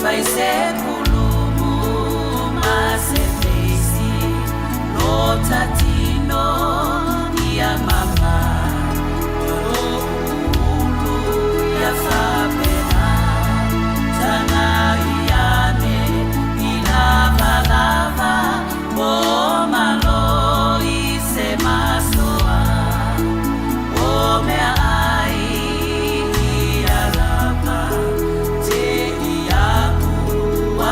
Fai se pulumu ma se feisi lo tatino ia mama lo ulu ia fapena taga iane i lavalava o malo i se masoa o mea ai ia lava te ia ua.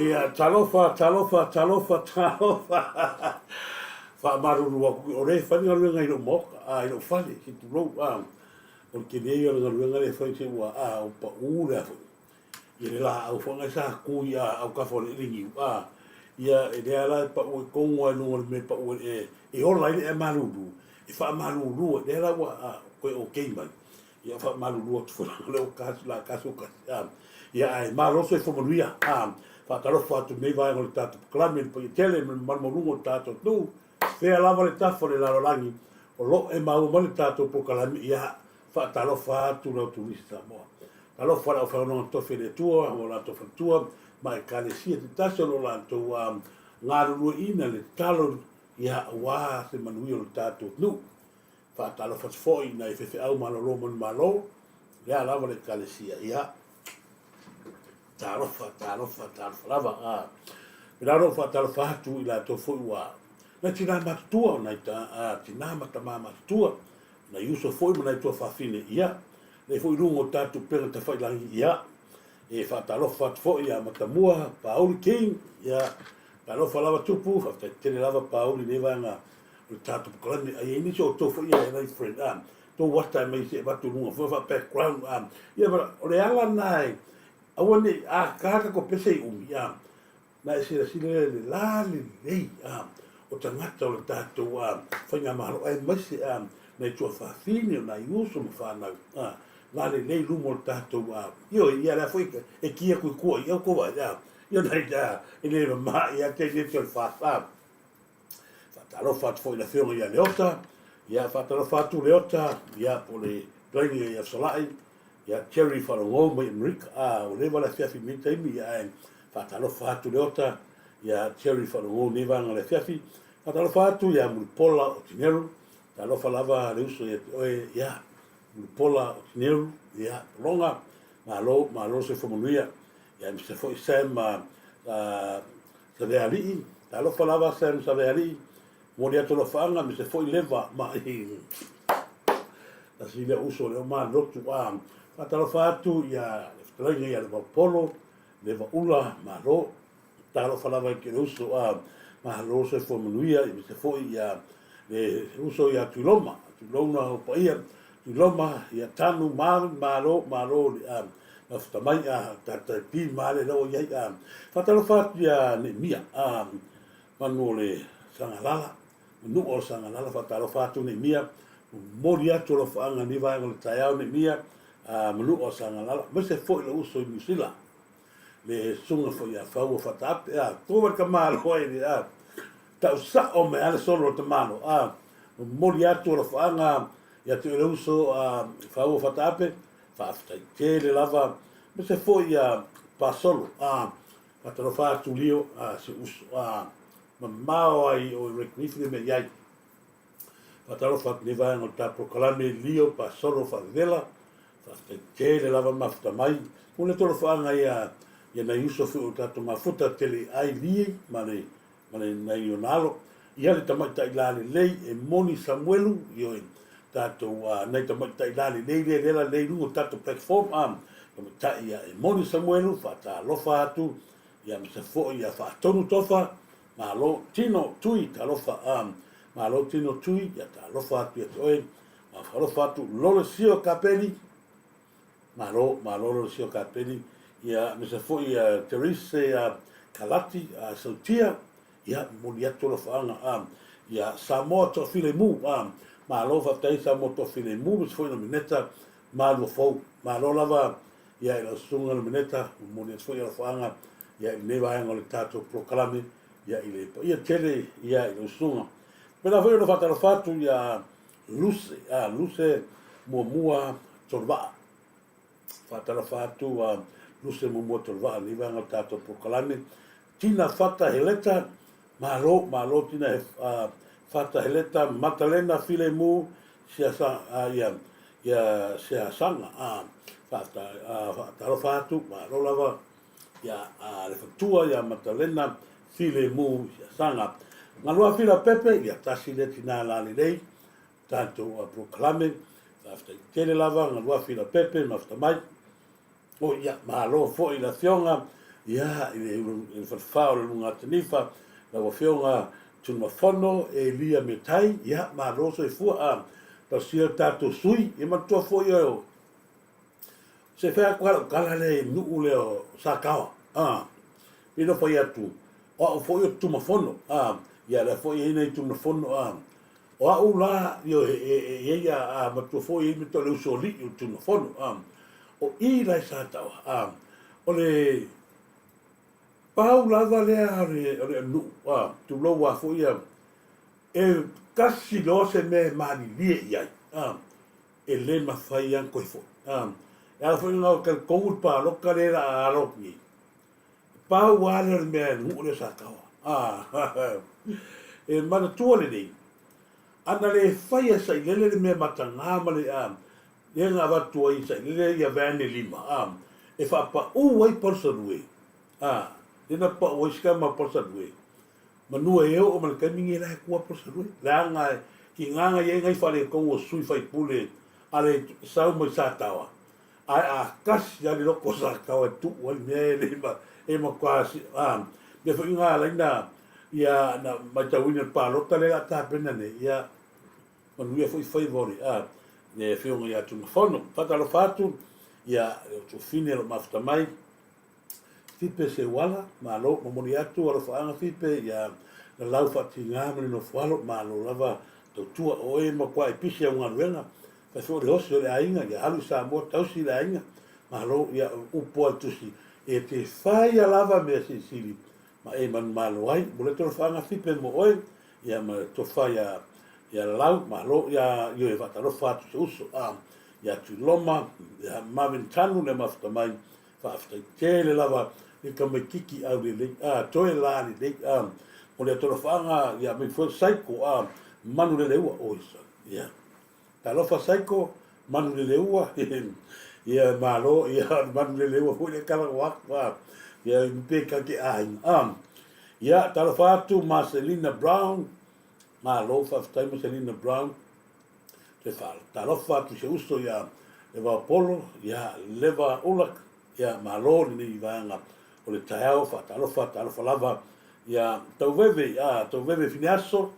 Ia, talofa, talofa, talofa, talofa. Faamalulu atu, o lea e fai le galuega i lou maota, a, i lou fale, se i tulou, a. O le tele ia o le galuega lea e fai se ua, a, ua pau le a foi. Ia le laau foi lena sa tu i autafa o le ele niu, a, ia e lea la e pau ai tonu lava i luga o le mea e pau ai e, e ola ai le ea malulu, e faamalulu ai, lea la ua, a, toe okay mai. Ia faamalulu atu foi o lea ua kasi la kasi o kasi. A, ia ae malo soifua manuia. A, faatalofa atu i lenei vaega o le tatou polokalame i le paia tele ma le mamalu maualuga o le tatou atunuu. Fea lava le tafa o le lalolagi o lo o e maua mai le tatou polokalame, ia faatalofa atu la outou Turisi Samoa. Talofa le aufaigaluega totofi a le Atua ma o latou faletua ma Ekalesia taitasi o lo o latou galulueina le tatalo ia aua se manuia o le tatou atunuu. Faatalofa atu foi i nai faifeau malolo manumalo, lea lava le Ekalesia, ia, talofa, talofa, talofa lava. A, pēlā lou faatalofa atu i latou foi ua, nai tinā matutua, nai ta, a, tinā ma tamā matutua, nai uso foi ma nai tuafafine, ia, nei foi i luga o tatou upega tafailagi, ia, e faatalofa atu foi ia Matamua Pauli King, ia, talofa lava Tupu, faafetai tele lava Pauli i lenei vaega o le tatou polokalame a i ai nisi o outou foi ia nai friend a tou ata e mai se avatu i luga foi fa background a ia o le ala na e aua ne i a ka tatou pese i umi a na e silasila lea i le la lelei a o tagata o le tatou a faigamalo aemaise a nai tuafafine o nai uso ma fanau a la lelei luma o le tatou a ioe ia lea foi e ki atu i tua i au tou vaai a ia nai a e le mama ia te le toe fas a Faatalofa atu foi i le Afioga ia Leota, ia faatalofa atu Leota, ia po o le Fetalaiga ia Fesolai, ia Jerry Faalogo mai Amerika, a ua leva le afiafi i lenei taimi, ia ae faatalofa atu Leota, ia Jerry Faalogo i lenei vaega o le afiafi. Faatalofa atu ia Mulipola Otineru, talofa lava le uso ia te oe, ia Mulipola Otineru, ia Pologa, malo, malo le soifua manuia. Ia aemaise foi Sam uh, Savealii, talofa lava Sam Savealii, momoli atu alofaaga aemaise foi Leva ma i tasi lea uso lea ma lotu a faatalofa atu ia le fetalaiga ia Leva Polo, Leva Ula, malo. Talofa lava i ke uso a malo soifua manuia aemaise foi ia le uso ia Tuiloma, Tuiloma o paia, Tuiloma ia Tanu Marvin, malo, malo le a mafuta mai a tatai pi male la ua i ai a faatalofa atu ia Neemia a manu o le Sagalala, manua o Sagalala, faatalofa atu Neemia, momoli atu alofaaga i lenei vaega o le taeao Neemia a manua o Sagalala, aemaise foi lou uso i Niu Sila, le susuga foi ia Faua Faataape, a tua le tamaloa i le a tau sao mai lava le solo o le tamaloa, a momoli atu alofaaga ia te oe le uso a Faua Faataape, Faafetai tele lava aemaise foi ia Pasolo a faatalofa atu Lio a si uso a mamao ai o Rick Reef le mea i ai. Faatalofa atu nei vaega o le ta polokalame Lio Pasolo Faavevela. Faafetai tele lava mafuta mai. Mo le tolofaaga ia ia nai uso foi o tatou mafuta tele ai Lie ma le ma le nai ona alo. Ia le tamaitai lalelei e moni Samuelu, ioe, tatou a, nai tamaitai lalelei lea lea lalelei i luga o tatou platform a, tamaitai ia e moni Samuelu, faatalofa atu, ia aemaise foi ia Faatonu Tofa, malo Tino Tui, talofa a, malo Tino Tui, ia talofa atu ia te oe, faatalofa atu Lolesio Kapeli, Malo, malo Lolosio Kapeni, ia, aemaise foi ia Therese ia Kalati a Sautia, ia, momoli atu alofaaga a ia Samoa Toafilemu, a malo faafetai Samoa Toafilemu, aemaise foi Nomeneta Maluafou. Malo lava ia i lau susuga Nomeneta, momoli atu foi alofaaga ia i lenei vaega o le tatou polokalame ia i le paia tele ia i lau susuga. Faapena foi ona faatalofa atu ia Luse, a Luse muamua Toluvaa. Faatalofa atu a Luse muamua Toluvaa lenei vaega o le tatou polokalame. Tina Fata Heleta, malo, malo Tina Fata Heleta, Matalena Filemu, Siasa, ia, ia Siasaga, a, faatalofa atu, malo lava ia a le fatua ia Matalena Filemu Siasaga. Galua Fila Pepe, ia tasi lea tina lalelei, tatou polokalame, faafetai tele lava Galua Fila Pepe mafuta mai. O ia, malo foi i le afioga ia i le falefa o le luga Atanifa, lau afioga Tunumafono Elia Metai, ia malo soifua a tausia le tatou sui, ia manatua foi o se fai atu lava lau tala lea i nuu lea o Sataoa, a, pei ona fai atu, o au foi o Tumafono, a, ia lea foi e i ai nai Tumafono, a, o au la, ioe, e i ai a, a matua foi e i ai me le usoalii o Tumafono, a, o i la i Sataoa, a, o le pau lava lea o le, o le nuu, a, tulou a foi ia, e tasi loa se mea e malilie i ai, a, e le mafai lava ona toe foi. E ala foi lena o talitonu le palota lea o le a alo atu nei, pau lava lea o le mea i le nuu lea o Sataoa. E manatua lelei, ana le faia e Sailele le mea mataga ma le lea na avatu ai e Sailele ia van e 5 e faapau ai Palusalue, lea na pau ai si tama o Palusalue, Manu e oo mai le taimi nei la e tua Palusalue, leaga e tiga na i ai nai faaletonu o sui faipule a le sau mai Sataoa, ae a tasi lava le loto o Sataoa e tuu ai le mea e le ma, e matua a mea foi na ala ai na ia na matauina i le palota lea o le a tapena nei, ia manuia foi faiva o le a le afioga ia Tumafono. Faatalofa atu ia le Tuafine o lo o mafuta mai. Fipe Seuala, malo, momoli atu alofaaga Fipe ia Lalau Faatiga ma le Nofoalo, malo lava tautua, o oe e matua e pisi au galuega, fai foi o le osi o le aiga, ia alu i Samoa tausi le aiga, malo, ia upu a le tusi, e te faia lava mea silisili ma e manumalo ai, momoli atu alofaaga Fipe mo oe, ia ma le tofa ia ia Lalau, malo, ia ioe faatalofa atu se uso, a ia Tuiloma, ia Marvin Tanu le mafuta mai, Faafetai tele lava i tamaititi aulelei a toe la lelei a o le atolofaaga ia mai foi Saiko a manu leleua oi sa ia talofa Saiko manu leleua ia malo ia manu leleua foi le kala o aku a ia pe ka ke aiga a ia talofa atu Marcelina Brown malo faafetai Marcelina Brown Te faatalofa atu i se uso ia Leva Apolo, ia Leva Ulak, ia malo lenei vaega o le taeao, faatalofa, talofa lava ia Tauveve, a Tauveve Fineaso,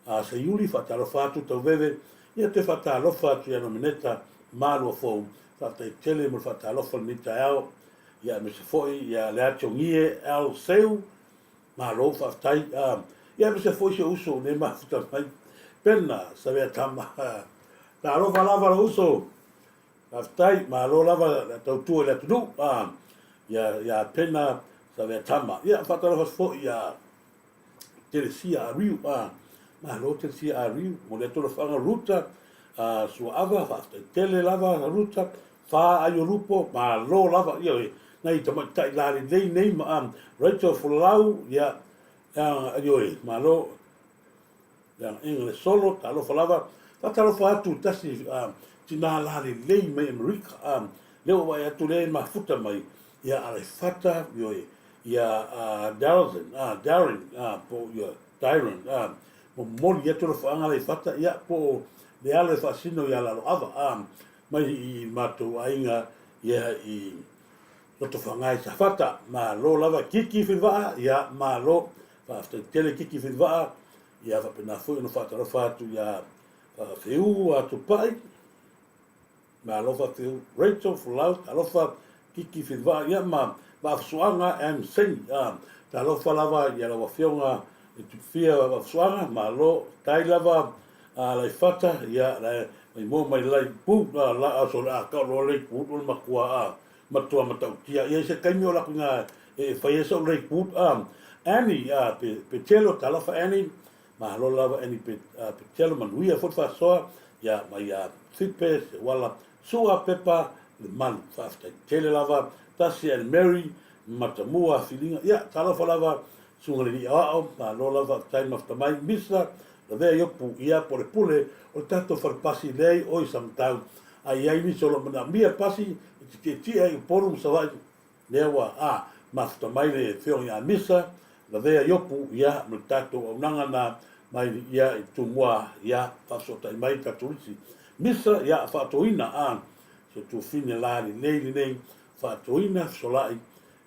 a Seiuli, faatalofa atu Tauveve, ia te faatalofa atu ia Nomeneta Maluafou, faafetai tele mo le faatalofa lenei taeao, ia aemaise foi ia Leationgie L. Seu, Malo faafetai. Ia aemaise foi si ou uso nei mafuta mai. Pena Saveatama. Talofa lava lou uso. Faafetai, malo lava le tautua i le atunuu. Ia ia Pena Saveatama. Ia faatalofa atu foi ia Telesia Ariu. Malo Telesia Ariu. Momoli atu alofaaga Ruta Suaava, faafetai tele lava Ruta. Fa Aiolupo, malo lava, ioe, nai tamaitai lalelei nei ma Rachel Folau, ia, ioe, malo, leaga le solo, talofa lava, faatalofa atu tasi tina lalelei mai Amerika, lea ua vaai atu lea e mafuta mai, ia Aleifata, ioe, ia Darren, Darren, po o, ia, Dyron, momoli atu alofaaga Aleifata, ia, po o le alo e faasino ia Laloava, mai i matou aiga ia i Lotofaga i Safata. Malo lava Kiki Filivaa, ia malo. Faafetai tele Kiki Filivaa, ia faapena foi ona faatalofa atu ia Feu Atupai. Malo faafetai Rachel Folau, talofa Kiki Filivaa, ia ma Vaafusuaga M Singh, talofa lava ia lau Afioga i Tupufia Vaafusuaga, malo tai lava Laifata, ia la mai mua mai lai pu la aso le a kau loa le pu o le matua a matua matautia ia i se taimi o laku ina e fai ai sau lei pu Annie Petelo, talofa Annie. Malo lava Annie Petelo, manuia foi le faasoa ia mai ia Fipe Seuala Sua Pepa le Malu. Faafetai tele lava Tasi and Mary Matamua Filiga. Ia talofa lava Susuga le Alii Aoao, malo lava faafetai mafuta mai Misa Lavea Iopu ia po o le pule o le tatou falepasi leai oi Samatau a i ai nisi o lo o manaomia le pasi e te tietie ai i Upolu ma Savaii Lea ua a mafuta mai le Afioga ia Misa, lavea Iopu, ia, ma le tatou auaunaga na mai ia i Tumua, ia, faafesootai mai le tatou lisi. Misa, ia, faatoina, a, si o tuafine la lelei lenei, faatoina, fesolai,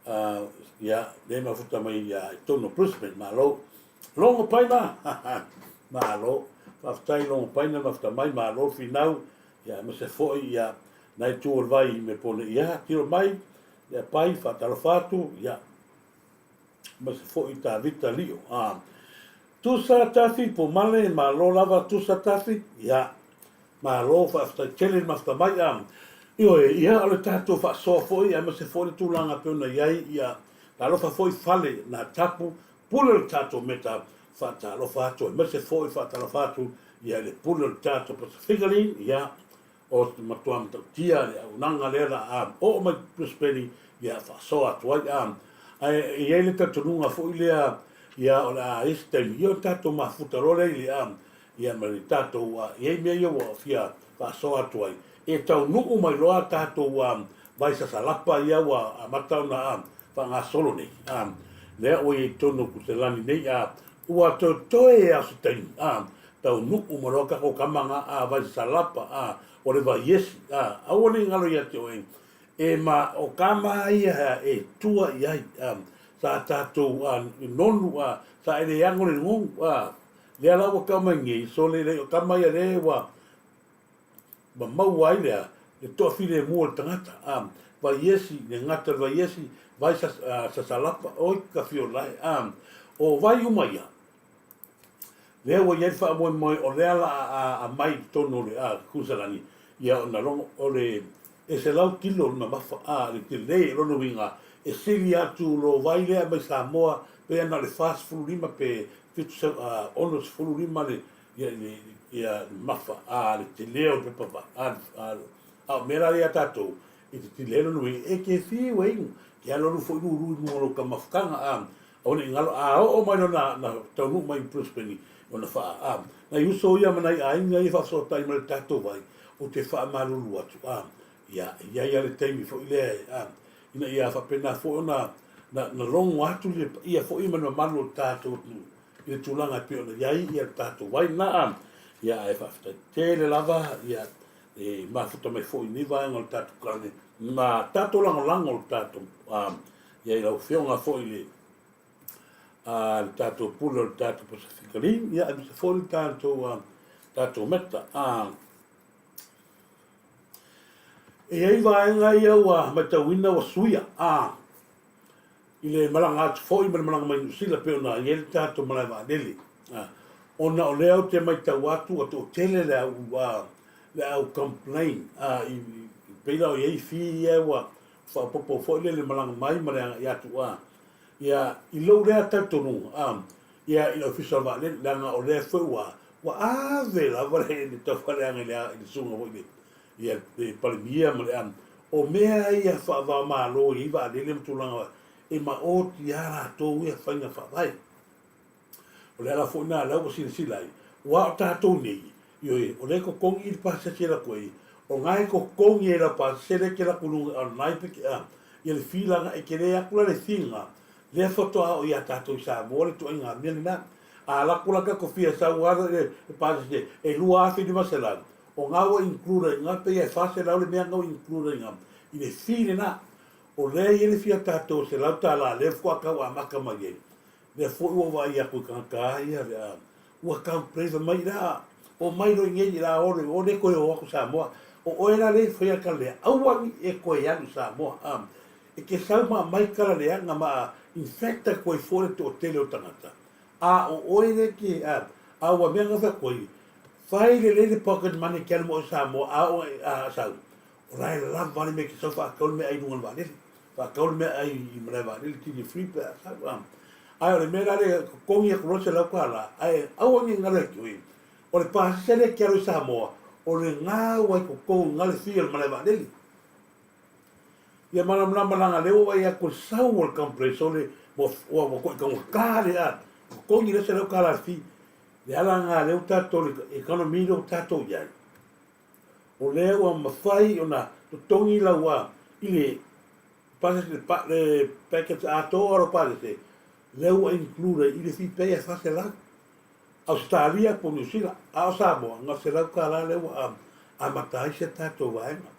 a, ia, lea mafuta mai ia i totonu o Brisbane, malo. Logo Paina, malo, faafetai Logo Paina, mafuta mai, malo finau, ia, aemaise foi, ia, Nai itu o le vai i Mepone, ia, tiro mai, ia pai, faatalofa atu, ia, aemaise foi Tavita Lio. A, Tusa Tafi, Pomale, malo lava Tusa Tafi, ia, malo, faafetai tele le mafuta mai, a, ioe, ia, o le tatou faasoa foi, aemaise foi le tulaga pei ona i ai, ia, talofa foi fale na tapu, pule o le tatou meta, faatalofa atu, aemaise foi faatalofa atu, ia, i le pule o le tatou Pasifika Line, ia, O te matua matautia le auaunaga lea la a oo mai Brisbane ia faasoa atu ai a ae e i ai le talitonuga foi lea ia o le a i ai se taimi ia ona tatou mafuta loa lea i le a ia ma le tatou a i ai mea ia ua fia faasoa atu ai e taunuu mai loa tatou a vai sasalapa ia ua amata ona a faagasolo nei a lea ua i ai totonu o Kutelani nei a ua toetoe a o se taimi a taunuu ma loa tatou tama na a vai salapa a o le vai esi a aua nei galo ia te oe e ma o tama ia e tua i ai a sa tatou a nonu a sa e le ago le nonu a lea la ua tau mai nei so le le o tama ia le ua ma maua ai lea le toafilemu o le tagata a vai esi le gata le vai esi vai sasalapa oi ka fiola e a o vai uma ia Lea ua i ai le faamoemoe o lea la a aumai i totonu o le Kusalani, ia ona logo o le e 100 kilo le mamafa, a le tele, o lona uiga e sili atu lo vai lea mai Samoa pei ana o le 45 pe 65 le ia le ia mamafa, a le tele o le pepa vai, a a o mea la ia tatou e te tele ai lona uiga e te fiu e inu, ke alualu foi lulu i luga o lou tamafutaga, a Aua ne i galo, a oo mai loa na, na taunuu mai i Brisbane, ona faa, a, nai uso ia ma nai aiga ia e faafesootai mai i le tatou vai, ou te faamalulu atu, a, ia, e i ai lava le taimi foi lea, a, ina ia faapena foi ona na, na logo atu le paia foi ma le mamalu o le tatou atunuu i le tulaga e pei ona i ai ia le tatou vai lena, a, ia, ae faafetai tele lava, ia, e mafuta mai foi i nei vaega o le tatou kalane, ma tatou lagolago o le tatou, a, Ia i lau Afioga foi i le a le tatou pule o le tatou Pasifika League, ia aemaise foi le tatou a tatou Meta. A e i ai vaega ia ua matauina ua suia a i le malaga atu foi ma le malaga mai Niu Sila pei ona i ai le tatou malae vaalele. A, ona o lea ou te matau atu ua toatele le au a le au complain a i pei la o i ai fee ia ua faaopoopo foi lea i le malaga mai ma le agai atu a ia i lou lea talitonuga a ia i le ofisa o le vaalele leaga o lea foi ua ua ave lava le le taufaaleaga i le i le susuga foi le ia le Palemia ma le a o mea ia faava-o-Malo e i ai vaalele ma tulaga e maoti lava latou ia faiga faavae. O le ala foi lena lea ua silasila ai, aua o tatou nei, ioe, o lea e totogi le pasese e alu atu ai, o lena e totogi e lau pasese lea e te alu atu i luga o lena e peke a, ia le fee leaga e tele atu la le fee lena, lea faatoa oo ia tatou i Samoa le ituaiga mea lena. A alu atu la tatou fia sau lava le pasese e $2,500, o lena ua include ai i ina, pei lava e $400 le mea lena ua include ai i ina i le fee lena. O lea e i ai le fee a tatou e $100 lea faatoa tau amata mai ai, Lea foi ua ou vaai atu i tagata ia le a ua tau play fai mai la o mai loa i nei la o le o le toe o atu Samoa. O oe la lea e faia kala lea, aua ni e koe alu i Samoa, a. E ke sau ma aumai kala leaga ma a infect koe foi le toatele o tagata. A o oe lea ke, a, a ua mea nga fai atu ai, fai lelei le pocket money ke alu ma oe i Samoa, a oo ina a sau, o la e lava le mea e te sau faatau le meaai i luga o le vaalele. Faatau le meaai i malae vaalele duty free pe a sau a. Ae o le mea la lea totogi atu loa le $100 ae aua ne i galo ia te oe, o le pasese lea e te alu i Samoa, o lena ua i totonu i ina le fee o le malae vaalele. Ia malamalama leaga lea ua vaai atu le sau o le complaint sole ua ua ua to'i taugata le a totogi le $100 le fee. Le ala lena lea ua tatou le economy lea ua tatou i ai. O lea ua mafai ona totogi lau a i le pasese le package atoa o lau pasese lea ua include ai i le fee pay e $400. Ausetalia po o Niu Sila, a o Samoa, na o le $100 lea ua amata ai si a tatou vaega.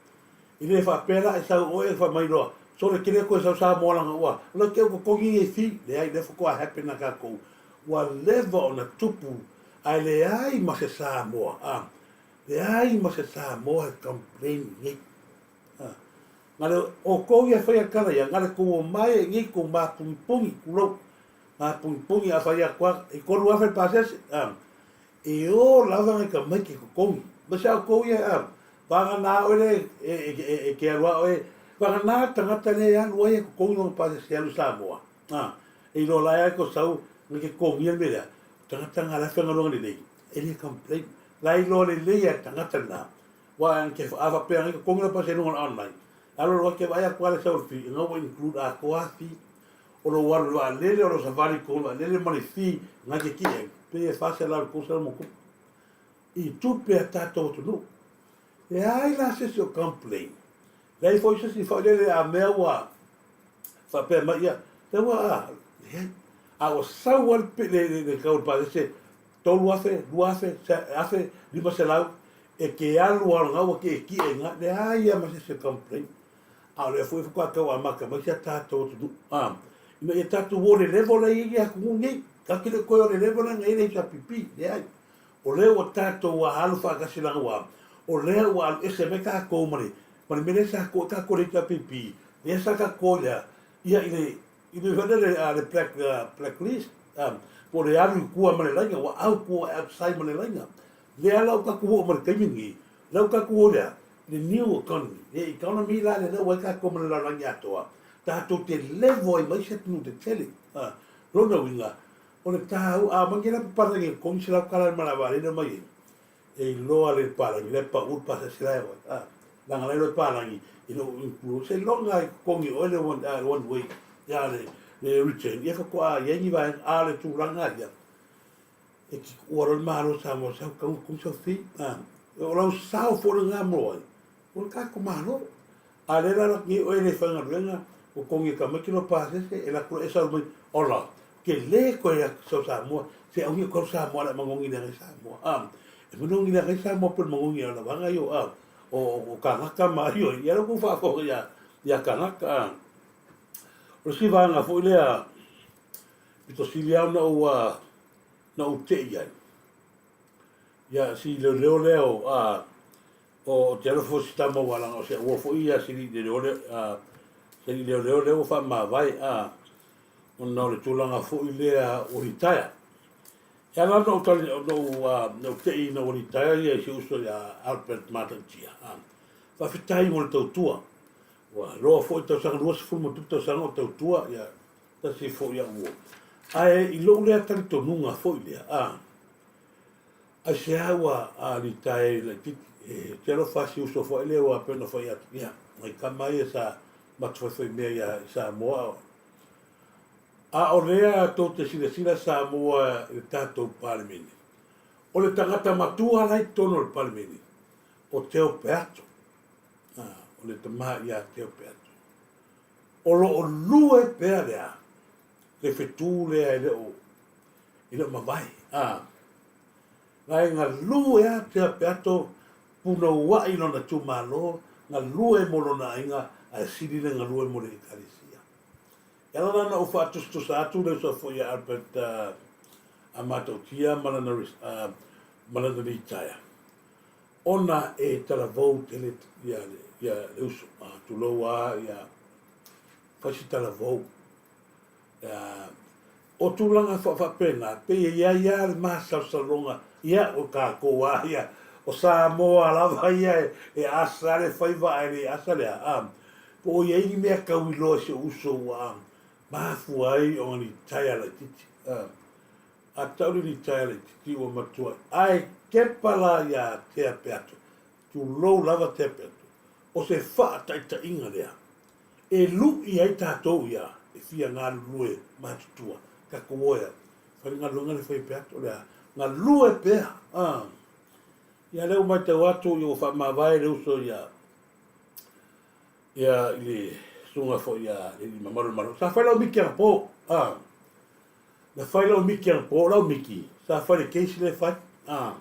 E le faapea la e sau oe e fai mai loa, sole tele koe sau Samoa leaga ua la te au totogi nei fee. Leai, lea faatoa happen a tatou. Ua leva ona tupu ae leai ma se Samoa, a, leai ma se Samoa e complain i nei. A, na le outou ia e faia tala ia, na le tou omai ai nei tou mapunipuni, tulou, mapunipuni a fai atu a, e 3000 le pasese, a, e o lava nai tamaiti e totogi. Ma se a outou ia, a, vagana oe le e te alu a oe, vagana le tagata lea e alu ai e totogi lona pasese e alu i Samoa, a, e iloa la e ai ko sau na te totogia le mea lea, o tagata na la e faigaluega lelei, e le complain. La e iloa lelei e le tagata lena, Aua a faapea nei totogi lau pasese i luga o le online, e alu alu ai te vaai atu lava le sau o le fee, ina ua include atoa lava fee o lou alu i le vaalele, o lou savali i totonu o le vaalele ma le fee na e te kii ai, pei e $400 i le $300 ma tupu i tupe a tatou atunuu. Leai la se isi o complain, leai foi se isi foi lele a mea ua faapea mai ia, lea ua a, leai. A ua sau lava le tau o le pasese 3000, 2000, 1500, e te alu lava lena ua tietie i ina, leai lava ma se isi e complain. A o lea foi faatoa tau amata mai si a tatou atunuu, a, ina ia tatou o i le level la e i ai le atunuu nei. Tatou te le o toe o i le level lea na i ai le HRPP, leai. O lea ua tatou alu faatasi leaga ua, o lea ua alu ese mai tatou ma le, ma le mea lea sa to ai tatou i le HRPP, lea sa tatou to i le a, ia i le, I le mea lea a le black, blacklist, po o le alu i tua ma le laina, ua au tua outside ma le laina. Lea la ua tatou oo mai le taimi lenei, lea ua tatou o i le a? Le new economy. Le economy la lea ua i ai tatou ma le lalolagi atoa, tatou te level ai ma isi atunuu tetele. Lona uiga, o le taua, a omai nei la papalagi e $300 i le malae vaalele omai ai, E iloa le palagi la e pau le pasese la e oe a leaga la e iloa e palagi e le o include seiloga e totogi e oe le one, one way ia le, le return ia faatoa i ai ni vaega a o le tulaga ia e te tuua loa le Malo o Samoa sau tau totogi sau fee a o lau sao foi lena mo ai o le tatou Malo. A lea la alu atu nei oe e le faigaluega, totogi e tamaiti lou pasese, e alu atu loa e sau mai, ola, tele koe atu sau Samoa, se aumi atu au Samoa le a manogi leaga i Samoa. A, e manogi leaga i Samoa po le manogi a lavaga io a, o, o kagaka ma io, ia lea kou faafofoga ia, ia kagaka. A, o le isi vaega foi lea, pito sili lava ona ou, a, na ou tei ai, ia si leoleo lea o, a, O te alofa foi si tama ua leaga o se ua foi ia se alii leoleo lea, se alii leoleo lea ua faamavae, a, ona o le tulaga foi lea ua litaea. E ala ona ou tali, ona ou, a, ou tei ina ua litaea ia i si uso ia Albert Matautia, a, faafetai mo le tautua. Ua loa foi tausaga 20 ma tupu tausaga o tautua, ia, tasi foi au uo. Ae i lou lea talitonuga foi lea, a, Aisea ua alitae ai laititi? E te alofa si uso foi lea ua pei ona fai atu, ia, nai tama ia sa matufaifai mea ia i Samoa. A o lea tou te silasila Samoa i le tatou Palemene, o le tagata matua la i totonu o le Palemene, o Teo Peato. O le tama ia Teo Peato. O lo o lue pea le a, le fetu lea e le o e le o mavae. A, la e galue a Tea Peato punouaʻi lona itumalo, galue mo lona aiga, ae sili le galue mo le Ekalesia. E ala la ona ou faatusatusa atu le uso foi ia Albert a Matautia ma lana, ma lana litaea. Ona e talavou tele ia ia le uso, a, tulou a ia fai si talavou. Ia, o tulaga faapena, pei e i ai lava le masalosaloga, ia, o tatou lava ia, o Samoa lava ia e asa le faiva ae le asa le a, po o i ai ni mea tauiloa i si ou uso ua mafua ai ona litaea laitiiti. A tau le litaea laitiiti ua matua ae tepa la iā Tea Peato, tulou lava Tea Peato, o se faataitaiga lea e lu'i ai tatou ia e fia galulue matutua, tatou o e fai le galuega lea fai e Peato, o le a galue pea. A. Ia lea ua matau atu ua faamavae le uso ia ia i le susuga foi ia le alii mamalu o le Malo. Sa fai lau miti anapo. A. Na fai lau miti anapo, o lau miti sa fai le case lea e fai. A.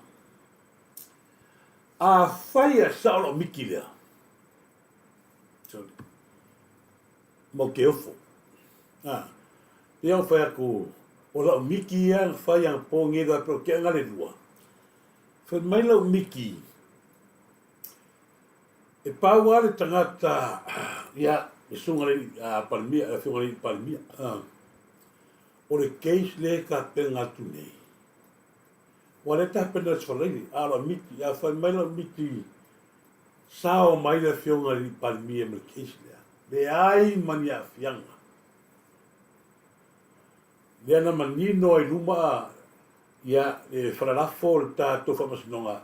Afai e sao lau miti lea, sorry, ma ou te ofo. A, pei ona fai atu, o lau miti ia na fai anapo nei loa pei o te aga le lua. Fai mai lau miti, e pau lava le tagata, ia, le susuga i le Palemia, le afioga i le Palemia, o le case lea e tapena atu nei, Ua le tapena le Sefalaili, a o lau miti, a fai mai lau miti, sao mai le afioga i le Palemia ma le case lea. Leai ma ni aafiaga. Lea na manino ai luma ia le falalafo o le tatou faamasinoga,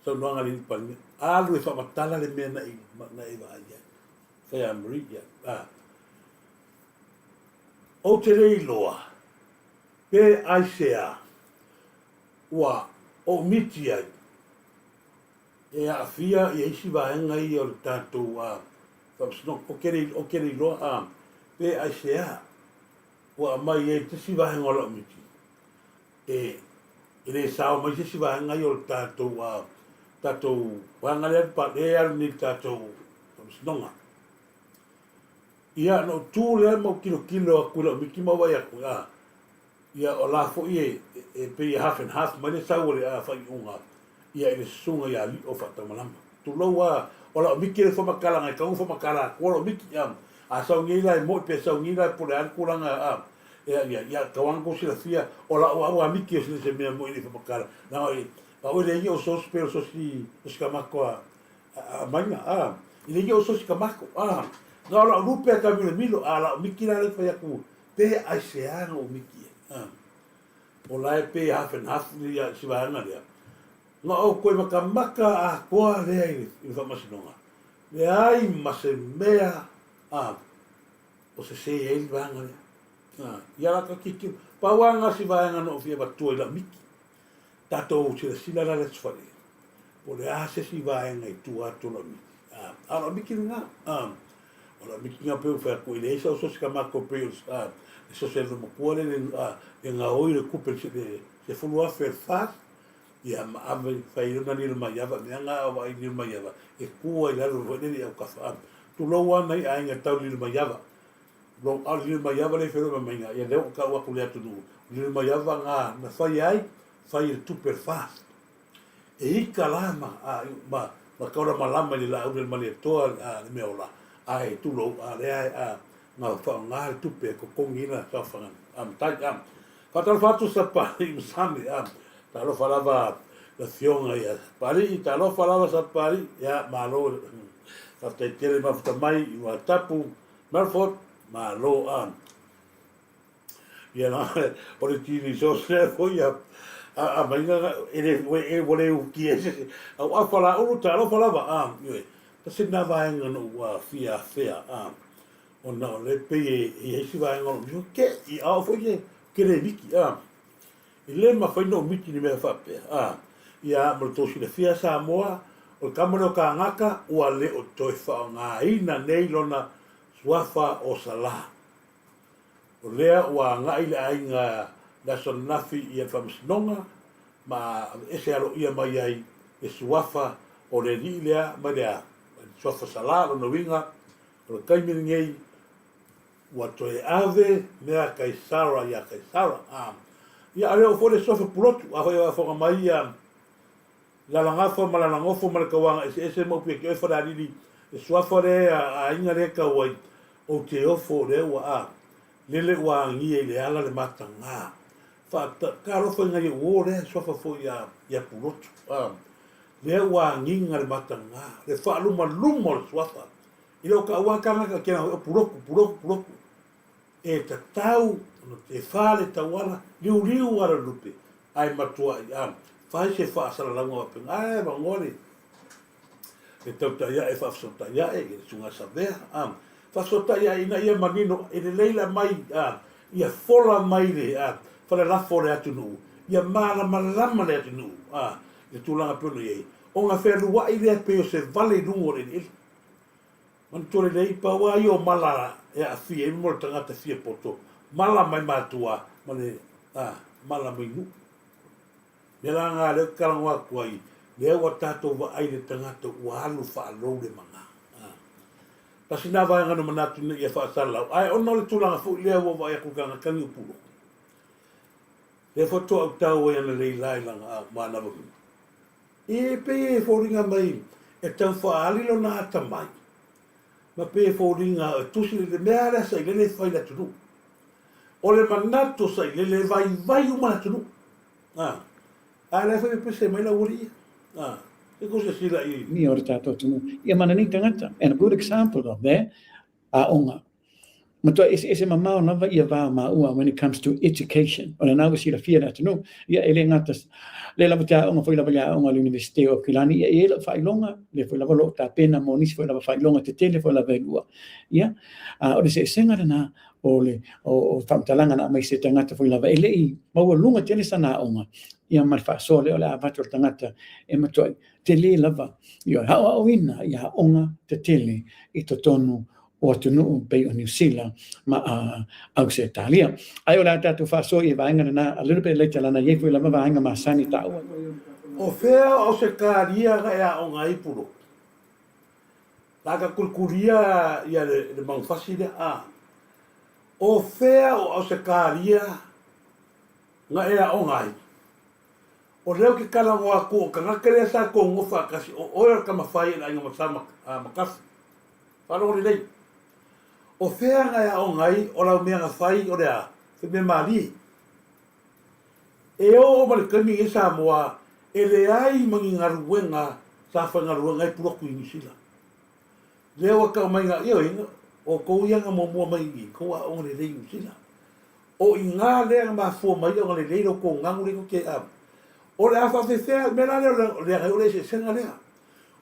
saunoaga a le Palemia, alu e faamatala le mea na e, na e vaai ai. Fai a Marie, ia. A. Ou te le iloa, Pe aisea ua ou miti ai e aafia ia isi vaega ia o le tatou faamasinoga? Ou te le, ou te le iloa a pe aisea ua aumai ai se isi vaega o lau miti e e le sao mai se isi vaega ia o le tatou tatou vaega lea lea e alu nei i le tatou faamasinoga. Ia, na ou tu lea ma ou tilotilo atu i lau miti ma ou vaai atu, a, ia, o la foi e, e pei e half and half mai le sau o le a faaiuga, ia, i le susuga ia Lio Faataumalama. Tulou a, o lau miti le faamatalaga e tatau ona faamatala atu lau miti, a, a sau nei la e moi pe sau nei la po o le a le tulaga, a, ia, ia, ia, tatau lava ona tou silafia, o lau au lava miti o se mea moi e le i faamatala, leaga o, a oe leai o sosi pei o sosi, sosi kamako a, a maiga, a, i le ia o sosi kamako, a, na o lau lupe a ka milomilo, a lau miki la le fai atu, pe aisea na ou miki ai, a, o la e pe half and half ia si vaega lea, na ou koe makamaka atoa lea i le faamasinoga, leai ma se mea, a, o sese ai le vaega lea, a, ia la ka tilotilo, pau lava na si vaega na ou fia avatua i lau miki, Tatou silasila la le Aso Faraile, po o le a se isi vaega i tua atu o lau miti. A, a o lau miti lena, a, o lau miti lena pei ona fai atu, e leai sau sosi kamako pei o le, a, le sosi a le loomatua lea le, a, le gaoi le tupe le, le 10,000 a le FAST, ia ma ave, fai ai lona lilo maiava, mea na a vaai lilo maiava, e tu ai i lalo foi lele i autafa, a, tulou lava nai aiga tau lilo maiava. Lo a o le lilo maiava lea e feiloai mai maiga, ia lea ua tau atu le atunuu, o le lilo maiava na na fai ai, fai e le tupe a le FAST. E ika la ma, a, ma, ma taulamalama i le laau le Malietoa a, le mea ola, ae tulou, a lea a, na faaaoga le tupe e totogi ai lana saofaga a matai. A, faatalofa atu Sapali Masami, a, talofa lava le afioga ia Sapali, talofa lava Sapali, ia, malo, faafetai tele mafuta mai i Ruatapu, Melford, malo a. Ia na, o le tini sauce lea foi a, a, a maiga e le, e, ua le uki ai se, au afa la ulu talofa lava, a, ioe, tasi lena vaega na ou fia afea, a, ona o le pei e, e i ai si vaega o lou ke, i ao foi ke, ke le miti, a, e le mafai ona ou miti ni mea faapea, a, ia, mo le tou silafia Samoa, o le tama lea o Kagaka, ua le o toe faaaogaina nei lona suafa o Salā. O lea ua agai le aiga i le aso ananafi i le Faamasinoga ma aveese aloaia mai ai le suafa o le alii lea mai le a? Mai le suafa Salā, lona uiga, o le taimi lenei ua toe ave mea a Kaisara iā Kaisara. A, ia, a le oo foi le suafa Pulotu, afai o faafofoga mai ia. Lalagafa ma Lalagofo ma le tauaga eseese ma upu ia te oe Falealili, le suafa lea a aiga lea e tau ai, ou te ofo o lea ua a lele ua agia i le ala le mataga. Faata, talofa i nai ou uo lea suafa foi ia, ia Pulotu. A, lea ua agiga le mataga, le faalumaluma o le suafa. I lou taua tagata kena hoi o Pulotu, Pulotu, Pulotu. E tatau ona tefa le tauala, liuliu ala lupe, ae matuai a fai se faasalalauga faapena, ae avanoa le le tautai ae faafesootai ae i le susuga Savea, a faafesootai ae ina ia manino e lelei la mai a ia fola mai le a fale lafo o le atunuu, ia malamalama le atunuu a i le tulaga pei ona i ai, ona fealuai lea pei o se vale i luga o le eleele. Manatua lelei, pau lava ia o mala e aafia ai mo le tagata fia poto, mala mai matua ma le a mala mai nuu. Mea la na lea ou te talanoa atu ai, lea ua tatou vaai i le tagata ua alu faalou le maga. A. Tasi na vaega na manatu ina ia faasalalau, ae ona o le tulaga foi lea ua vaai atu i le tagata ni upu logo. Lea faatoa ou tau ai analeila i lana manava mea. E pei e foliga mai e tau faaali lona atamai, ma pei e foliga e tusi le mea lea sailele e fai i le atunuu. O le manatu o sailele e vaivai uma le atunuu. A, a lea foi pepese mai lau alii ia. A, se kou silasila i. Ia o le tatou atunuu. Ia ma nei tagata. And a good example of that, aoga. Matua eseese mamao lava ia va o maua when it comes to education. O lena ua silafia le atunuu. Ia e le gata le lava te aoga foi lava i le aoga a le Universite o Aukilani, ia e i ai lau faailoga, lea foi lava o lo o tapena mo nisi foi lava faailoga tetele foi lava e lua. Ia, a o le eseesega lena o le o faamatalaga na aumai se tagata foi lava e le i maualuga tele sana aoga, ia ma le faasoa lea o le a avatu e le tagata e matuai tele lava ia aoaoina i aoga tetele i totonu o atunuu pei o Niu Sila ma Ausetalia. Ae o le a tatou faasoa i vaega lena a little bit later lana i ai foi lava vaega masani taua. O fea o Ausetalia na e aoga ai Pulotu? La ka kulikulia ia le manufasi lea a. O fea o Ausetalia na e aoga ai? O lea ou te talanoa atu o tagata lea sa tou nofo faatasi o oe o le tama fai e le aiga ma Makasi. Faalogo lelei. O fea na e aoga ai o lau mea na fai o le a? Se mea malie. E oo ma le taimi nei Samoa e leai ma ni galuega sa faigaluega ai Pulotu i Niu Sila. Lea ua tau mai na, ioe, outou ia na muamua mai i tou aoga lelei i Niu Sila. O i ina lea na mafua mai ai ona lelei lo outou ganu lea tou te a. O le a faafefea, mea la lea o le leaga o le eseesega lea.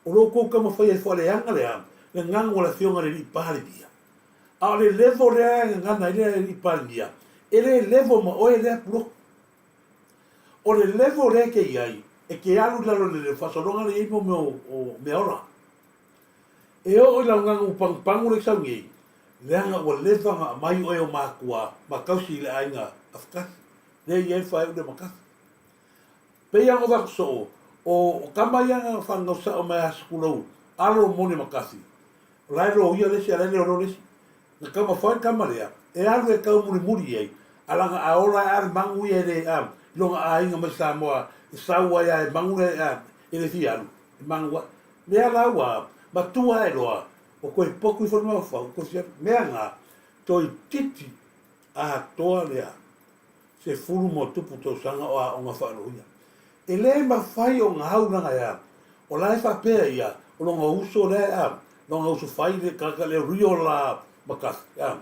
O lo outou taumafai ai faaleaga le a, le ganu a le Afioga i le Alii Palemia. A o le level lea e gagana ai le Alii Palemia, e le level ma oe lea Pulotu. O le level lea e te i ai, e te alu i lalo i le faasologa lea e i ai mo mea o meaola. E oo i lau ganu pagupanu lea i sau nei, leaga ua leva ona aumai oe e ou matua ma tausi i le aiga afakasi, lea e i ai le faaiu lea ma kasi. Pei lava ona ou avatu soo, o tama ia na fanau sao mai ia Sekulou, alo o Moni ma Kasi, o la e loia le isi a o la e leoleo le isi. Na taumafai le tama lea e alu e tau mulimuli i ai, a laga a ola ae a le magu ia e le a, i lona aiga mai Samoa e sau ai a e magu le a, e le fia alu, e magu a. Lea la ua matua ae loa, ua toe potu ifo le mafaufau, ua toe fia alu. Mea na, toeitiiti atoa lea 10+ tausaga o aoga faaloia. E le mafai ona au lana e a, o la e faapea ia, o lona uso lea e a, lona uso fai le tagata lea Rio la McCarthy, a,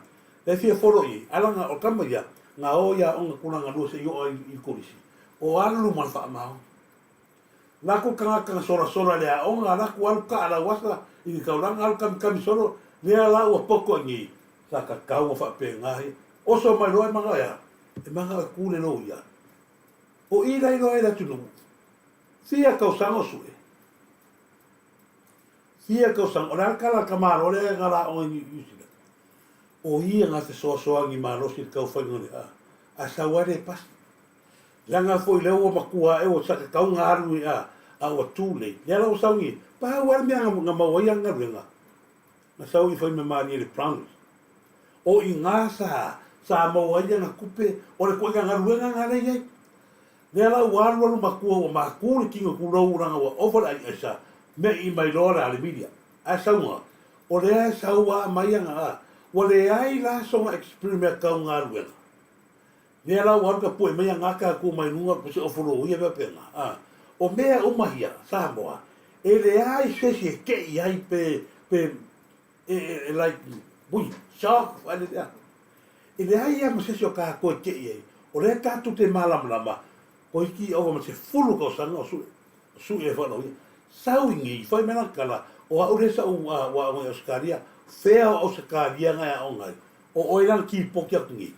la e fia follow i ai, a lana, o tama ia, na o i aoga tulaga lua se i oo ai i le kolisi, o alu ma le faamaoni. Latou tagata na solasora i le aoga, latou alu kaa lauasa i le taulaga, alu kamikami solo, lea la ua poto ai nei, sa tatau ona faapena ia. Oso mai loa e manao e a? E manao e ku le loia. O i la iloa ai le atunuu, fia tausaga o sue? Fia tausaga, o le a le tala a le tamaloa lea na laoga i Niu Sila? O ia na fesoasoani malosi i le taufaiga o le a, a sau ai le pasi. Leaga foi lea ua matua ae ua sa tatau ona alu i a, a ua too late. Lea la ua sau nei, pau lava le mea na maua ai ana galuega, na sau i fai mea malie i le Brownies. O i ina sa, sa maua ai ana tupe, o le ituaiga galuega lena lea e i ai. Lea la ua alualu matua ua maku le tino tulou leaga ua ova le aiaisa me'i mai loa le alemilia. Ae sauga, o lea e sau a mai ana a, ua leai la sona experience mea tau galuega. Lea la ua alu ka pue mai ana ata atu mai luga o se ofo loia mea pena. A, o mea uma ia, Samoa, e leai se isi e te'i ai pe, pe, e, e, e like, ui, shock, whaelelea. E leai lava ma se isi o tatou e te'i ai, o lea tatou te malamalama, toeitiiti ova ma 10 tausaga o su'e, o su'e e faaloia. Sau i nei, fai mai lana tala, o a'u lea sa ou ua aoga i Ausetalia, fea o Ausetalia na e aoga ai? O oe la na kipoti atu nei.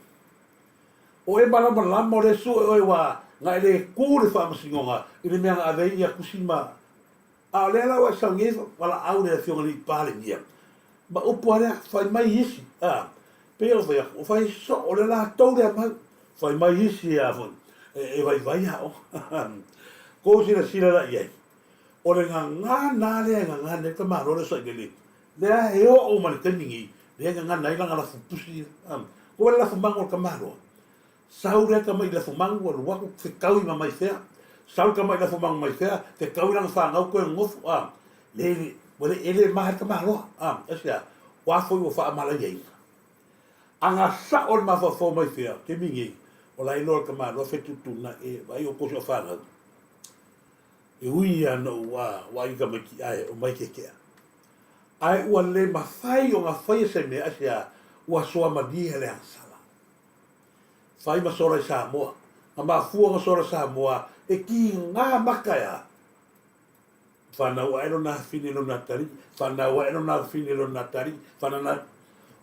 O e malamalama o lea e su'e oe ua na e le kū le faamasinoga i le mea na ave ai ia tusi ma A o lea la ua e sau nei valaau le Afioga i le Palemia, ma upu a lea, fai mai isi, a, pei ona fai atu, o fai soo le latou lea mau, fai mai isi a foi, e vaivai aoga. Kou silasila la i ai, o le gagana lea e gagana ai le tamaloa lea o Sailele, lea e oo mai le taimi nei, lea e gagana ai lana lafu pusi, a, ko le lafu mago o le tamaloa, Sau lea tamaiti lafumanu ua alu atu fetaui ma mai fea, sau le tamaiti lafumanu mai fea, fetaui lana fanau toe nonofo, a, le, ua le, e le ma ai le tamaloa, a, aisea? Ua foi ua faamalaiaina. A na sao le mafaufau mai fea, taimi nei, o la e iloa le tamaloa fetuutuunai, e vaai outou si au fanau. E ui lava na ou, a, vaai i tamaiti ae o mai keke'a. Ae ua le mafai ona faia se mea, aisea? Ua soamalie le agasala. Fai ma sola i Samoa. Na mafua ona sola Samoa e kīnā maka e a. Whanau ae lona afine lona atalii, whanau ae lona afine lona atalii, whanana...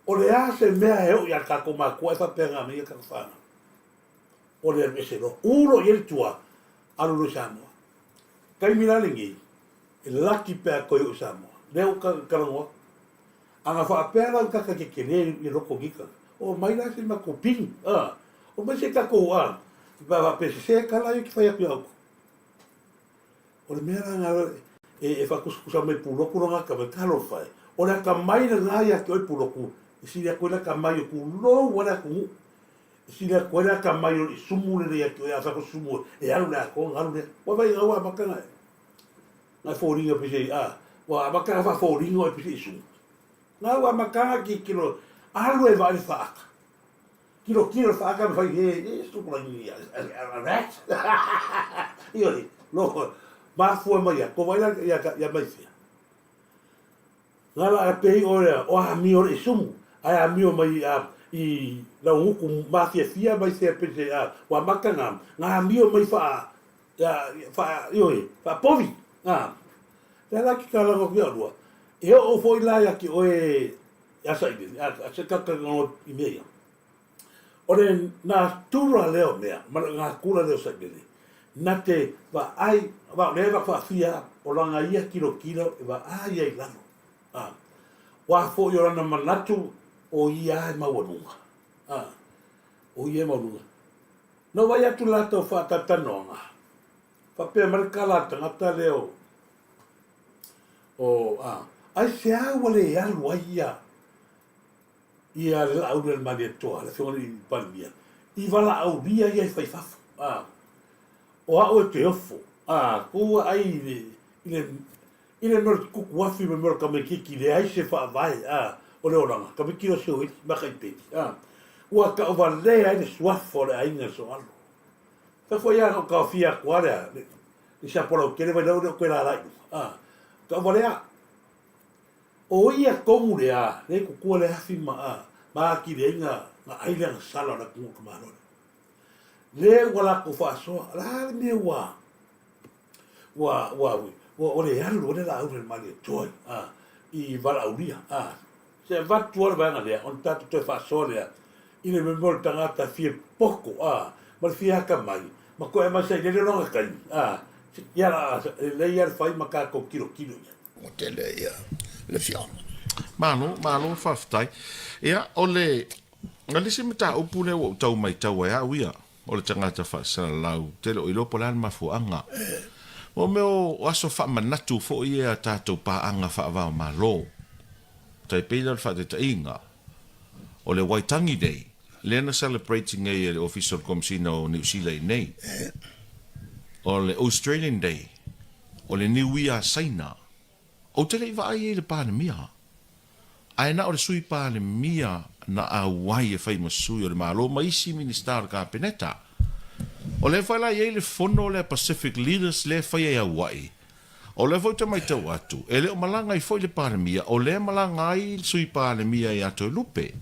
O le a se mea e oo iā tātou mātua e faapea ngā mea tātou whānau. O le alu ese loa. Ulo i ai le tua, alu loa i Samoa. Taimi la lenei, e laki pe a koe oo i Samoa. Lea ua talanoa atu. A na faapea la utaka ke kele i loko gika, o mai la se makou pini, a, o mai se takou a, pe a faapea sese ka la ia ki whai atu ia outou. O le mea la nga e, e whakusakusa mai puloku lo nga ka talofa e. O le akamai lena ia te oi puloku, e sili atu ai le akamai o kulou a le atunuu. E sili atu ai le akamai o le sumu lele ia te oi a whakusumu e alu le atoa galu lea. Ua vai ngau a makanga e. Ngai fōringa pise i, a, ua amakanga wha-fōringa o e pise i sumu. Ngā ua amakanga ki kilo, alu e vaai le whaaka. Kilo kilo le whaaka me whai he, e suku la ni, a rat. Io hi, no, mafua mai ia, ko vai la ia, ia mai whia. Ngā la a pehi o rea, o a mio le i sumu, ai a mio mai a, i lau nguku mafia fia mai sea pese a, ua amakanga, ngā mio mai wha, Ia, wha, ioe, whaapovi, ngā. Lea la ki ka langa ki aurua. E oo foi la ia ki oe ia sa i a, a se kaka ngā i mea ia. O le nā tūra leo mea, ma ngā kura leo sa i na te wa ai, wa le wa whaafia o langa ia kilo kilo e wa ai ai lalo. A, wa fo i o lana manatu o ia e maualunga. A, o ia e maualunga. No wai atu latou whaatatanoanga, whapea mai le kala a tangata lea o, o, a, aisea ua le alu ai ia, ia le laauli a le Malietoa, le afioga i le Palemia, i valaaulia ia e fai fafo, a, o au e te ofo, a, kou ai i le, i le, I le mea o le tukuafi ma le mea o le tamaitiiti, leai se faavae, a, o le olaga, tamaiti o se oili, maka i peli, a, ua taʻuvalea ai le suafa o le aiga i Soalo. Fai foi a na ou taofia atu a lea, le, le siapo lautele vailau le o toe lala i luga, a, taʻuvalea. O ia tonu lea, le tutua le afi ma, a, ma atili ai na, na ai le agasala o le atunuu o ka Malo. Le ua latou faasoa, o le a le mea ua, ua, ua, ua, ua le alu ai le laau le Malietoa a, i valaaulia, a. Se avatu lava le vaega lea, ona tatou toe faasoa lea i le mea o le tagata fia poto, a, ma le fia atamai, ma toe aumai sailele lona taimi, a, ia la, e lelei lava le fai ma tatou tilotilo i ai. Ua tele ia le afioaga. Malo, malo faafetai. Ia, o le, o le isi mataupu lea ua ou tau matau ai au ia, O le tagata faasalalau tele o iloa po o le a le mafuaaga. Mo mea o aso faamanatu foi ia a tatou paaga faava-o-Malo. Tai pei la o le faataitaiga, o le Waitangi Day, lea na celebrate nei e le Ofisa o le Komesina o Niu Sila i nei. O le Australian Day, o le Niuia a Saina, ou te le i vaai ai i le Palemia. Ae na o le Sui Palemia na auai e fai ma sui o le Malo ma isi Minisita o le Kapeneta. O lea foi la e i ai le fono lea Pacific Leaders lea e faia i Aua'i. O lea foi ou te matau atu, e le o malaga ai foi le Palemia, o lea e malaga ai le Sui Palemia ia Toelupe.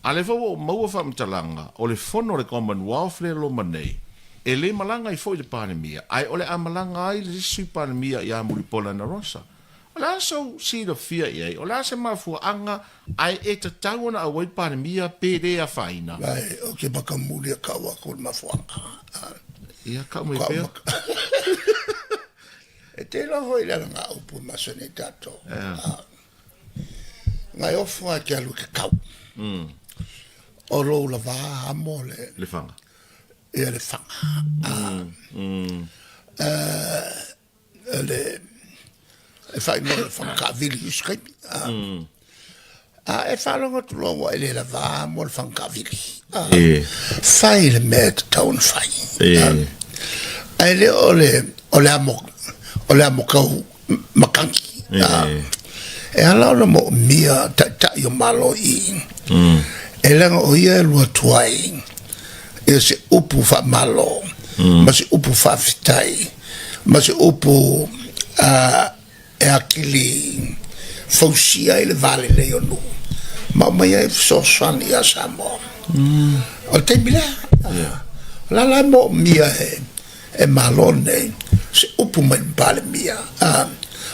A lea foi ua ou maua faamatalaga, o le fono a le Commonwealth lea e loma nei, e le malaga ai foi le Palemia, ae o le a malaga ai le isi Sui Palemia ia Mulipola Anarosa. O le a sou silafia i ai? O le a se mafuaaga ae e tatau ona auai le Palemia pe le afaina? Vai, ou te makamuli a kau aku i le mafuaaga. Ia, kau mai pea. E te iloa foi le alaga upu e masani ai tatou. Ngai ofo a te alu i ke kau. O lou lava amo le... Le faga. Ia le faga. Le e faaigoa le faga taavili i isi taimi. A e faalogo atu loa ua e le lava mo le faga taavili. Fai le mea e tatau ona fai. Ae le o le o le amo o le amo kau matagi. E ala ona moomia taitai o Malo i e leaga o ia e alu atu ai ia se upu faamalo ma se upu faafetai ma se upu e atili fausia ai le va lelei o nuu ma aumai ai fesoasoani ia Samoa. O le taimi lea, o la la e moomia e Malo nei se upu mai le Palemia. O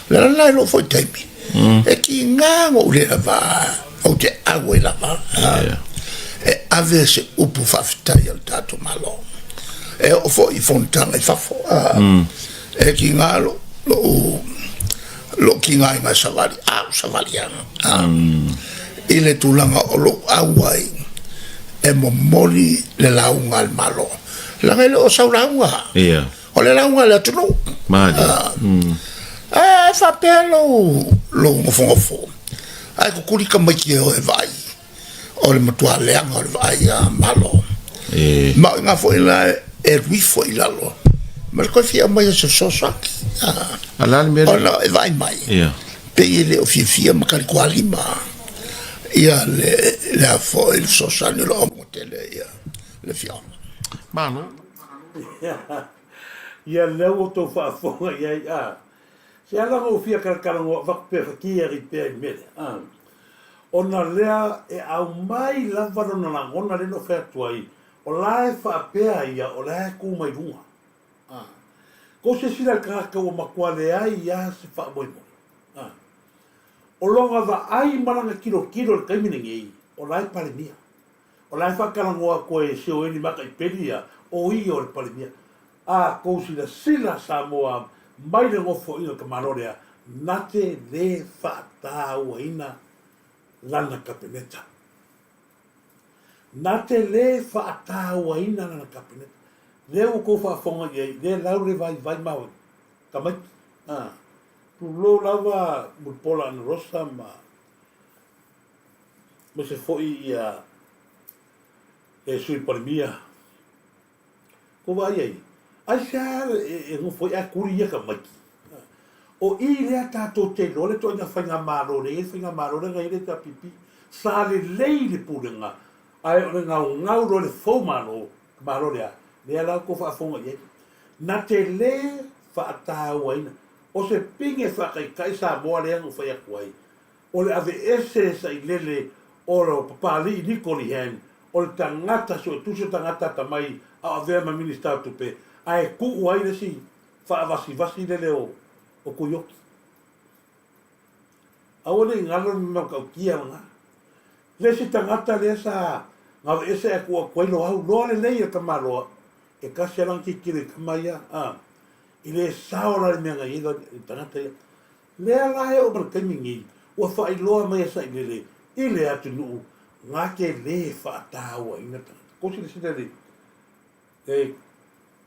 le ala lena i lou foi taimi, e tiga lou le lava ou te au ai lava e ave se upu faafetai a le tatou Malo. E oo foi i fonotaga i fafo, E kiga lou lou kiga i nga savali, a o savali ana i le tulaga o lou au ai e momoli le lauga a le Malo. Leaga e le o sau lauga. O le lauga a le atunuu. E faapea lou lou nofonofo ae kukuli tamaiti e o e vaai. O le matua leaga o le vaai a Malo. E. Ma o i ina foi la e alu ifo i lalo ma le toe fia aumai o se fesoasoani. A o le a le mea lea? Ona e vaai mai, Ia. pei e le o fiafia ma talitualima ia le, le a foi le fesoasoani o lo o tele ia le afioaga. Malo. Ia lea ua outou faafofoga i ai, a. Se ala na ou fia kalakalanoa avatu pea fatia pea i le mea lea, a. Ona lea e aumai lava lona lagona lea na ou fai atu ai, o la e faapea ia o la e tu mai luga. A. Kou silasila i le tagata ua matua leai lava se faamoemoe. A. O lona vaai ma lana tilotilo i le taimi lenei, o la e Palemia. O la e faatalanoa atu ai e Sioeli Mataipeli ia, o ia o le Palemia. A kou silasila Samoa mai le nofoaiga o le tamaloa lea, na te le faatauaina lana Kapeneta. Na te le faatauaina lana Kapeneta. Lea ua tou faafofoga i ai, lea lau le vaivai ma tamaiti. A, tulou lava Mulipola Anarosa ma aemaise foi ia le Sui Palemia. Ko vaai ai, aisea e nofo ai ae kuli ia tamaiti? O i lea tatou te iloa le ituaiga faigamalo lea e i ai le faigamalo lea na i ai le HRPP. Sa lelei le pulega ae o le gaugau loa i le fou malo, malo lea, lea la ua outou faafofoga i ai. Na te le faatauaina. O se pine faataitai Samoa lea na ou fai atu ai, O le aveese sailele o le Papalii Niko Lee Hang, o le tagata suetusi o tagata atamai a o avea ma Minisita o Tupe, ae tuu ai le isi faavasivasi lele o Tuioki. Aua ne i galo le mea matautia lena. Le isi tagata lea sa gaveese ae tuu atu ai Loau, loa lelei e le tamaloa, e tasi lava lana tilotilo i tama ia, a, i le sao la le mea na i ai le tagata ia. Lea la e oo mai le taimi nei, ua faailoa mai e Sailele i le atunuu na te lē faatauaina tagata. Kou silasila i le,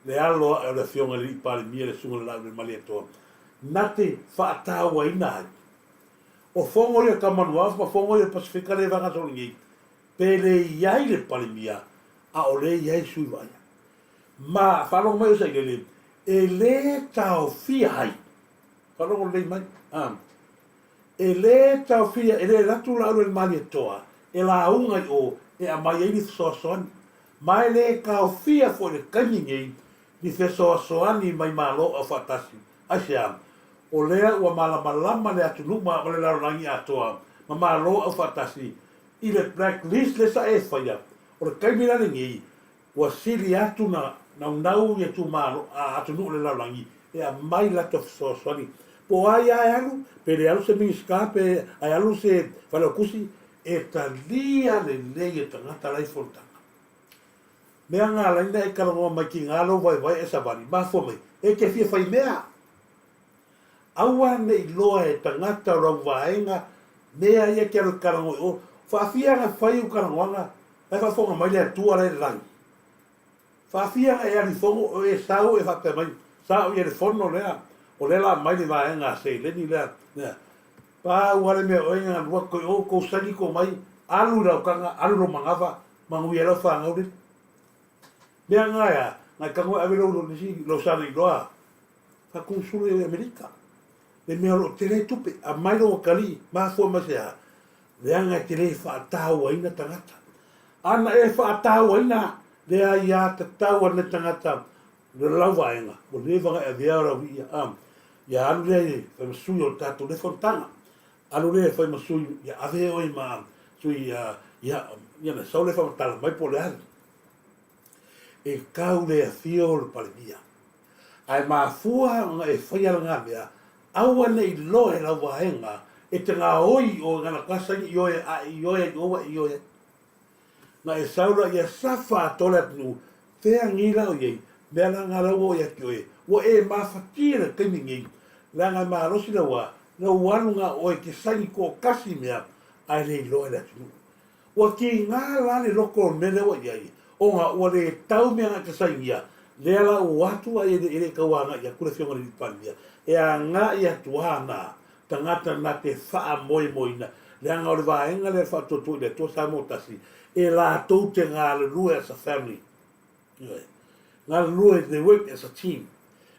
le alo ae o le Afioga i le Alii Palemia, le Susuga i le Laaulialemalietoa, na te faatauaina ai. O fono ia o Tamanuaf ma fono ia o Pasefika lea e vagasolo nei, pe le i ai le Palemia, a o lea e i ai sui vaaia. Ma faalogo mai o Sailele, E lē taofia ai, faalogo lelei mai, a, e lē taofia, e le alu atu la le Malietoa e lauga i o e aumai ai ni fesoasoani. Ma e lē taofia foi i le taimi nei ni fesoasoani mai Malo Aufaatasi. Aisea? O lea ua malamalama le atunuu ma le lalolagi atoa ma Malo Aufaatasi i le black list lea sa e faia. O le taimi la lenei, Ua sili atu na naunau ia itumalo a atunuu o le lalolagi e aumai latou fesoasoani. Po o ai a e alu, pe le alu se Minisita pe ae alu se Failautusi, e talia lelei e tagata la e i fonotaga. Mea na ala ai na e talanoa mai tiga lou vaivai ae savali, mafua mai, e te fia fai mea. Aua ne i loa e tagata o lau vaega mea ia e te alu e talanoa i o. Faafia na fai u talanoaga La e faafofoga mai le Atua la e i le lagi. Faafia na e alu i fono o e sau e faapea mai, Sa o i ai le fono lea, o lea la aumai le vaega a seleni lea, lea. Pau lava le mea oe na alu atu i o, tou saini tou mai, alu i lau taga, alu lou manava, manuia ai lau fanau lele. Mea na e a? Na e tago e ave lou, lou sana iloa faakomusulu i Amerika. Le mea o lo o tele ai tupe, aumai lou atalii, mafua mai se a? Leaga e te le faatauaina tagata. Ana e faatauaina le aiatatau a lenei tagata le lau vaega, ua leva ona e avea lau ia, a, ia alu lea e fai ma sui o le tatou lea fonotaga. Alu lea e fai ma sui, ia ave oe ma sui, ia, ia, ia na sau lea faamatala mai po o le a. E tau le afio o le Palemia. Ae mafua ona e faia lena mea, aua ne i loe lau vaega e te gaoi i oe ngana kasa i ioe a e ioe ai oua e ioe ai. Na e sau la ia safa atoa le atunuu, fea nei la o iai, mea la nga la ua o ia ki oe, ua e mafatia i le taimi nei, leaga e malosi lau a, lau alu nga oe ke saini toatasi mea, ae le iloa e le atunuu. Ua tiga la le loko o le mea lea ua i ai, ona ua le tau mea na e tasainia, lea la ua o atu ai e le tau agai atu le Afioga i le Alii Palemia, e agai atu lava na tagata na te faamoemoeina, leaga o le vaega lea e faatuatua i le Atua Samoa Tasi, e latou te galulue as a family. Ioe. Galulue, they work as a team.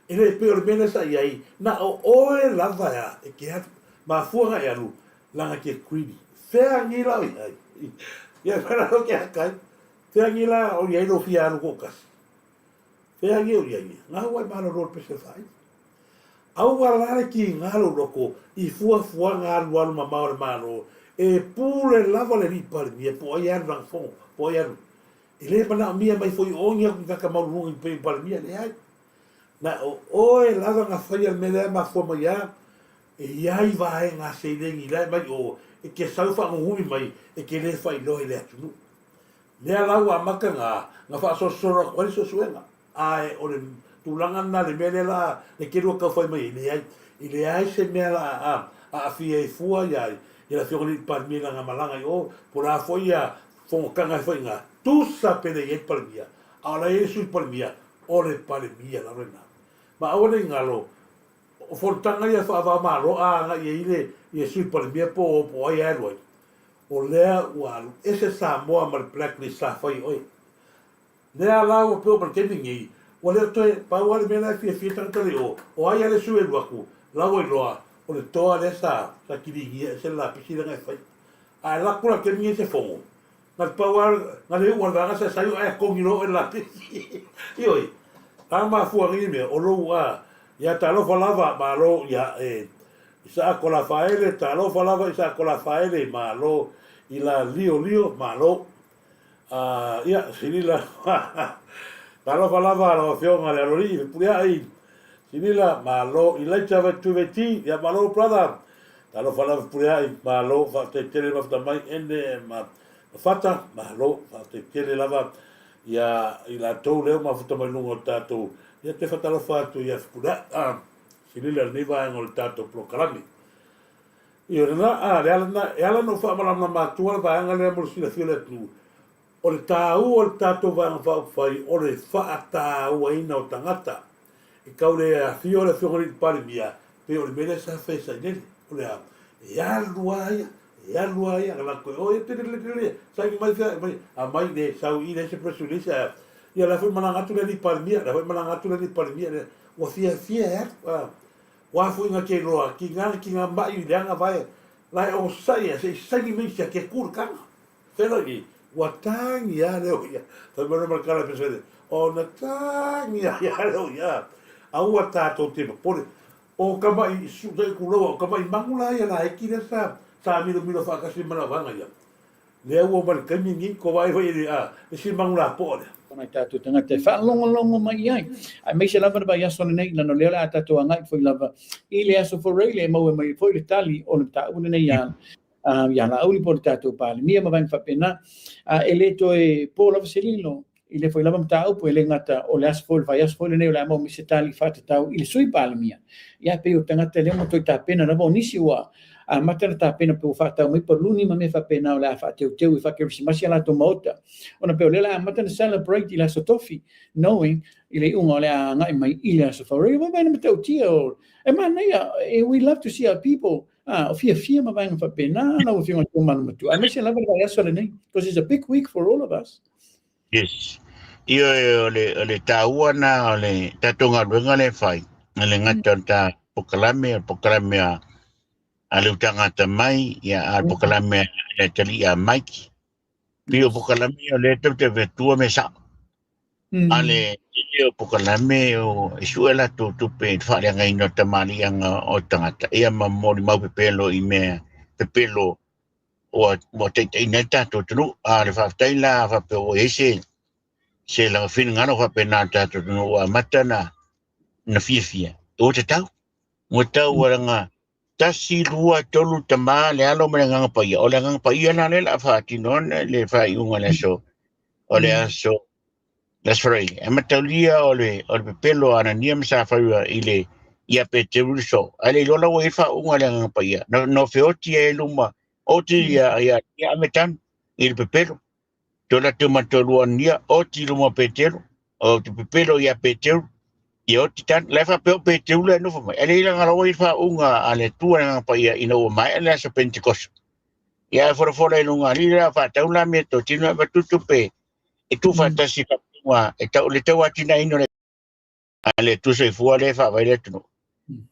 E le pei o le mea lea sa i ai, na o oe lava ea e te alu. Mafua na e alu, leaga e te greedy. Fea nei la o i ai? Ia fea la o ke akai? Fea nei la o i ai lou fia alu toatasi? Fea nei o i ai? Ngā ua e malolo le pese whai. Aua la le ki ngā lou loko i fuafuaga alualu mamao a le Malo, e pule lava le Alii Palemia po o ai e alu lana fono, po o ai e alu. E le manaomia mai foi o ni aku tagata maualuluga i pei o Palemia, leai. Na o oe lava na faia le mea lea e mafua mai a, e i ai vaega a seleni la e mai o e te sau faanunumi mai e te le faailoa i le atunuu. Lea la ua amata na, na faasolosolo atu ai le suesuega. Ae o le tulaga lena le mea lea la le tele ua tau fai mai ai, leai, e leai se mea la a aafia ai fua ia le Afioga i le Palemia i lana malaga i o, po o le a foi ia fonotaga e fai i ina, tusa pe le i ai le Palemia, a o la e i ai le Sui Palemia, o le Palemia lava lena. Ma aua ne i galo, o fonotaga ia faava-o-Malo a agai ai le ia Sui Palemia po o po o ai e alu ai, o lea ua alu ese Samoa ma le blacklist sa fai e oe. Lea la ua peo ma le taimi nei, ua le o toe pau lava le mea la e fiafia tagata le o, o ai a le sui e alu atu, la ua iloa, o le toa lea sa, sa kiligia ese le lapisi lea na e fai. Ae lako la le taimi nei se fono, na le pau lava, na le iu a le vaega sa sai ae togi loa oe i le lapisi. Ioe, a mafua nei mea, o lou a, ia talofa lava, malo, ia e, Isaako Lafaele, talofa lava Isaako Lafaele, malo, i la Liolio, malo. A, ia, Silila, talofa lava lau Afioga le Aloalii Fepuleai, Silila, malo, Ilaita Vaituivaiti, ia malo brother, talofa lava Fepuleai, malo, faafetai tele mafuta mai Ene ma Fata, malo, faafetai tele lava ia i latou lea ua mafuta mai luga o le tatou, ia te faatalofa atu ia Fepuleai, a, Silila i lenei vaega o le tatou polokalame. Ia, lena, a, le ala lena, e ala ona ou faamalamalama atua le vaega lea mo le silafia o le atunuu, o le tāua o le tatou Vaega Faaupufai o le faatauaina o tagata. E tau le afio le Afioga i le Palemia, pei o le mea lea sa fai e Sailele, o le a? E alu lava ia, e alu lava ia, na latou o, ia, tele, tele, tele, saini mai fea, mai, aumai le sau i i, leai se press release, ae a? Ia, la foi malaga atu le alii Palemia, la foi malaga atu le alii Palemia, le, ua fiafia e alu, a. Ua foi na te iloa, tiga na tiga mai i leaga vae, la e onosai ia, se i saini mai si a te ku le taga. Felo i, ua tagi a leo ia. Fai mai loa ma le tala e Pesele, ona tagi ai a leo ia. Aua tatou te popole. O tama'i su, se i tulou, o tama'i manu la ia laiti lea sa, sa milomilo faatasi ma lau vaega ia. Lea ua oo mai le taimi lenei, ua vaai foi i le, a, le isi manu lapoa lea. O nai tatou tagata e faalogologo mai i ai, aemaise lava le vaiaso lenei, leaga o lea o le a tatou agai foi lava i le Aso Faraile e maua mai ai foi le tali o le mataupu lenei ia, ia Laauli po o le tatou Palemia ma vaega faapena. E le toe po lava se lilo i lea foi lava mataupu, e le gata o le aso foi, le vaiaso foi lenei o le a maua mai se tali faatatau i le Sui Palemia. Ia, e pei o tagata lea ua toe tapena lava, o nisi ua amata ona tapena pe ua faatau mai paluni ma mea faapena o le a faateuteu e faakeresimasi a latou maota, ona pei o lea o le a amata ona celebrate i le Aso Tofi, knowing i le iuga o le a agai mai i le Aso Faraile. Ua vaai na matautia o e manaia, we love to see our people o fiafia ma vaega faapena, lau Afioga i le Taumalu Matua, aemaise lava le vaiaso lenei, because it's a big week for all of us. Yes. Ioe, o le, o le tāua nā o le tātou galuega lea e fai, e le gata o le tā pokalame, o le pokalame a, a le utagata mai, ia, a le pokalame a le atalii a Mike. Pei o pokalame o lea tatou te fetua me sao. A le tele o pokalame o e sue latou tupe i le faaleagaina o tamaliiaga o tagata, ia ma molimau pepelo i mea pepelo ua, ua taitaiina ai le tatou atunuu. A o le faafetai la faapea ua i ai se, se laga finagalo faapena o le tatou atunuu ua amata na, na fiafia. Ua tatau, ua tatau ua laga tasi, lua, tolu, tama, le alo ma le agaga paia. O le agaga paia la lea o le a faatino le faaiuga o le aso, o le aso That's right. E mataulia o le, o le pepelo a Anania ma Safaira i le, ia Peteru le so. Ae le iloa la ua i ai le faauuga a le Agaga Paia. No, no feoti ai luma, oti ia, ia, ia ame tanu i le pepelo. To latou ma toalua Anania, oti i luma o Peteru, o te pepelo ia Peteru, ia oti tanu. La e faapea o Peteru lea e nofo mai. Ae le ilaga la ua i ai le faauuga a le Atua le Agaga Paia ina ua maea le aso Penitekoso. Ia e folafola i luga alii la faatau la mea totino e avatu tupe e tuufaatasi faapitoa e tau le tauatinaeina o le a le Atua soifua lea e faavae le atunuu.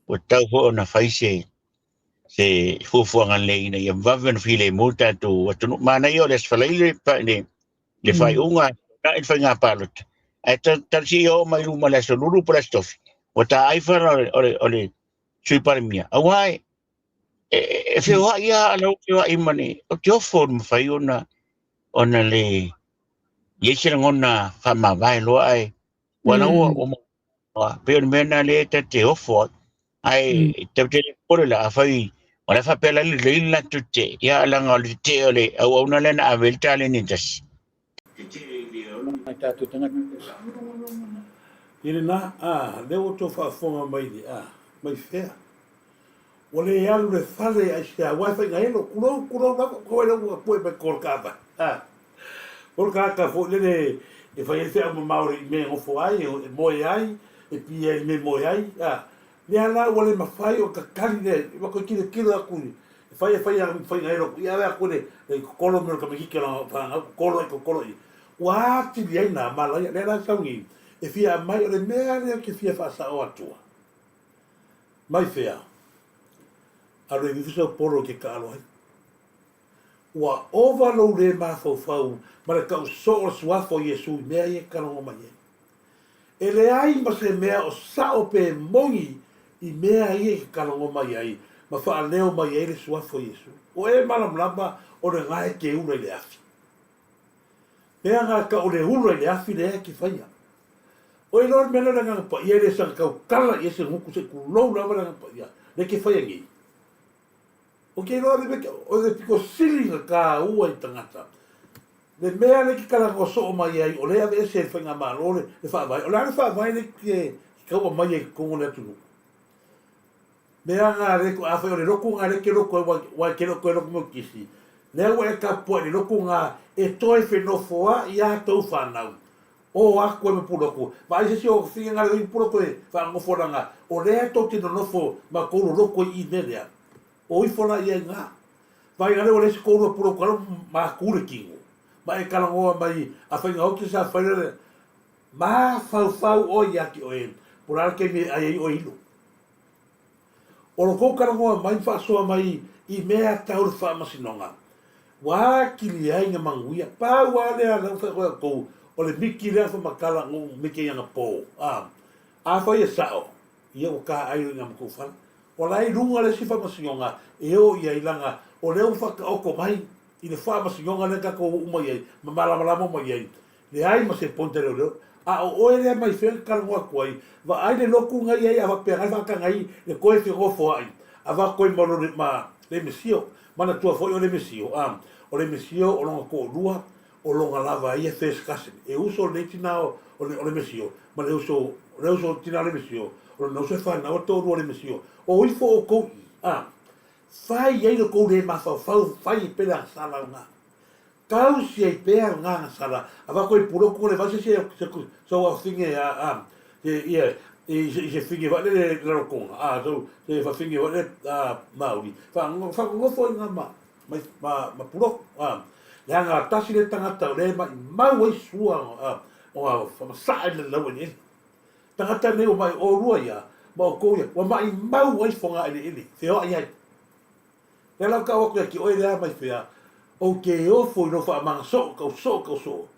Ua tatau foi ona fai se se fuafuaga lelei ina ia vave ona filemu le tatou atunuu. Manaia o le Aso Faraile le, le faaiuga i le faiga palota. Ae talosia ia oo mai luma i le Aso Lulu po o le Aso Tofi, ua taai fana o le, o le, o le Sui Palemia. Aua e, e, e feoai lava a lau feoai ma le, o te ofo o le mafai ona ona le i ai se lagona faamavae loa ae ua la ua ua pei o le mea lena lea ta te ofo ai ae tatou te le popole la afai o la e faapea la lelei le latou tetee ia leaga o le tetee o le auauna lea na ave ai le taleni e tasi. Nai tatou tagata. I lena, a, lea ua outou faafofoga mai i le, a, mai fea? Ua le alu le fale aisea aua e faiga elo, tulou, tulou lava, ko ai ua pue mai ko le kaava. Ha. Ko le kāka foi lele e fai ai feau mamao i mea e nofo ai, e moe ai, e pie ai i mea e moe ai. Ha. Lea la ua le mafai o kakali le, ua koe kilokilo aku i, e fai e fai a faiga elo, ia ave aku le, le kokolo me o le tamaititi o lana whanau, kokolo i kokolo i. Ua atili ai nā malaia, lea la sau nei, e fia mai o le mea lea ke fia whaasao atua. Mai fea? Alu e ifo sau polo i ke kaalo ai. Ua ova lou le mafaufau ma le kau soo o le suafa o Iesu i mea ia e kalogo mai ai. E leai ma se mea o sao pe moni i mea ia i ke kalogo mai ai ma faaleo mai ai le suafa o Iesu. O e malamalama o le na e ke ula i le afi. Mea nga ka o le ula i le afi lea e ke whaia. O e loa le mea lea o le Agaga Paia e le saga tautala i ai se gutu se i tulou lava le Agaga Paia le ke whaia nei. O ke iloa le mea, o le pito sili na tāua i tagata. Le mea le ke kalagoa soo mai ai, o le aveese e le faigamalo le, le faavae. O le a le faavae le ke kaua mai ai i totonu o le atunuu? Mea nga le ko, afai o le lotu nga le ke lotu ai, wa e ke le o toe lotu me o kisi. Lea ua e tapuai i le lotu nga e toe fenofoa'i a tou whanau. O aku ai ma Puloku. Vaai se isi o finagalo i Puloku e faanofo langa, o lea tou te nonofo ma kou loloto i i mea lea. O ifo la ia i nga. Vaai ale ua leai se koulua Puloku alo ma aku le kino. Ma e talanoa mai a faiga oti sa fai le. Mafaufau oe ia te oe, po o le a le taimi e ai ai oe ilo. O lo kou talanoa mai ma faasoa mai i mea tau le faamasinoga, ua atili ai na manuia. Pau lava lea lau fai atu tou, o le miti lea na faamatala na ou miti ai anapo. A, afai e sao, ia ua taai loa i ina ma tou fale. O la e i luga le isi faamasinoga e o i ai leaga o lea ua faataoto mai i le faamasinoga lea tatou o uma i ai ma malamalama uma i ai. Leai ma se point a leoleo. A o oe lea mai fea na talanoa atu ai, vaai le lotu na i ai a faapea na faataga ai le toe fenofoai avatu ai ma lole ma Lemesio. Manatua foi o Lemesio, a, o Lemesio o lona toalua o lona lava ia first cousin. E uso lenei tina o, o Lemesio ma le uso, le uso tina o Lemesio, o lona uso e fanau a toalua o Lemesio. O ifo outou i i, a, fai ai lo tou le mafaufau, fai ai pea le agasala lena. Tausi ai pea le gagasala avatu ai puloku le vai se se se ua fine a a se ia i se i se fine vai le lalotonga a so se fa fine vai le a mauri fa fa nofo i nga ma ma ma ma puloku a leaga tasi le tagata o le mai mau ai sua a o a fa masaa i le lau eleele tagata nei ua mai olua ia ma outou ia ua mai mau ai foga eleele feoai ai. Lea la kau atu ia te oe lea mai fea, ou te ofo i lou faamaga soo, kau soo, kau soo.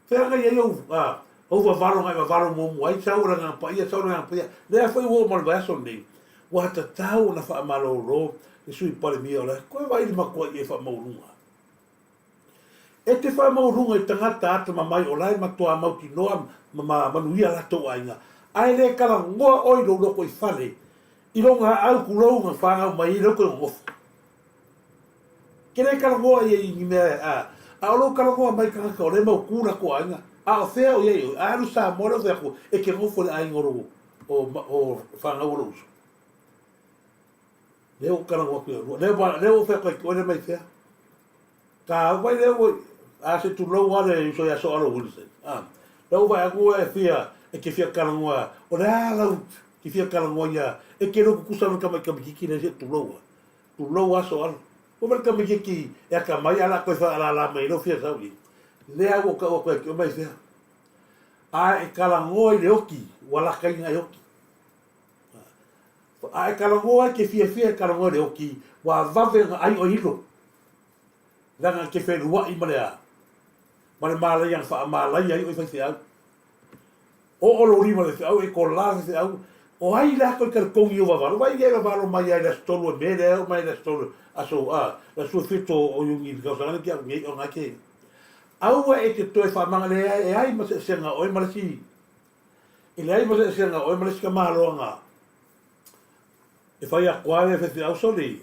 Fea na iai ou, a, ou vavalo na e vavalo muamua ai, sau o le Agaga Paia, sau o le Agaga Paia. Lea foi ua oo ma le vaiaso lenei, ua tatau ona faamalolo le Sui Palemia o le Koe vaai i le matuai e faamaualuga. E te faamaualuga i tagata atamamai o la e matua mautinoa ma manuia latou aiga, ae le talanoa oe i lou lotoifale i lou gaau kulou na fanau mai ai lou toe nonofo. Ke le talanoa ia i ni mea a, a o lou talanoa mai tagata o lea e mautu latou aiga, a o fea o i ai oe? A alu Samoa lea o fai atu e te nofo i le aiga o lou o, o fanau o lou uso. Lea ua talanoa atu ia lua. Lea ua, lea ua fai atu ai oe lea mai fea. Ka vai lea ua, a se tulou lava le uso ia Soalo Wilson. A, lea ua vaai atu e fia, e te fia talanoa, o le a lau te fia talanoa ia, e te le tutusa ma le tamai tamaitiiti lea se tulou a. Tulou a Soalo. Ua vai le tamaitiiti e atamai ae o le a toe faalala mai ai lou fia sau i ai. Lea ua ou tau atu ai oe mai fea. A e talanoa i le oti, ua lakaina e oti. A e talanoa e te fiafia e talanoa i le oti, ua vave ona ai oe ilo. Leaga e te feluaʻi ma le a? Ma le malaia na faamalaia ai oe faifeau. Oo lou lima i le faifeau, e kola le faifeau, o ai la toe teletogi i ou vavalo? Vai ia e vavalo mai lava i le aso 3 o Me lea e oo mai i le aso 3, aso, a, le aso 17 o Iuni i le tausaga lenei te au nei, o na te. Aua e te toe faamaga lea e ai ma se eseesega o oe ma le isi, e leai ma se eseesega o oe ma le isi tamaloaga E fai atu lava le faifeau sole,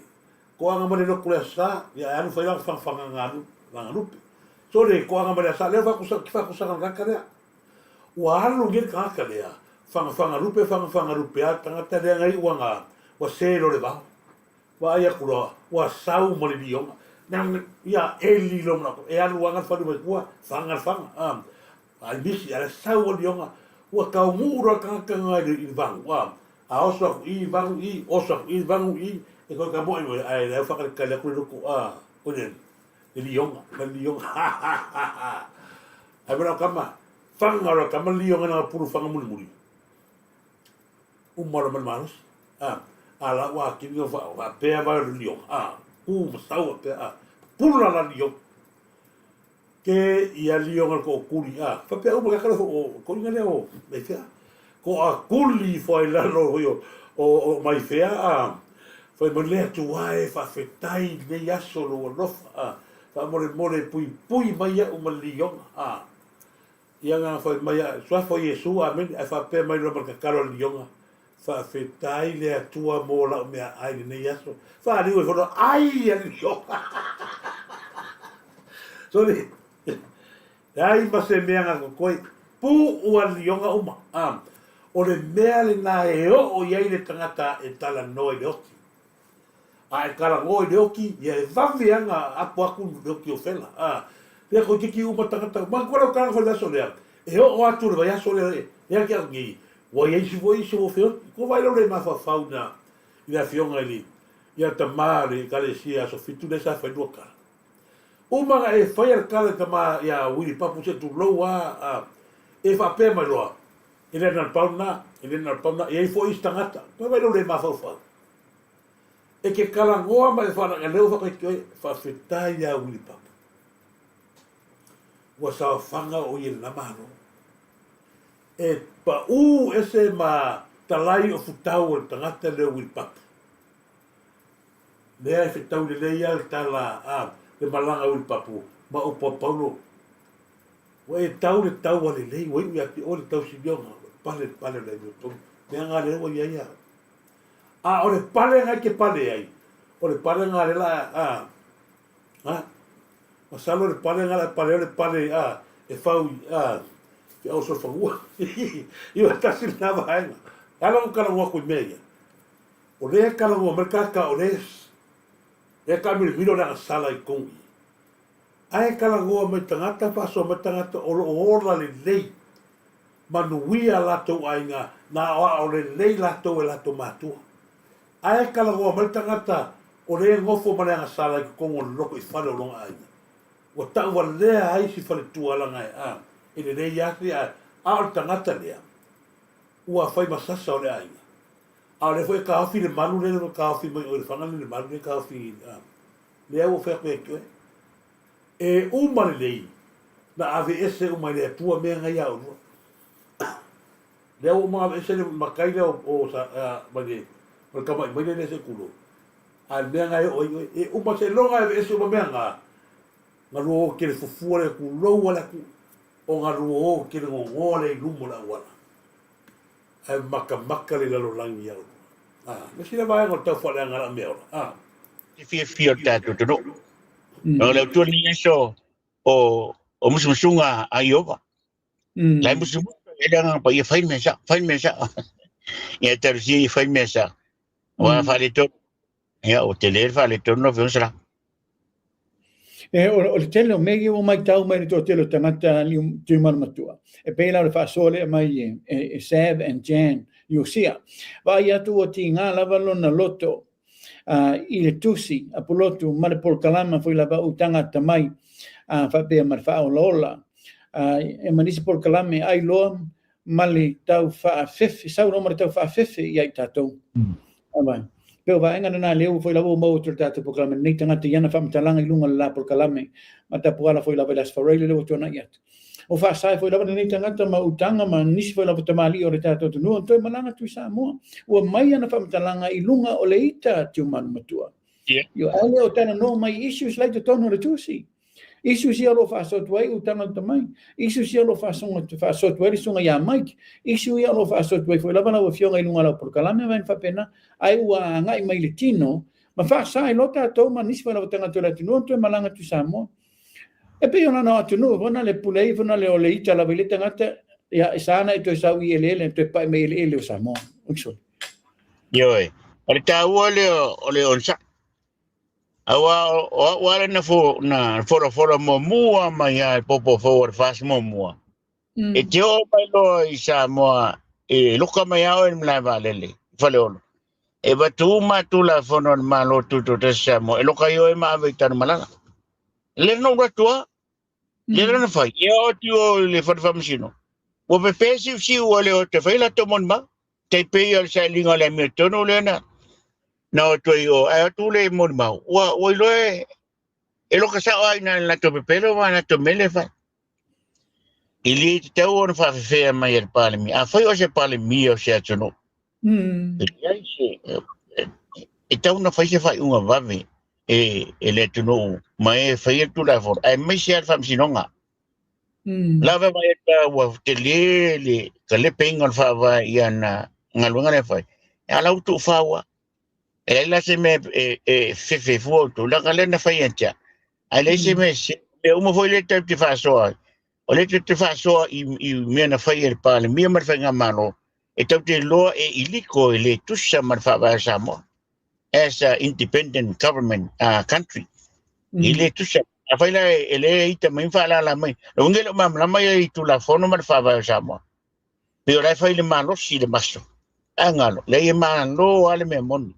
toaga mai le lotu le Aso Sa, ia ae alu fai lana fagafaga lana lupe. Sole, toaga mai le Aso Sa, lea faakusaga le tagata lea. Ua alu nei le tagata lea, fagafaga lupe, fagafaga lupe lava le tagata lea na iu ana, ua se loa le vao. Vaai atu loa, ua sau ma le lioga. Ia eli loa manatu, e alu lava le falu mai tua, faga le faga. Ai misi, a sau o lioga, ua taunuu loa le tagata lena i le vagu, a, a oso aku i, vagu i, oso aku i, vagu i, e toe tamoe mai, ae leai ua faatalitali atu le loto, a, o le, le lioga, ma le lioga, ha, ha, ha, ha. Ae ma lau tama, faga loa tama le lioga na pulu faga mulimuli. Uma loa ma le malosi, a, a la ua akili na faapea vai o le lioga, a, ku ma sau faapea, a, pulu la la lioga. Ke ia lioga le toʻokuli a faapea uma kaka o koina lea o maifea toʻakuli ifo ai lalo foi o o maifea a fai mai le Atua e faafetai i lenei aso lou alofa a faamolemole puipui mai iaʻu ma le lioga a Ia na fai mai a Suafa o Iesu, amene, ae faapea mai loa ma le tatalo a le lioga, Faafetai le Atua mo lau meaai i lenei aso. Faaliu ai foi loa, Ai a le lioga! Sorry. Leai ma se mea na totoe, puu a le lioga uma. Ah, o le mea lena e oo i ai le tagata e talanoa i le oti. A e talanoa i le oti, ia e vave lava ona apo atu le oti o Fela. A, lea toeitiiti uma tagata, manatua lau tala foi i le aso lea, e oo atu i le vaiaso lea, lea te au nei, ua i ai isi foi isi ua feoti. Kua vaai lau le mafaufau na i le afioga i le, ia tama o le Ekalesia aso Fitu lea sa fai lua tala. Uma na e faia le tala i tama ia Wili Papu se tulou a, a. E faapea mai loa, E le na o le pau lena, e le na o le pau lena, e i ai foi isi tagata, toe vaai lou le mafaufau. E te talanoa ma e faalagaleu faapea oe, faafetai ia Wili Papa. Ua saofaga o ia i lena Malo. E paū ese ma talai o futau o le tagata lea o Wili Papa. Lea e fetau lelei lava le tala a le malaga a Wili Papu ma upu a Paulo. Ua e tau le taua lelei, ua iu ia te oe le tausilioga, ua pale le pale o le amiotonu. Mea nga lea ua i ai au. A o le pale nga e te pale ai, o le pale nga lea la a, a, masalo le pale nga la e pale ai o le pale a, e fau i, a, te au solofanua. I o tasi lena vaega. E ala ona talanoa atu i mea ia. O lea e talanoa mai le tagata o lea e taamilomilo le agasala i totonu i i. Ae talanoa mai tagata, faasoa mai tagata o lo o ola lelei, manuia latou aiga, na aoao lelei latou e latou matua. Ae talanoa mai le tagata o lea e nofo ma le agasala i totonu o le loto i fale o lona aiga. Ua tauvalea ai si faletua laga e a, e lelei lava se ae, a o le tagata lea, ua fai ma sasa o le aiga. A o lea foi e taofi le malu lea e taofi mai o i le faga lea le malu lea e taofi a, lea ua fai atu ia te oe. E uma lelei na aveese uma e le Atua mea na ia oulua. Lea ua uma ona aveese le matai lea o mai le tama'i mai lea se tulou. A le mea na e oo ai oe, e uma seiloga e aveese uma mea na, galua o tele fufua le tulou a le atu, o galua o tele gogoa le i luma o le auala. Ae makamaka le lalolagi ia oulua. A, le isi lea vaega o le tau faaleaga lau meaola. A. Te fiafia o le tatou atunuu. O le Atua lenei aso o o musumusuga a Ieova. La e musumusu e le Agaga Paia, fai le mea sao, fai le mea sao. Ia talosia ia fai le mea sao. Aua faaletonu, ia ua tele le faaletonu lau Afioga Sala. E, o le tele o mea ia ua matau mai le toatele o tagata Tuimanomatua, e pei la o le faasoa lea mai e Sav and Jan Iosia. Vaai atu ua tiga lava lona loto i le tusi a Pulotu ma le polokalama foi lava o utaga atamai faapea ma le faaolaola e ma nisi polokalame ai loa ma le tau faafefe, sau loa ma le tau faafefe ia i tatou. Aua, pei o vaega lena lea ua foi lava ua maua atu e le tatou polokalame lenei tagata i ana faamatalaga i luga o le la polokalame ma tapuala foi lava i le Aso Faraile lea ua tuanai atu. Ua faasae foi lava lenei tagata ma utaga ma nisi foi lava tamalii o le tatou atunuu ona toe malaga atu i Samoa. Ua mai ana faamatalaga i luga o le ita Tiumanumatua. Ioe, ae le o talanoa mai i issues la i totonu o le tusi. Issues ia o lo o faasoa atu ai utaga uta mai. Issues ia o lo o faasoa atu ai le susuga ia Mike. Issue ia o lo o faasoa atu ai foi lava lau Afioga i luga o lau polokalame ma vaega faapena. Ae ua agai mai i le tino ma faasae loa tatou ma nisi foi lava tagata o le atunuu ona toe malaga atu i Samoa. E pei o lana atunuu foi na le pule ai foi na le o le ita lava i le tagata, ia e sa ona e toe sau i eleele, toe pai mai i eleele o Samoa. Oi sole. Ioe. O le taua lea o le onosai. Aua o au lava na fo na folafola muamua mai lava i le popo fou o le FAST muamua. E te oo mai loa i Samoa, e loka mai lava oe i le malae vaalele i Faleolo. E avatu uma lava Tulafono a le Malo Tutoatasi Samoa, e loka ai oe ma ave i Tanumalala. Lea na ou alu atu lava, lea la na fai, ia oo atu i o i le fale faamasino, ua pepe siusiu ua le o atu e fai latou molimau. Tai pei o le sailiga o le amiotonu lea na na o atu ai i o, ae o atu le molimau, ua ua iloa e e loka sao lava i ina i le latou pepelo ma latou mea lea e fai. E le tatau ona faafefea mai e le Palemia. Afai o se Palemia o se atunuu, e leai se, e tatau ona fai se faaiuga vave e, e le atunuu ma e faia le Tulafono, aemaise lava le Faamasinoga. Lava vai atu ua tele le talepeiga o le faavae i ana galuega lea e fai, a o la ua tuufau lava. E leai la se mea e fefe fua outou, leaga lea na fai ia te au. Ae leai se mea sese. O mea uma foi lea tatou te faasoa ai, o lea tatou te faasoa i mea na fai e le Palemia ma le Faigamalo, e tatou te iloa e iliko e le tusa ma le faavae o Samoa as a independent government country. E le tusa. Afai la e le ita mai ma faalala mai. Le uiga e le o malamalama ia i Tulafono ma le Faavae o Samoa. Pei o la e fai le malosi i le maso. Ae galo, leai e malo lava le mea moni.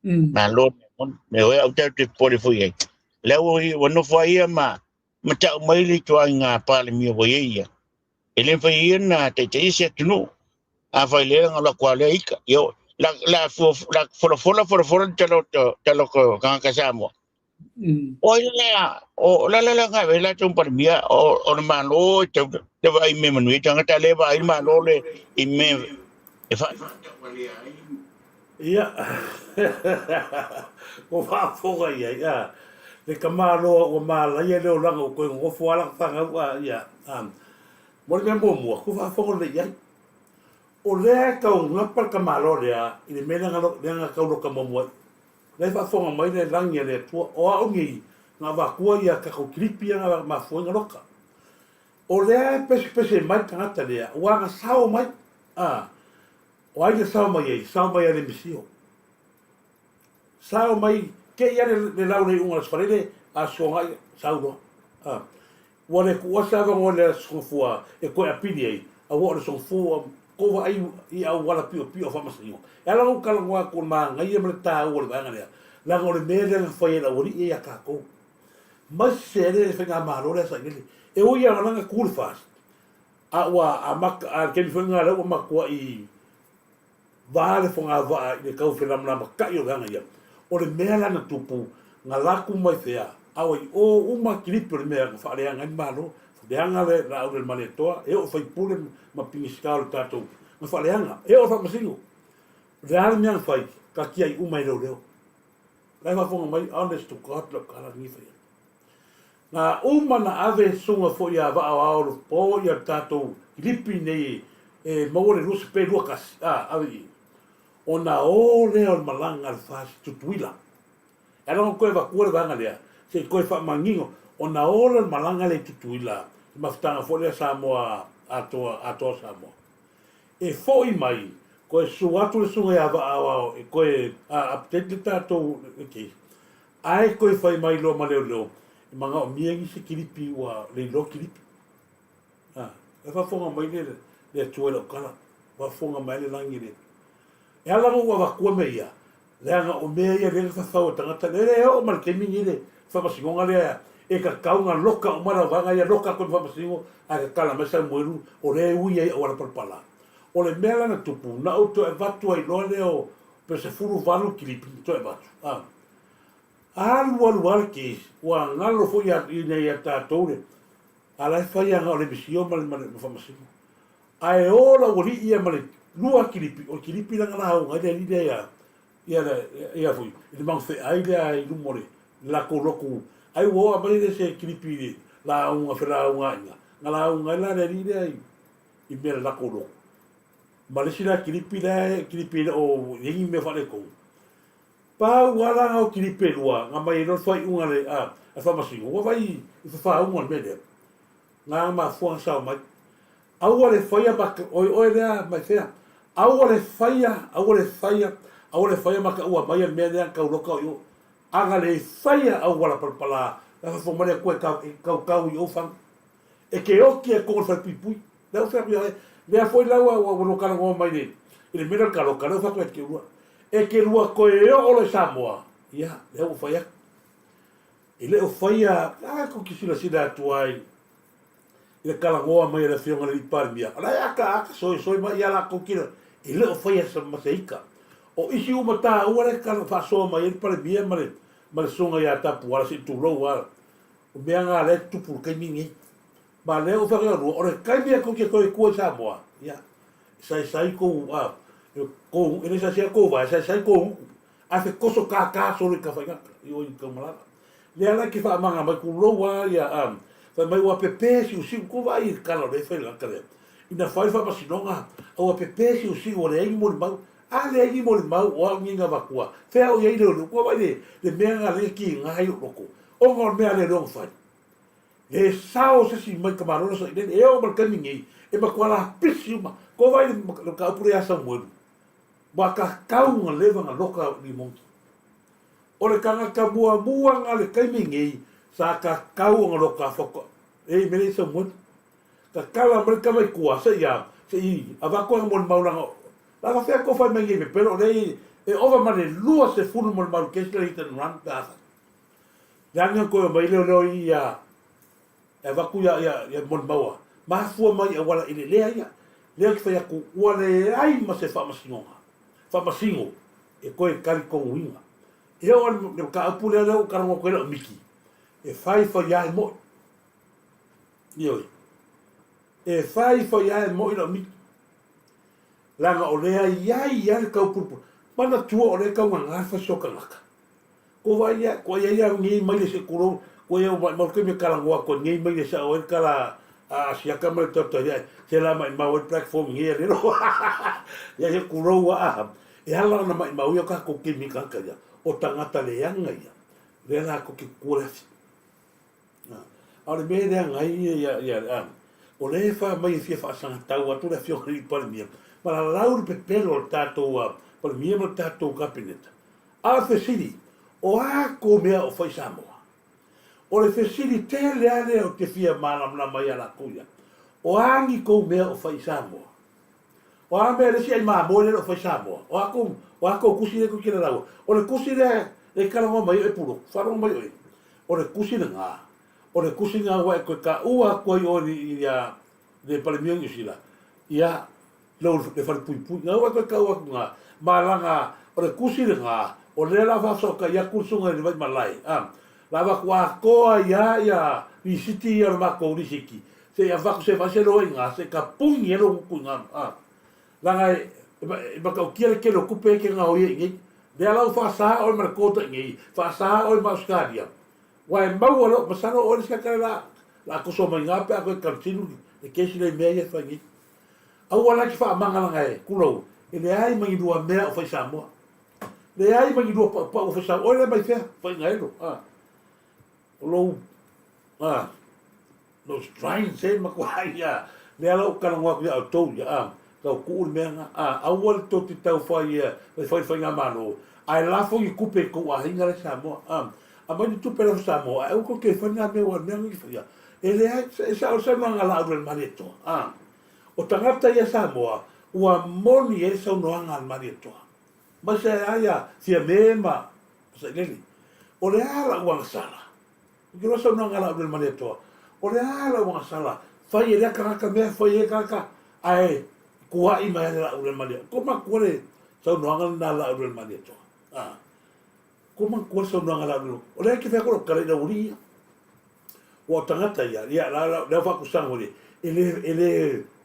Malo le mea moni. Mea oe au tatou te popole foi i ai. Lea ua nofo ai ia ma tau mai le ituaiga Palemia ua i ai ia. E le mafai ia na taitaia se atunuu. Afai lea na alu atu lava lea ita, ia la la la folafola folafola le tala o tala o tagata Samoa. O ai la o la la la ga ve la tou Palemia o o le Malo e tau te vaai i mea manuia tagata lea e vaai le Malo le i mea e fa Ia, ua faafofoga i ai, a, le tamaloa ua malaia le olaga ua toe nonofo lava lana fanau, a, ia, a, mo le mea muamua, ua faafofoga lelei i ai. O lea e tau gapa le tamaloa lea i le mea lea na tau loka muamua ai. La e faafofoga mai le lagi a le Atua, o au nei na avatua ia tatou kilipi ia na mafua ai na loka. O lea e pesepese mai le tagata lea, ua agasao mai, a, O ai na sao mai ai? Sao mai ai le misio. Sao mai, te i ale le lau le iuga o le Sefalele, a sogai, sau loa. A. Ua le tuua se avanoa i le Sogafua e toe apili ai, aua o le Sogafua ua kova ai i auala piopio o faamasinoga. E ala ona ou talanoa atu o le manaia ma le taua o le vaega lea, leaga o le mea lea na fai e le aualii ia ia tatou. Mai sese ai le faigamalo lea sa i lele. E ui lava na tu le FAST, A ua amata, a le taimi foi lena lea ua matuai va le fogavaa i le tau felamalamatai o leaga ia. O le mea la na tupu, na laku mai fea, a ua i o uma kilipi o le mea na faaleaga ai le Malo, leaga le laau le Malietoa, e oo i faipule ma Pinisita o le tatou, na faaleaga, e oo i faamasino. O le a le mea na fai, ka tiai uma e leoleo. La e faafofoga mai, honest to God lau tala lenei fai atu. Na uma na ave susuga foi ia Vaa o Ao po ia tatou kilipi nei e maua le 20 pe 21 a ave i ona o lea o le malaga a le FAST Tutuila. E ala ona toe avatua le vaega lea se i toe faamanino ona o lea o le malaga lea i Tutuila le mafutaga foi lea Samoa atoa atoa o Samoa. E foi mai toe susu atu le susuga ia Vaa o Ao e toe update le tatou le case. Ae toe fai mai loa ma leoleo, e manaomia nisi kilipi ua le iloa kilipi. A, e faafofoga mai le, le Atua i lau tala, faafofoga mai le lagi le. E ala ona ou avatua mea ia, leaga o mea ia lea na fafau e tagata, lea e oo mai le taimi lenei le faamasinoga lea e tatau ona loka uma lau vaega ia, loka atu i le faamasino ae tatala mai Samuelu, o lea e ui ai auala palapala. O le mea la na tupu, na ou toe avatu ai loa lea o pe 18 kilipi na toe avatu. A, Alu alu lava le case, ua galo foi ia ina ia tatou le, a la e fai lava na o le misio ma le ma le faamasino. Ae o lau alii ia ma le lua kilipi, o le kilipi la na lauga ai le alii lea ia ia le ia foi i le magafeai lea i luma o le latou lotu, ai ua oo mai le se kilipi i le lauga felaugaaiga, na lauga ai la le alii lea i i mea le latou lotu. Ma le isi la kilipi lea kilipi e le o i ai ni mea faaletonu. Pau lava la o kilipi e lua, na mai ai loa le faaiuga a le a Faamasino, ua vaai i fafauga o le mea lea, na mafua ona sao mai. Aua le faia ma oe oe lea mai fea. Aua le faia, aua le faia, aua le faia ma taua maia le mea lea na tau loka o i o. A na le faia auala palapala, na fafo mai le Atua e tautau i ou fana. E te oti ai totonu o le falepuipui. Lea ua fai atu ia oe, lea foi la ua ua talanoa mai le i le mea lea o le taloka, lea ua fai atu ia te oulua. E te lua toe oo loa i Samoa, ia, lea ua fai atu. E le o faia, a tou te silasila atu ai i le talanoa mai a le Afioga i le Alii Palemia, o la e ataata soesoe mai ia latou tino, e le o faia ma se ika. O isi uma taua lea e faasoa mai ai le Palemia ma le ma le Susuga ia Tapuala, se i tulou lava, o mea na lea e tutupu i le taimi lenei. Ma lea ua fai atu, o le taimi e tou te toe tua i Samoa, ia, e saisai tou, a, tou, e le saisai tou vae, e saisai tou gutu, ae fetoso tātā solo i Tafaigata, i o i Taumalala. Lea la e te faamaga mai, tulou lava ia, a, fai mai ua pepe siusiu, tou vaai i le tala o lea e fai i le tagata lea, ina fai le faamasinoga, a ua pepe siusiu ua leai ni molimau. A leai ni molimau, o au nei na avatua, fea o i ai leoleo, tou vaai i le mea lena lea e tiga ai lou loto, ona o le mea a leoleo na fai. Le sao se isi mai tamaloa sa ilele, e oo mai le taimi nei, e matua lapisi uma. Ko vai le mataupu lea ia Samuelu, ua tatau ona leva ona loka limoni. O le tagata muamua na le taimi nei, sa tatau ona loka faatoa, e i mele i Samuelu. Tatala mai le tama i tua, se i a, se i avatu ana molimau laga, laga fea tou fai mai nei pepelo, o lea e ova ma le 20 molimau i le case lea hit and run pe a fai. Le agi ona toe omai leoleo i ia e avatu ia ia ia molimau a. Mafua mai i auala elelea ia. Lea ou te fai atu, ua leai ma se faamasinoga, faamasino e toe talitonuina. E oo i le mataupu lea lea ua ou talanoa atu ai lau miti, e fai fai lava e mo'i. Ioe. E fai fai lava e mo'i lau miti. Leaga o lea e i ai lava le taupulupulu. Manatua o lea e taugāgā le fasisoa tagata. Ko vai ia, ko ia ia ngei mai le se tulou, ko ia mai mau ke me talanoa atu ai ngei mai le sao ai le tala a Asiata ma le tautai ae, se la maimau ai le platform ngei a lelo. Ia se tulou a aha. E ala ona maimau ia o tatou taimi tagata ia, o tagata leaga ia, lea latou te tutua le afi. A o le mea e leaga ai ia ia ia a, o lea e fai mai e fia faasagatau atu le afioga i le Palemia, ma lalau le pepelo o le tatou Palemia ma le tatou Kapeneta. A o le fesili, o a kou mea o fai Samoa? O le fesili tele lava lea ou te fia malamalama ai ia latou ia, o a ni kou mea o fai Samoa? O a mea le isi ai mamoe lea e le o fai Samoa? O a kou, o a kou tusi lea tou te lalaua? O le tusi lea e talanoa mai ai oe Pulotu, faalogo mai oe, o le tusi lena, o le tusi lena ua e toe taua atu ai oe i le Palemia o Niu Sila, ia, lou le falepuipui. Na ua toe tau atu na, ma laga o le tusi lena, o lea la faafesootai atu le susuga i le Vaimalae, a, la avatu atoa ai lava ia lisiti ia o le matou lisiti, se i avatu se i vaai se loa i ina, se i tapuni ai lou gutu i ina, a. Leaga e, e matautia le tele o tupe e te gaoia i inei. Lea la ua faasa oe ma le quota i inei, faasa oe ma Ausetalia, ua e maua loa, masalo o oe le isi tagata lea o le a toso mai ina pe a toe continue le kesi lea i mea ia e fai nei. Aua la e te faamagalaga e, tulou, e leai ma ni lua mea o fai Samoa. Leai ma ni lua paupau o fai Samoa. Oe le mai fea, faiga elo, a. O lou, a, lou trying se matua ia, lea la ou talanoa atu ia outou ia, a, tau tuu le mea na, a, aua le tou te tau fai ia, fai fai faigamalo, ae lafo ni tupe i tou aiga la i Samoa, a, aumai ni tupe lafo Samoa, ae aua tou te fai na mea, aua o le mea na te faia, e leai, e sao le saunoaga a Laaulialemalietoa, a. O tagata ia Samoa, ua moni ai le saunoaga a le Malietoa. Mai se a ia Fiame ma Sailele. O le a la'u agasala? Ou te iloa saunoaga a Laaulialemalietoa. O le a la'u agasala? Fai e lea tagata mea, fai e lea tagata, ae tua'i mai lava le Laaulialemalietoa. Ko matua le saunoaga lena a Laaulialemalietoa. A. Ko matua le saunoaga a Laaulialemalietoa. O lea e te fai atu lau tala i lau alii ia. Ua o tagata ia, ia, la, la, lea faakusaga o le, e le, e le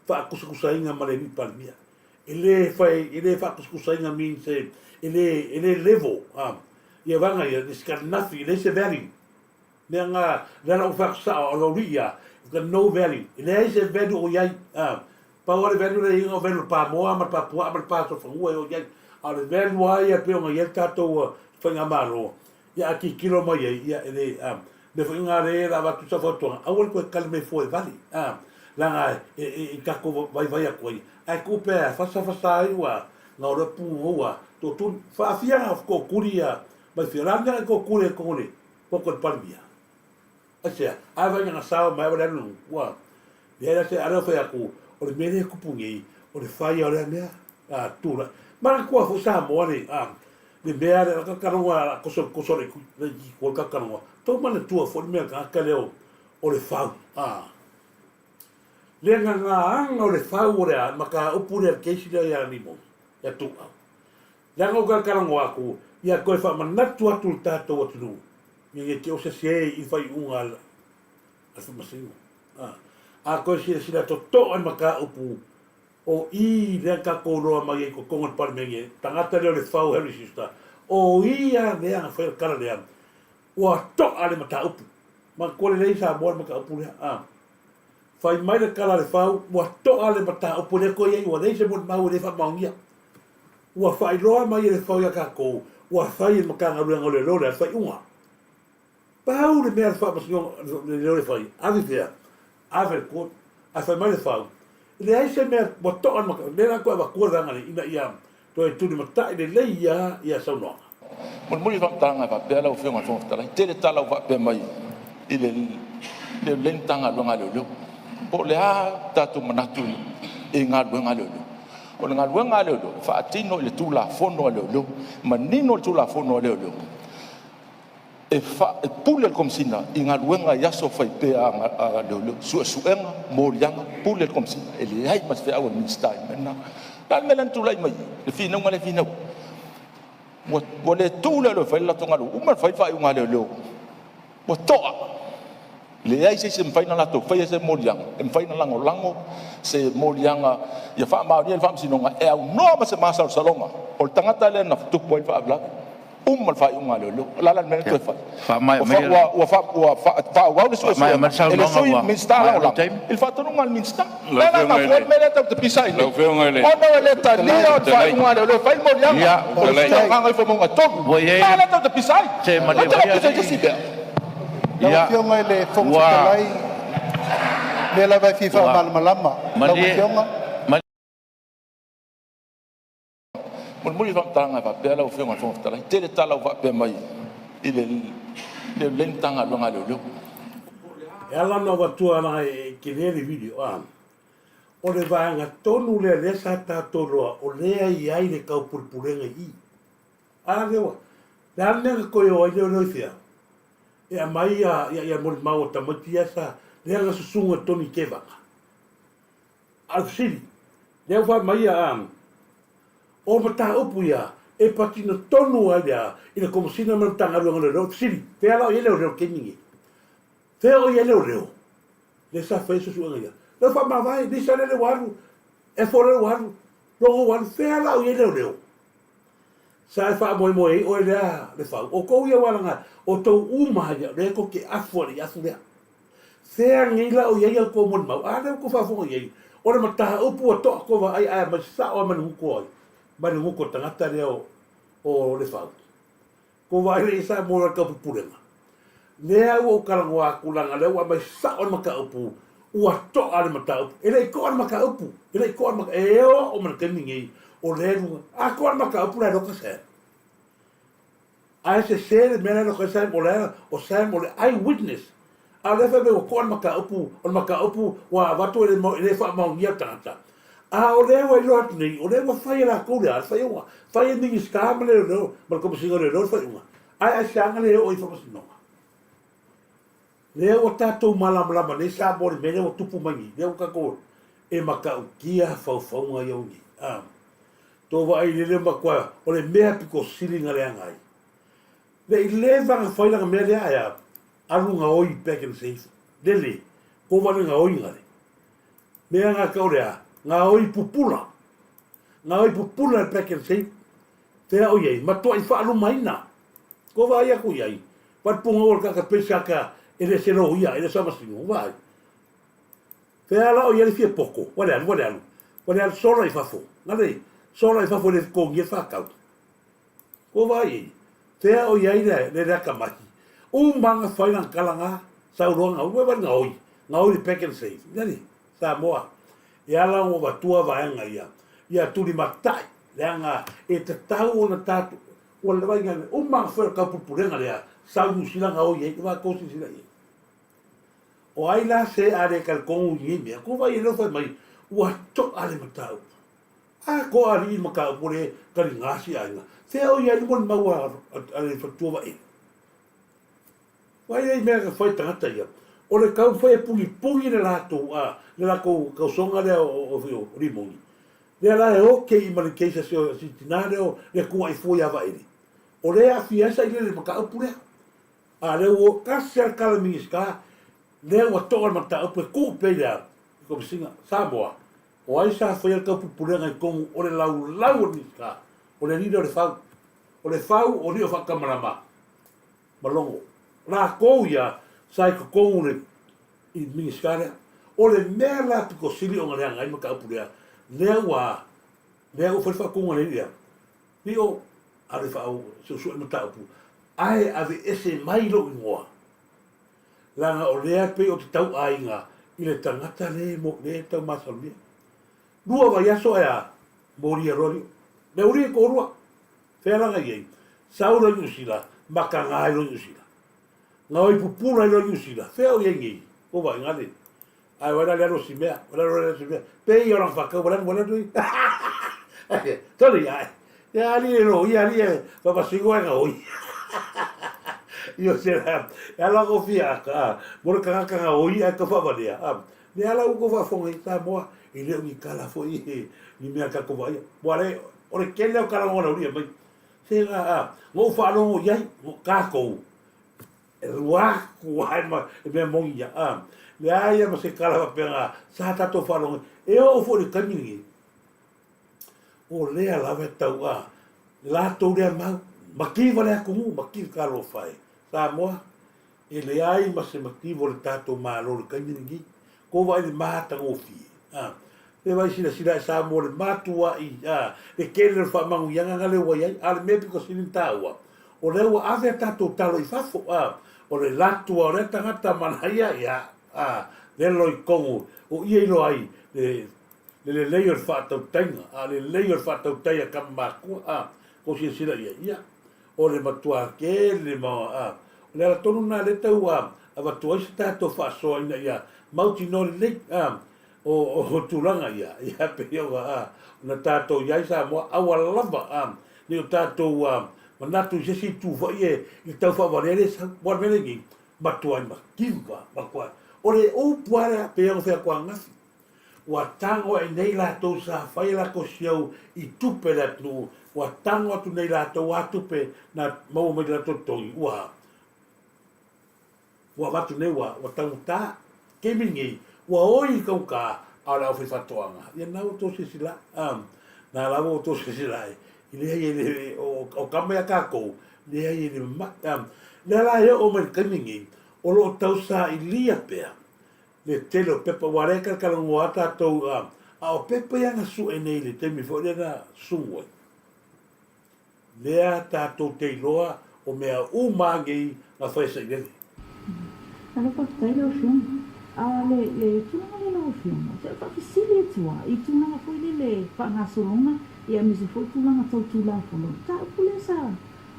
faakusakusaina ma le alii Palemia. E le fai, e le faakusakusaina means e, e le, e le level, ia vaega ia, it's got nothing, e leai se value. Mea nga, lea la ua fai atu sao, o le alii ia, it's got no value. E leai se value o i ai, pau lava le value lea e i ai, o le value o le pamoa ma le papuaa ma le pasofanua e o i ai. A o le value lava ia e pei ona i ai le tatou faigamalo, Ia a tilotilo mai ai, ia e le, a, mea foi na lea o le a avatu sau fautuaga, aua le toe tali mai fua e vale, a, leaga e, e, i tatou vaivai atu ai, ae tuu pea e fasafasa ai ua na o lea pugou a tootuli, faafia na tootuli ia mai fia, o le a le mea na tootuli ai totonu o le poto o le Palemia? Aisea? A vaai na sao mai ua le alu ua leai la se, a lea ua fai atu, o le mea lea e tupu nei, o le fai lava o lea mea, a, tulai. Manatua foi Samoa le, a, le mea lea, la talanoa la koso koso le le ki ko ka talanoa. Tou manatua foi le mea tagata lea o, o le fau, a. Le gagaaga o le fau o le a, mataupu lea le kesi lea ia Limoni, ia Tuuau. Leaga ua talatalanoa atu, ia toe faamanatu atu i le tatou atunuu, ina ne i te i o sese i faaiuga a le Faamasinoga. A, a toe silasila totoa i le mataupu o i lea na tatou iloa mai ai i totonu o le Palemene, tagata lea o le Fau Henry Sister, o ia lea na faia le tala lea, ua toa le mataupu. Manatua lelei Samoa le mataupu lea. A. Fai mai le tala a le Fau, ua toa le mataupu e le toe i ai, ua leai se molimau e le faamaonia. Ua faailoa mai e le Fau ia tatou, ua fai e le Matagaluega o Leoleo le faaiuga. Pau le mea a le Faamasinoga Leoleo e fai, ave fea? Ave i le court. Ae fai mai le Fau, e leai se mea ua toa le mataupu, lea la toe avatua le vaega lea ina ia toe tulimatai lelei ia ia saunoaga. Mulimuli le faamatalaga e faapea lau Afioga i le Fofoga Fetalai, tele tala ua faapea mai i le le lelei Matagaluega a Leoleo. Po o le a tatou manatu i galuega a Leoleo? O le galuega a Leoleo e faatino i le Tulafono a Leoleo, manino le Tulafono a Leoleo e fa e pule le Komesina i galuega i aso faipea a leoleo, suesuega, moliaga, pule le Komesina, e leai ma se feau a le Minisita i le mea lena. O le a le mea lea na tulai mai ai le finauga lea e finau ai? Ua le tu leoleo e fai le latou galuega, ua uma ona fai le faaiuga a leoleo, ua to'a, leai se isi e mafai ona latou faia se moliaga e mafai ona lagolago se moliaga ia faamaonia e le Faamasinoga e aunoa ma se masalosaloga o le tagata lea na tupu ai le faalavelave. Uma le faaiuga a leoleo. O le a la le mea lea na toe fai? Faamaea maia. Ua faaauau le suesuega e le Sui Minisita Lagolago i le faatonuga a le Minisita. O le a la mafua ai le mea lea tatou te pisa ai nei? Ona e le talia le faaiuga a leoleo e fai le moliaga o le sui o Gagaifomauga 3. O le a lea tatou te pisa ai? Matou te le o pisa i se isi mea. Lau Afioga i le Fofoga Fetalai, o lea lava e fia faamalamalama lau Afioga. Mulimuli le faamatalaga e faapea lau Afioga i le Fofoga Fetalai, tele tala ua faapea mai i le lelei Matagaluega a Leoleo. E ala ona avatua leaga e tele le video a. O le vaega tonu lea lea sa tatou iloa o lea e i ai le taupulepulega i i. A lea ua, le a le mea na toe o ai leoleo i fea? E aumai ia ia molimau a tamaiti ia sa lea na susuga i totonu i Tevaga. A o le fesili, lea ua fai mai ia o mataupu ia e patino tonu ai lea i le Komesina ma le Matagaluega o Leoleo. O le fesili, fea la o i ai leoleo i le taimi lenei? Fea o i ai leoleo? Lea sa fai suesuega ia. Lea ua faamavae, Lisa lele ua alu, Efo lele ua alu, Logo ua alu, fea la o i ai leoleo? Sa e faamoemoe ai oe lea Lefau. O tou ia ua laga, o tou uma ia, lea tou te afu i le afu lea. Fea nei la o i ai au tou molimau? A lea ua tou faafofoga i ai, o le mataupu ua toa tou vaai ae aumai sao lava mai le gutu o ai? Mai le gutu o le tagata lea o Lefau. Tou vaai lea i sa mo le taupupulega. Lea ua ou talanoa atu leaga lea ua aumai sao le mataupu, ua toa le mataupu. E le i toa le mataupu, e le i toa le mataupu, e oo mai le taimi nei, o lea e luga. A toa le mataupu la e loka Sam. Ae sese le mea la e loka ai Sam, o lea o Sam o le eye witness. A o lea fai mai ua toa le mataupu, o le mataupu ua avatu e le, e le faamaonia le tagata. A o lea ua iloa atu nei, o lea ua fai e latou le a le faaiuga. Fai e Minisita ma leoleo, ma le Komesina o Leoleo le faaiuga. Ae aisea na le oo ai i faamasinoga? Lea ua tatou malamalama nei Samoa i le mea lea ua tupu mai nei, lea ua tatou e matautia faufauga ia ua nei. A, tou vaai lele matua, o le mea pito sili na leaga ai. Le i leva na fai lana mea lea ae a, alu gaoi i Pak'nSave, lele, kova le gaoiga le. Mea na tau le a, gaoi pupula. Gaoi pupula le Pak'nSave, fea o i ai, matuai faalumaina. Ko vaai atu i ai, valupuga ua le kaka pei sa ka e le se loia, e le sa masino, vaai. Fea la o i ai le fia poto, ua le alu, ua le alu, ua le alu sola i fafo, ngale, sola i fafo e le totogia le faatau. Ko vaai ai, fea o i ai le, le, le atamai. Uma na fai lana tala na, sau loa gaoi, ua vaai gaoi, gaoi le Pak'nSave. Nani, Samoa, e ala ona avatua vaega ia, ia tulimatai, leaga e tatau ona tatou, ua leva ina, uma na fai o le taupulepulega lea, sau Niu Sila gaoi ai, ua tou silasila i ai. O ai la se a le talitonu i nei mea, ko vaai ai lea ua fai mai, ua to'a le mataupu. A ko alii mataupu le taliga si aiga, fea o i ai le molimau a le faletua Vaele? Vaai ai mea na fai tagata ia, o le taumafai e pugipugī le latou a le latou tausoga lea o Rimoni. Lea la e oke i ma le case a si tina lea o le tuuai fua ia Vaele. O lea e aafia ai sailele i le mataupu lea. A lea ua tasi lava le tala a le Minisita, lea ua to'a le mataupu e tuu pea i le a? I Komesina Samoa. O ai sa faia le taupupulega i totonu o le laulau o le Minisita? O le alii lea o Lefau. O Lefau o Lio Faatamalama ma Logo. Latou ia sa i totonu le i Minisita lea. O le mea la pito sili ona leaga ai le mataupu lea, lea ua lea ua fai le faatuga lea ia Lio ave faa suesue le mataupu ae aveese mai lou igoa leaga o lea pei o te tauaiga i le tagata le le taumasalomia. Lua vaiaso ae a molia loa Lio. Le uli e toalua. Fea la na i ai? Sau loa i Niu Sila, mataga ai loa i Niu Sila. Gaoi pupula ai loa i Niu Sila, fea o i ai nei? Ko vaai ngale. Ae wai la le alu o si mea, wai la le alu o si mea. Pe ia o lana whakau, wai la wai la Toli ai. Ia ali e lo, ia ali e whapasigo e gaoi. Io se la, e ala ko fia aka, a, mo le kangaka nga oi ai ka whaavalea, a, le ala u ko whaafonga i Samoa, i leo ni kala fo i he, ni mea ka ko vaia. Mo ale, o le kele o kala ngona uri e mai. Se nga, a, ngo whaalongo i ai, ngo kākou, e ruaku ai ma, e mea mongi ia, a, le aia ma se kala whapea nga, sa tātou whaalongo, e o fo le kamingi, O lea lava e tau a latou lea mau, maki wale aku mu, maki ka alofa e Samoa, e leai ma se makiva o le tatou Malo le taimi lenei, ko vai le matagofie, a, le vai silasila e Samoa le matuai, a, le kele o le faamanuiaga na lea ua i ai, a le mea pito sili na taua, o lea ua ave a tatou talo i fafo, a, o le latua o lea tagata manaia, ia, a, lelo i Kongo, o ia iloa ai le le lelei o le faatautaiga, a le lelei o le faatautai a kama makua, a, kou silasila i ai, ia, o le matua kele ma, a, o le ala tonu lena lea tau, a, avatu ai se tatou faasoa ina ia mautinoa lelei, a, o, o tulaga ia, ia, pei ona, a, ona tatou i ai Samoa, aua lava, a, ne i o tatou, a, manatu i se isi itu foi e, i le tau faavalea le sau, aua o le mea lenei, matuai mativa, matuai, o le upu lava lea, pei ona fai atu ananafi, Ua tago ae nei latou sa fai a latou siau i tupe le atunuu, ua tago atu nei latou a tupe na maua mai le latou totogi, ua ua avatu nei ua ua taugata. Taimi lenei, ua oi i le taugata a o le aufaifaatoaga. Ia na ua outou silasila, na lava ua outou silasila ai, e leai e le o o kama ia tatou, leai e le mamai. Lea la e oo mai i le taimi lenei, o lo o tausailia pea le tele o pepa, aua lea e talatalanoa lava tatou, a o pepa ia na sue nei i le taimi foi lea na susu ai, lea tatou te iloa o mea uma lava nei na fai e sailele. Alo faafetai lau afioga. A le le tulaga lea lau afioga, se faafesili atu lava i tulaga foi lele faagasologa ia aemaise foi tulaga tau Tulafono, le mataupu lea sa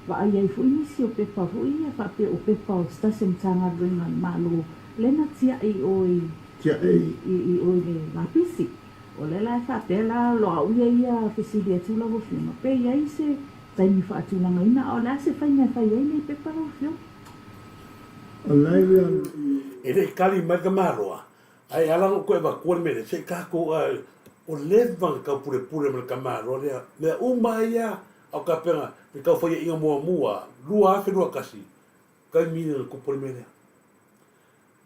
vaai ai foi nisi o pepa foi ia faapea o pepa o se tasi o Matagaluega a le Malo Lea na tia'i i o i i o i le lapisi. O lea la e faapea la o au ia ia fesili atu lau afioga pe i ai se taimi faatulagaina a o le a se faiga e fai ai nei pepa lau afioga? E le i kali mai le tamaloa, ae ala ona ou toe avatua le mea lea, se i tatou o leva ona tau pulepule ma le tamaloa lea, mea uma ia a o tapena le tau faiaina muamua 2021, taimi na tupu ai le mea lea.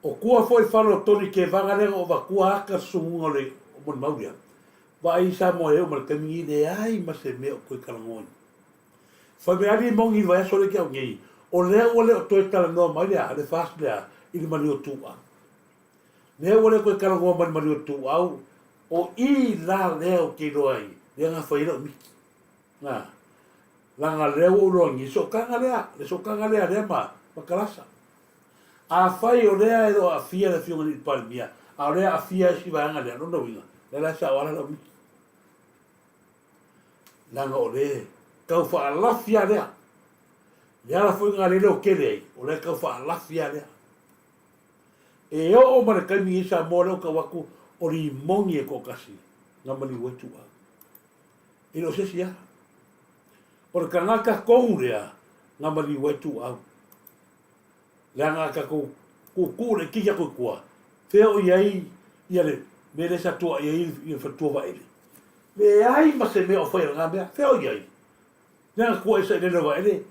O tua foi fale o Tony Kevaga lea na ou avatua ata susunuga o le molimau lea. Vaai i Samoa e oo mai le taimi nei leai ma se mea o toe talanoaina. Fai mai alii moni i le vaiaso lea ke au nei, o lea ua le o toe talanoa mai le a, le FAST lea i le maliu o Tuuau. Lea ua le toe talanoa mai le maliu o Tuuau, o i la lea ou te iloa ai, lea na fai ai lau miti. Na, leaga lea ua ou iloa nei, sootaga lea, le sootaga lea lea ma, ma Kalasa. Afai o lea e le o aafia le Afioga i le Palemia, a o lea e aafia ai si vaega lea, lona uiga, lea la e sao ala lau miti. Leaga o le tau faalafi lava lea. Le ala foi lena lea e leo tele ai, o lea e tau faalafi lava lea. E oo ma le taimi i Samoa lea o tau atu o limoni e toatasi na maliu ai Tuuau. E le o se isi lava. O le tagata tonu lea na maliu ai Tuuau. Leaga a tatou tuutuu laitiiti atu i tua, fea o i ai ia le mea lea sa tuuai ai le faletua Vaele? Leai ma se mea o fai e lena mea, fea o i ai? Lea na tuuai sailele o Vaele,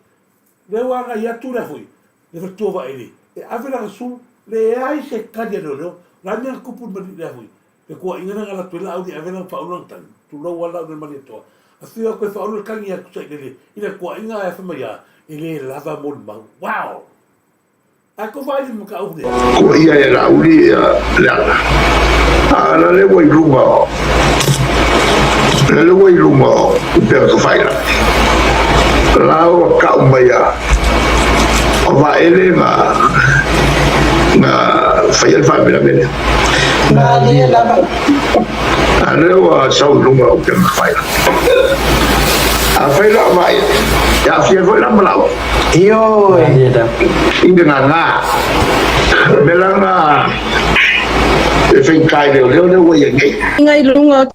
lea ua agai atu lea foi le faletua Vaele e ave lana sulu, leai se tali a leoleo, o le a le mea na tupu i le lea foi le tuuaiga lea na alu atu ai Laauli e ave lana faaulu lana tagi, tulou lava Laauli o le Malietoa, afio atu e faaulu le tagi atu sailele i le tuuaiga ae fai mai a, e le lava molimau. Wow! Ae kou vaai i le mataupu lea. Ko ia e Laauli le ala. A la le ua i luga o, la le ua i luga o upega tafailagi. La ua kau mai a o Vaele na na faia le faalavelave lea. Malie lava. A lea ua sau i luga o upega tafailagi. Afai la o Vaele, e aafia ai foi la ma Laauli. Ioe. I le gagā. Me la na e faigata i leoleo lea ua i ai nei. Inga i luga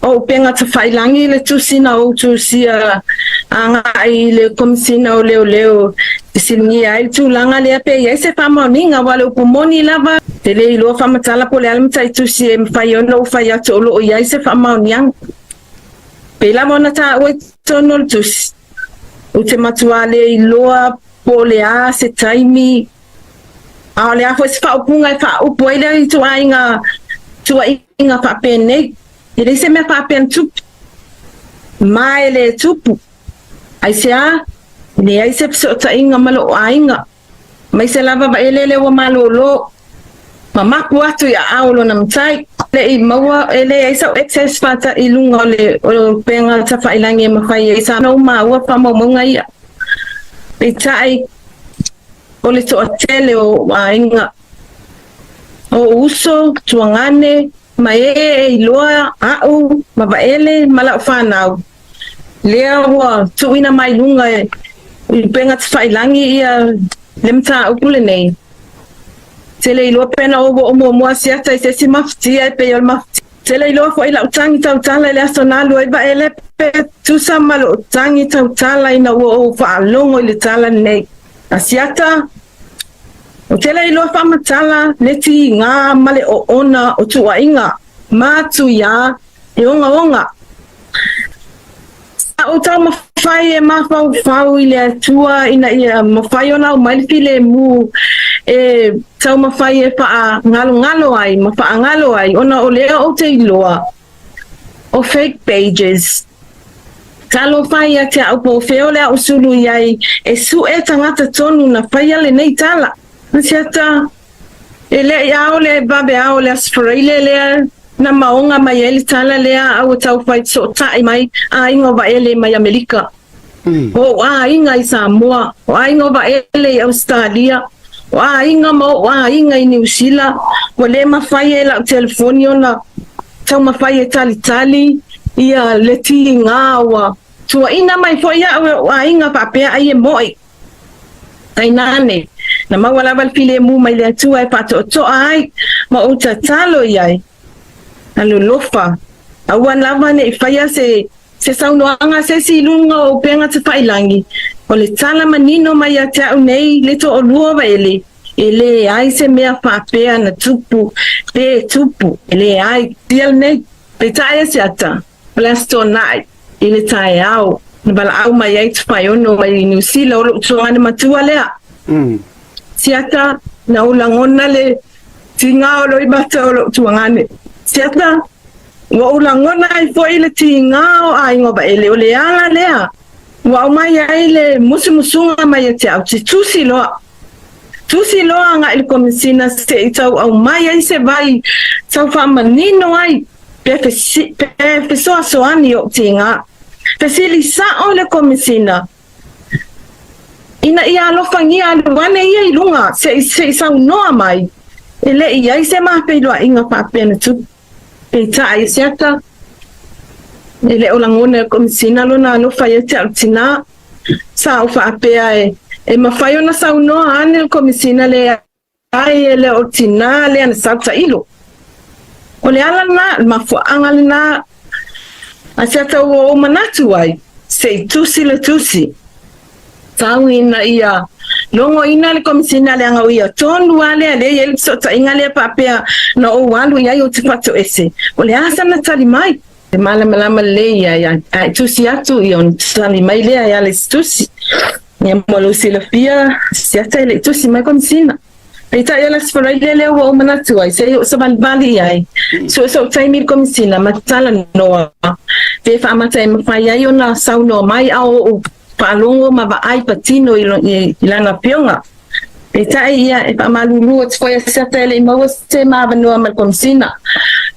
o upega tafailangi le tusi na ou tusia agai i le Komesina o Leoleo. Fesiligia ai le tulaga lea pe i ai se faamaoniga aua o le upu moni lava, te le iloa faamatala po o le a le mataitusi e mafai ona ou fai atu o lo o i ai se faamaoniaga. Pei lava ona taua i totonu o le tusi, ou te matuā le iloa po o le a se taimi, a o le a foi se faaupuga e faaupu ai lea ituaiga tuuaiga faapenei. E leai se mea faapea na tupu, ma e le tupu. Aisea? Leai se fesootaiga ma lou aiga, aemaise lava Vaelele ua malolo ma mapu atu i aao o lona matai. Le i maua e leai sau access faata'i i luga o le upega tafa'ilagi e mafai ai sa ou maua faamaumauga ia. Peitai, o le toatele o ou aiga, o ou uso, tuagane, ma ē e iloa a'u ma Vaele ma la'u fanau, Lea ua tuuina mai luga e upega tafailangi ia le mataupu lenei. Tele iloa pe na ou oo muamua siata i se isi mafutia e pei o le mafutia. Tele iloa foi lau tagi tautala i le aso na alu ai Vaele pe tusa ma lou tagi tautala ina ua ou faalogo i le tala lenei. Asiata, Ou te le iloa faamatala le tiga ma le oona o tuuaiga ma tuiā e ogaoga. Sa ou taumafai e mafaufau i le Atua ina ia mafai ona aumai le filemu e taumafai e faagalogalo ai ma faagalo ai ona o lea ou te iloa o fake pages. Talofa ia te au po o fea o le a ou sulu i ai e suʻe tagata tonu na faia lenei tala. Asiata, E leʻi aole vave ao le Aso Faraile lea na maoga mai ai le tala lea a ua tau fai sootaʻi mai aiga o Vaele mai Amelika. O ou aiga i Samoa, o aiga o Vaele i Ausetalia, o aiga ma ou aiga i Niu Sila, ua le mafai e la'u telefoni ona taumafai e talitali ia le tiga ua tuuaina mai foi a'u e ou aiga faapea ai e moʻi. Tainane, na maua lava le filemu mai le Atua e faatoatoa ai ma ou tatalo i ai. Alolofa, aua lava ne i faia se se saunoaga a se isi i luga o upega tafailangi, o le tala manino mai ia te au nei le toalua o Vaele, e leai se mea faapea na tupu pe tupu, e leai. Tia lenei, peitai e se ata, o le Aso Toonai i le taeao na valaau mai ai Tupaeono mai Niu Sila o lou tuagane matua lea. Siata, na ou lagona le tiga o loimata o lou tuagane. Siata, ua ou lagona ai foi le tiga o aiga o Vaele, o le ala lea ua aumai ai le musumusuga mai ia te au, te tusi loa. Tusi loa agai i le Komisina se i tau aumai ai se vai tau faamanino ai pe fesoasoani ou tiga. Fesili sa'o le Komisina ina ia alofagia alu ane ia i luga se i saunoa mai e le i ai se mafeiloaiga faapea na tupu. Peitai, se ata, e le o lagona e le Komisina lona alofa ia te au tinā. Sa ou faapea e mafai ona saunoa ane le Komisina le ai e le o tinā lea na sau tailo. O le ala lena, le mafuaaga lena a se ata ua ou manatu ai, se i tusi le tusi. Tau ina ia logoina le Komisina leaga o ia tonu a lea lea i ai le fesootaiga lea faapea na ou alu i ai ou te faatoese. O le a sana tali mai? E malamalama lelei ia a e tusi atu ia ona tali mai lea e ala i se tusi. Ia mo lou silafia, se ata e le i tusi mai Komisina. Peitai o le Aso Faraile lea ua ou manatu ai, se i ou savalivali i ai, sue sou taimi i le Komisina ma talanoa pe faamata e mafai ai ona saunoa mai a o ou faalogo ma vaai patino i lana afioga. Peitai ia e faamalulu atu foi a Siata e le i maua se ma avanoa ma le Komisina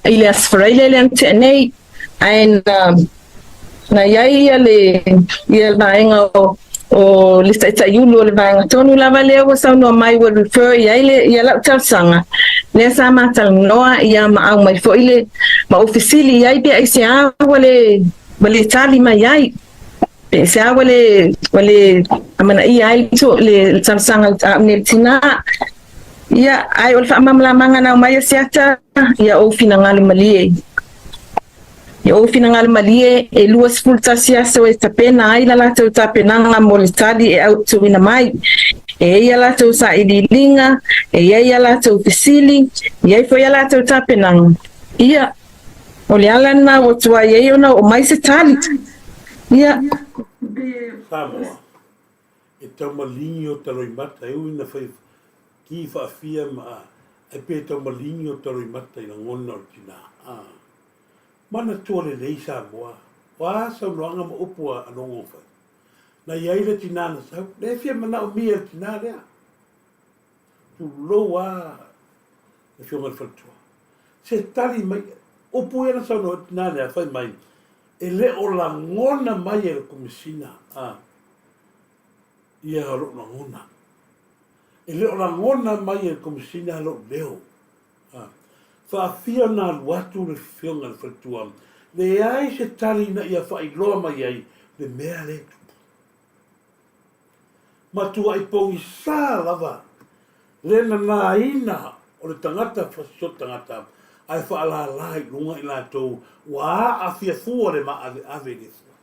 i le Aso Faraile lea na tea nei, ae na Na i ai ia le ia le vaega o o le taitaiulu o le vaega tonu lava lea ua saunoa mai ua refer i ai le ia lau talosaga lea sa ma talanoa ia ma aumai foi le ma ou fesili i ai pe aisea ua le ua le tali mai ai pe aisea ua le ua le amanaia ai le le talosaga a au nei le tina. Ia ae o le faamalamalamaga na aumai e Siata ia ou finagalo malie. Ia ou finagalo malie, e 21 aso e tapena ai la latou tapenaga mo le tali e autuina mai. E i ai a latou sailiiliga, e i ai a latou fesili, e i ai foi a latou tapenaga. Ia, o le ala lena ua tuai ai ona oo mai se tali. Ia. Samoa, e taumaligi o taloimata e ui na fai ki faafia ma a, ae pe taumaligi o taloimata i lagona o le tina a. Manatua lelei Samoa, o a saunoaga ma upu a Logo fai? Na i ai le tina na sau, lea e fia manaomia e le tina lea. Tulou a le Afioga i le Faletua. Se tali mai, upu ia na saunoa ai le tina lea, fai mai, e le o lagona mai e le Komesina a ia lou lagona. E le o lagona mai e le Komesina lou leo. A faafia ona alu atu le afioga i le faletua, leai se tali ina ia faailoa mai ai le mea lea e tupu. Matuai pogisa lava le nanaina o le tagata fasioti tagata ae faalala i luga i latou ua aafia fua le maaveave i le fua.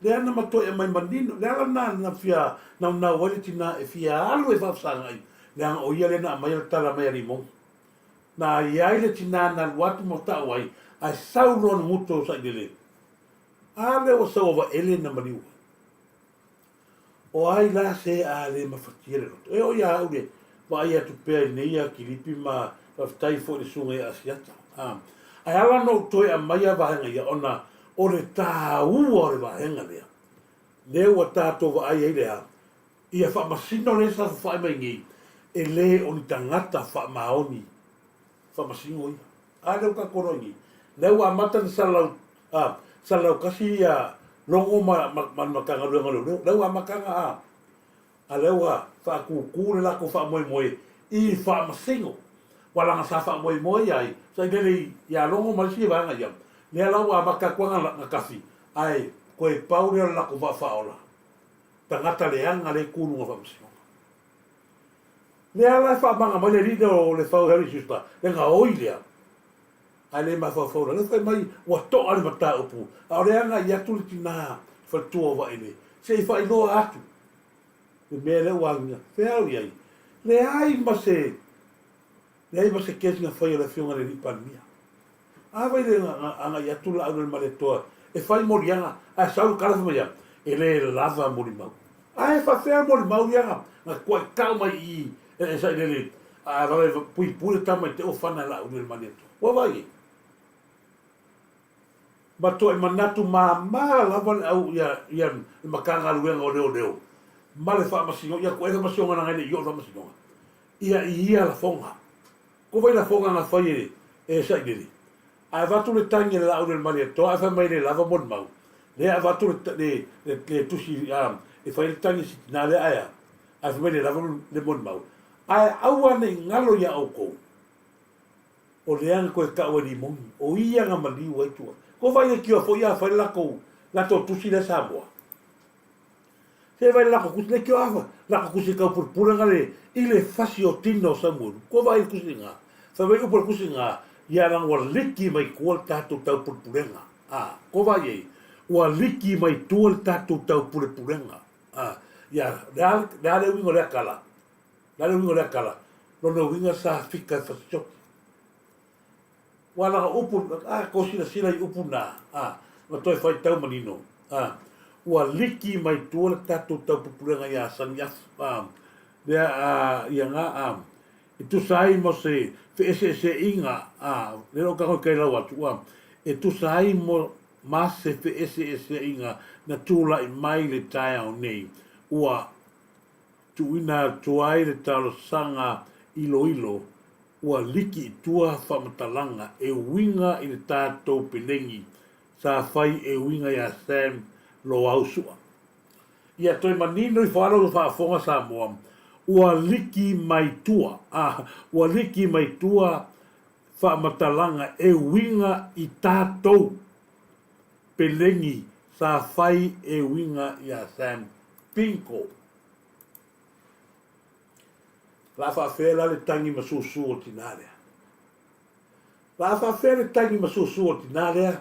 Lea na matoe aumai manino, le ala lena na fia naunau ai le tina e fia alu e faafesagai, leaga o ia lea na aumaia le tala mai a Limoni. Na i ai le tina na alu atu ma tau ai, ae sau loa le guto o Sailele. A lea ua sau a Vaele na maliu ai. O ai la se a le mafatia le loto? E oo ia au le vaai atu pea i nei a Kilipi ma faafetai foi i le susuga ia Asiata. A, ae ala ona ou toe aumaia vaega ia ona o le taua o le vaega lea. Lea ua tatou vaai ai le a? Ia faamasino lea sa fafa'i mai nei, e le o ni tagata faamaoni faamasino ia. A lea ua tatou iloa nei, lea ua amata ona salalau, a, salalau kasi ia Logo ma, ma, ma le Matagaluega o Leoleo. Lea ua amata ona, a, a lea ua faatūtū le latou faamoemoe i faamasino. Aua leaga sa faamoemoe ai, sa i lele ia Logo ma le isi vaega ia, lea la ua amata atu lava ona tafi, ae toe pau lea o le latou vaa faaola, tagata leaga lea e tu i luga o faamasinoga. Lea la e faamaga mai le alii lea o Lefau Harry Schuster, le gaoi lea, ae le mafaufau lea fai mai ua to'a le mataupu, a o lea e agai atu le tina faletua o Vaele se i faailoa atu le mea lea ua agiga. Fea au i ai? Leai ma se leai ma se case na faia e le Afioga i le Alii Palemia. A fai le agai atu Laaulialemalietoa e fai moliaga ae sau le tala fai mai ia, e le lava molimau. Ae faafefea molimau ia na tuaitau mai i i e sailele a vave puipui le tama i te ofana e Laaulialemalietoa. Ua vaai ai? Matuai manatu mama lava le au ia ia le Matagaluega o Leoleo ma le Faamasinoga, ia tuai Faamasinoga leaga e le i oo le Faamasinoga, ia i ia lafoga. Ko wai lafoga na fai e e Sailele? Ae avatu le tagi a le Laaulialemalietoa ae fai mai le lava molimau. Lea avatu le le le, le tusi a e fai le tagi si tina lea ae a? Ae fai mai le lava le molimau. Ae aua ne i galo ia outou. O lea na toe tau e Limoni, o ia na maliu ai tua. Ko vai le tio foi a fai le latou latou tusi lea Samoa. Se vai le lako kusi le kio afa, lako kusi kau pule nga le i le fasi o tino o Samuelu. Ko vai le kusi nga. Fai mai upu le kusi nga, ia langa ua liki mai tua le tatou tau pulepulega. A, ko vai ei, ua liki mai tua le tatou tau pulepulega. A, ia, le a, le a le uiga o lea tala? Le a le uiga o lea tala? Lona uiga sa fika e fasioti. Ua lana upu, a, kou silasila i upu na, a, na toe faitau manino, a, ua liki mai tua le tatou taupupulega iā Saniafu, a, lea, a, ia nga, a, e tusa ai mo se feeseeseaiga, a, lea o tago i kailau atu, a, e tusa ai mo ma se feeseeseaiga na tulai mai le taeao nei, ua tuuina atu ai le talosaga iloilo ua liki i tua faamatalaga e uiga i le tatou pelegi sa fai e uiga iā Sam Loau Sua. Ia toe manino ifo alo faafofoga Samoa, ua liki mai tua, a, ua liki mai tua faamatalaga e uiga i tatou pelegi sa fai e uiga iā Sam Pinko. La faafea la le tagi ma susu o le tina lea. La a faafefea le tagi ma susu o le tinā lea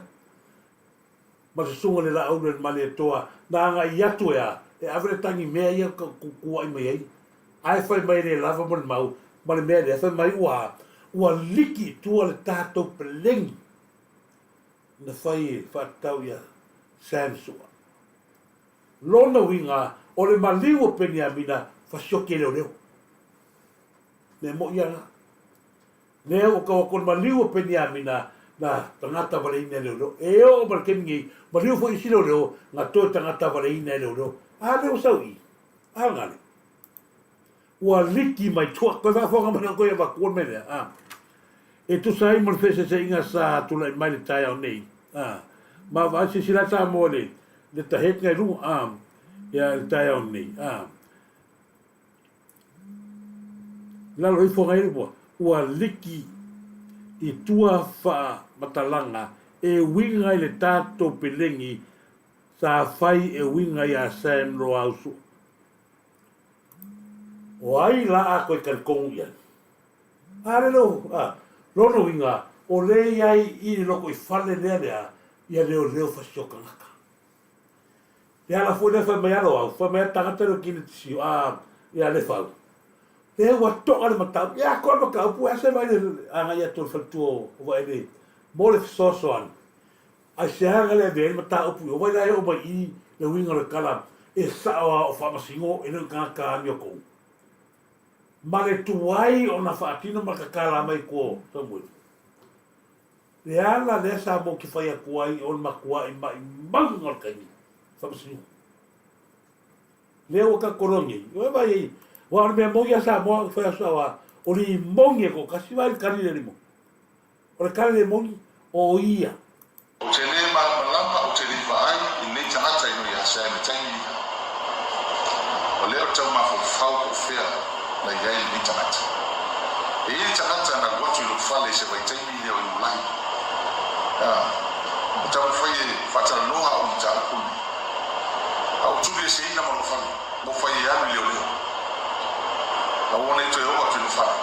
ma le susuga i le Laaulualemalietoa na agai atu e a e ave le tagi mea ia kua'i mai ai ae fai mai e le lava mo le mau ma le mea lea fai mai ua ua liki i tua le tatou peleni na fai e faatatau ia Sam Sua. Lona uiga o le maliu o Peniamina fasioki e leoleo. Mea moʻi ia la. Lea ua tau atu o le maliu o Peniamina na tagata valeina e leoleo. E oo ma le taimi nei, maliu foi isi leoleo na toe tagata valeina e leoleo. A lea ua sau i i? A gale. Ua liki mai tua, koe faafofoga mai na koe avatua le mea lea, a. E tusa ai ma le feeseeseaiga sa tulai mai le taeao nei, a. Ma vaai silasila Samoa i le le taheti i luga, a, ia le taeao nei, a. Lalo ifo ngai ua, ua liki i tua faamatalaga e uiga i le tatou pelegi sa fai e uiga iā Sam Loau Sua. O ai la a koe talitonu i ai? A le leo, a, lona uiga, o le i ai i le loko i fale lea lea, ia leoleo fasio tagata. Le ala foi lea fai mai alo au, fai mai a tagata leo kini tisio, a, ia le fau. Le ua to'a le matau, ia to'a le mataupu, e ase vai le agai atu o le faletua o Vaele mo le fesoasoani. Aisea ga le avea ai le mataupu i o? Wai la e oo mai i le uiga o le tala e sao a o faamasino e le o i tagata amiotonu? Ma le tuai ona faatino ma le tatala mai tua o Samueli. Le ala lea sa mo te fai atu ai o le matuai maimauga o le taimi faamasino. Lea ua tatou nei, ua vai ai, aua o le mea moni a Samoa, fai atu sao a, o limoni e toatasi, vai le kali le limoni. O le tala le moni, o ia. Ou te le malamalama, ou te le i vaai i lenei tagata i noi Asia i le taimi ia. O lea ou te tau mafaufau po o fea na i ai lenei tagata. E i ai le tagata na alu atu i lou fale i se vaitaimi lea o Iulai. A, e taumafai e faatalanoa au i mataupu lenei. A ua tulieseina ma lou fale, ma ua fai e alu i leoleo. Aua ne i toe oo atu i lou fale.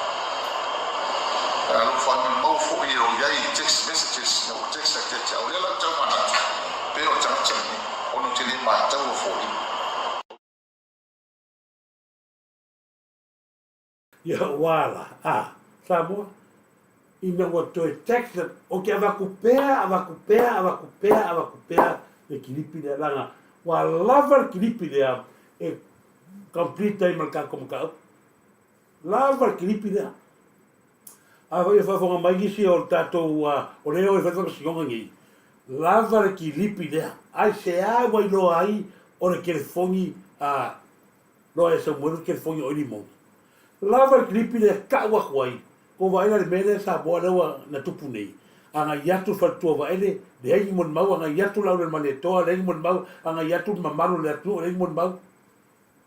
A lou faamaumau foi e o i ai i text messages na ua text atu ia te au. O lea la ou tau manatu, pe o le tagata lenei, ona ou te le mataua foliga. Ia ua ala a Samoa ina ua toe tax le, ou te avatu pea, avatu pea, avatu pea, avatu pea le kilipi lea, leaga ua lava le kilipi lea e complete ai ma le tatou mataupu. Lava le kilipi lea. A foi e faafofoga mai nisi o le tatou, o lea e o e fai le faamasinoga nei, lava le kilipi lea. Aisea ua iloa ai o le telefoni a Loa e Samuelu le telefoni o Eli moni. Lava le kilipi lea tau atu ai, ko vaai la le mea lea Samoa lea ua na tupu nei. Agai atu le faletua Vaele, leai ni molimau, agai atu Laulemailetoa, leai ni molimau, agai atu le mamalu o le atunuu, leai ni molimau.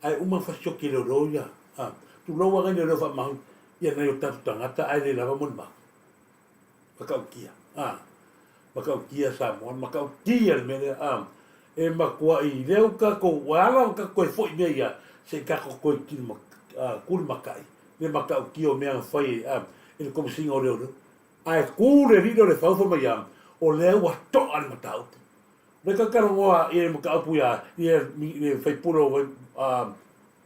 Ae uma na fasioti e leoleo ia, a, tulou agai leoleo faamaoni ia nai o tatou tagata ae le lava molimau. Matautia, a, matautia Samoa, matautia le mea lea, a, e matuai lea ua tatou, ua ala ona tatou toe foi mea ia, se i tatou toe tulimatai le matautia o mea na fai a, e le Komesina o Leoleo. Ae tu le alii lea o le fau fai mai a, o lea ua to'a le mataupu. Le talanoa i le mataupu ia, i le faipule o, a,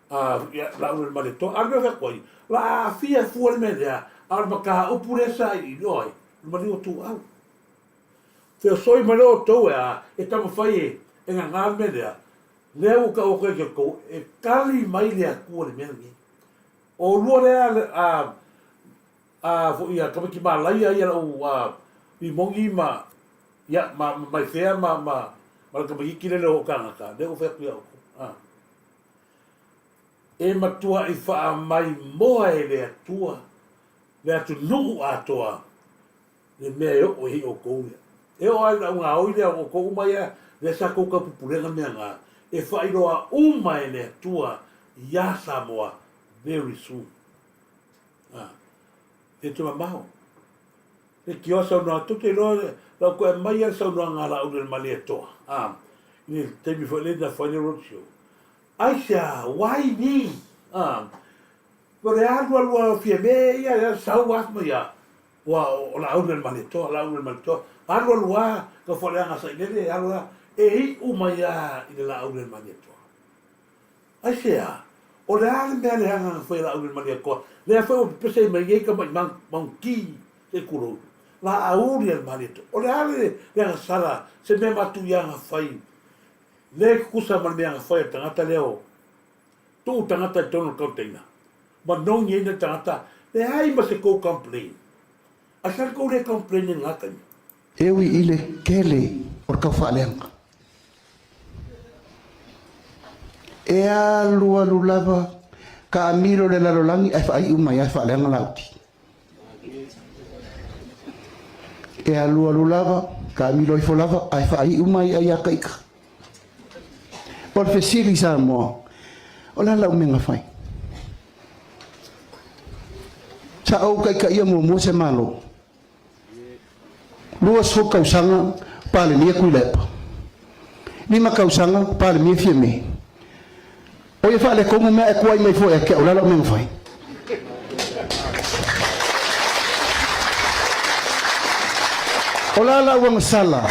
A, ia, la ua ma le toa. A o le mea e fai atu ai, la aafia fua le mea lea, a o le mataupu lea sa iloa ai, o le maliu o Tuuau. Feosoi mai loa outou e a, e taumafai e, e gagā le mea lea, lea ua tau atu ai ki outou, e tali mai le Atua i le mea lenei. O olua lea a, a, foi a tamaiti malaia ia lau a, limoni ma, ia, ma, ma maifea ma, ma, ma le tamaititi lele o tagata, lea ua fai atu ia outou. A. E matuai faamaimoa e le Atua le atunuu atoa le mea e oo ai outou lea. E oo lava i le augaoi lea o outou uma ia lea sa tou taupupulega mea na, e faailoa uma e le Atua iā Samoa very soon. A, e te mamao. E tioa saunoaga, tou te iloa la ua toe aumai lava le saunoaga a Laaulialemalietoa, a, i le taimi foi lea na fai le road show. Aisea, why me? A, o le alu alu lava o Fiame ia, sau afu mai a. Ua o Laauli o le Malietoa, Laauli o le Malietoa. Alu alu a, tau faaleaga sailele, alu a, e iu mai a i le Laauli o le Malietoa. Aisea? O le a le mea leaga na fai e Laauli o le Malietoa? Lea foi ua pepese mai nei tamai maunti se i tulou. Laauli a le Malietoa. O le a le agasala, se mea matuia na fai, le tutusa ma le mea na fai e le tagata lea o tuu tagata i totonu o le container ma nongi ai nai tagata, leai ma se tou complain. Aisea le tou le complain i lena taimi? E ui i le tele o le taufaaleaga, e alualu lava taamilo le lalolagi ae faaiu mai lava e faaleaga Lauti. E alualu lava taamilo ifo lava ae faaiu mai ai ia Taita. O le fesili i Samoa, o le a lau mea na fai? Sa ou taitaia muamua se Malo. 20 tausaga Palemia Tuilaepa. 5 tausaga Palemia Fiame. O ia faaletonu mea ae tuai mai foi ia te au, o le a lau mea na fai? O le a lau agasala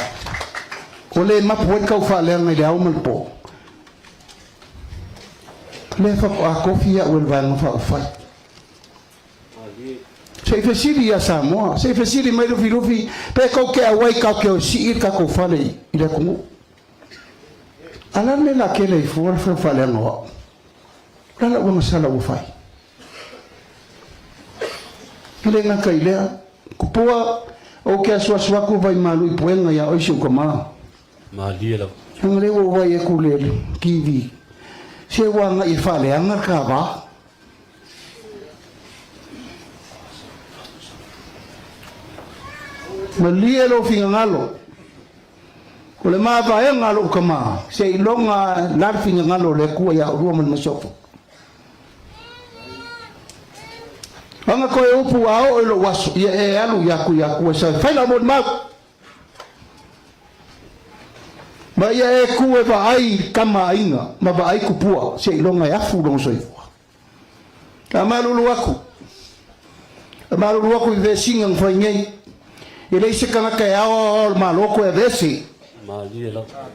ua le mapu ai le taufaaleaga i le ao ma le po? Lea faatoa tofi au e le Vaega Faaupufai. Se i fesili ia Samoa, se i fesili mai Lufilufi pe tou te auai tatou te o e sii le tatou fale i le atunuu. A o le a le mea la tele ai fua le faaleaga o au? O le a lau agasala ua fai? E le gata i lea, Tupua, ou te asuasu atu vaimalu i puega ia oe si ou tama. Malie lava. Leaga lea ua ou vaai atu i le TV, se ua agai e faaleaga le ta va. Malie lou finagalo. O le mavaega a lou tama, seiloga la le finagalo o le Atua ia oulua ma le masiofo. Aga koe upu a oo i lou aso, ia e alu ia aku ia Atua e sau e fai lau molimau. Ma ia e ku e vaai tama aiga ma vaai tupua, seiloga e afu lona soifua. A malulu aku, a malulu aku i vesiga na fai nei, e leai se tagata e aoaoa o le Malo koe aveese. Malie lava.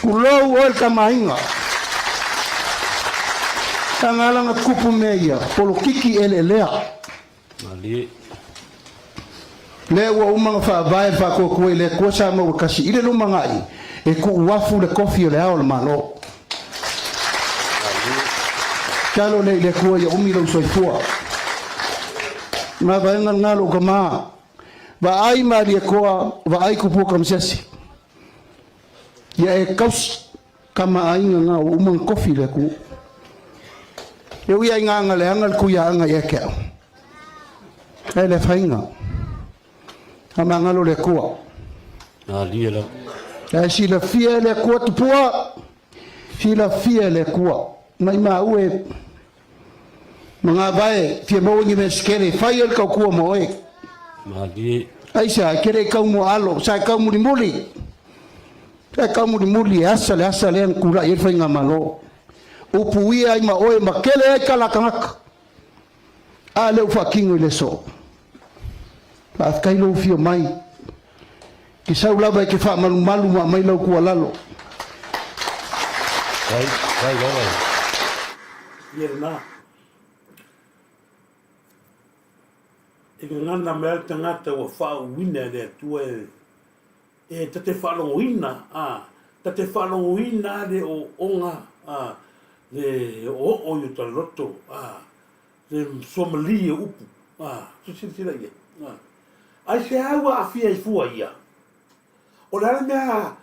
Tulou oe le tamaaiga. Tanga ala na tupu mea ia, polokiki eleelea. Malie. Lea ua uma ona faavae le faatuatua i le Atua sa maua tasi i le lumanai e tuu afu le tofi o le Ao o le Malo. Talo lea i le Atua ia umi lou soifua. Mavaega lena lou tama. Vaai Malietoa, vaai Tupua Tamasese. Ia e tausi tama aiga na ua uma ona tofi i le atunuu. E ui lava i gagaleaga le tuiaaga ia te au, ae le afaina. Faamagalo le Atua. Malie lava. Ae silafia e le Atua Tupua, silafia e le Atua. Maimau e Magavae, fia maua ni mea sekele, fai ai le tautua mo oe. Malie. Aisea, e te le i tau mua alo, sa e tau mulimuli. Sa e tau mulimuli e asa le asa lea na tulai ai le faigamalo. Upuia ai ma oe ma kele ai tala a tagata. A lea ua faatino i le aso. Faafetai lou afio mai. Ke sau lava e te faamalumalu ma aumai lau tuualalo. Fai, fai lava. Ia lena. E gagana mai a le tagata ua faauuina e le Atua e, e ta te faalogoina, a, ta te faalogoina le ooooga, a, le oooo i o ta loto, a, le suamalie o upu, a, silasila i ai, a. Aisea ua aafia ai fua ia? O le a le mea a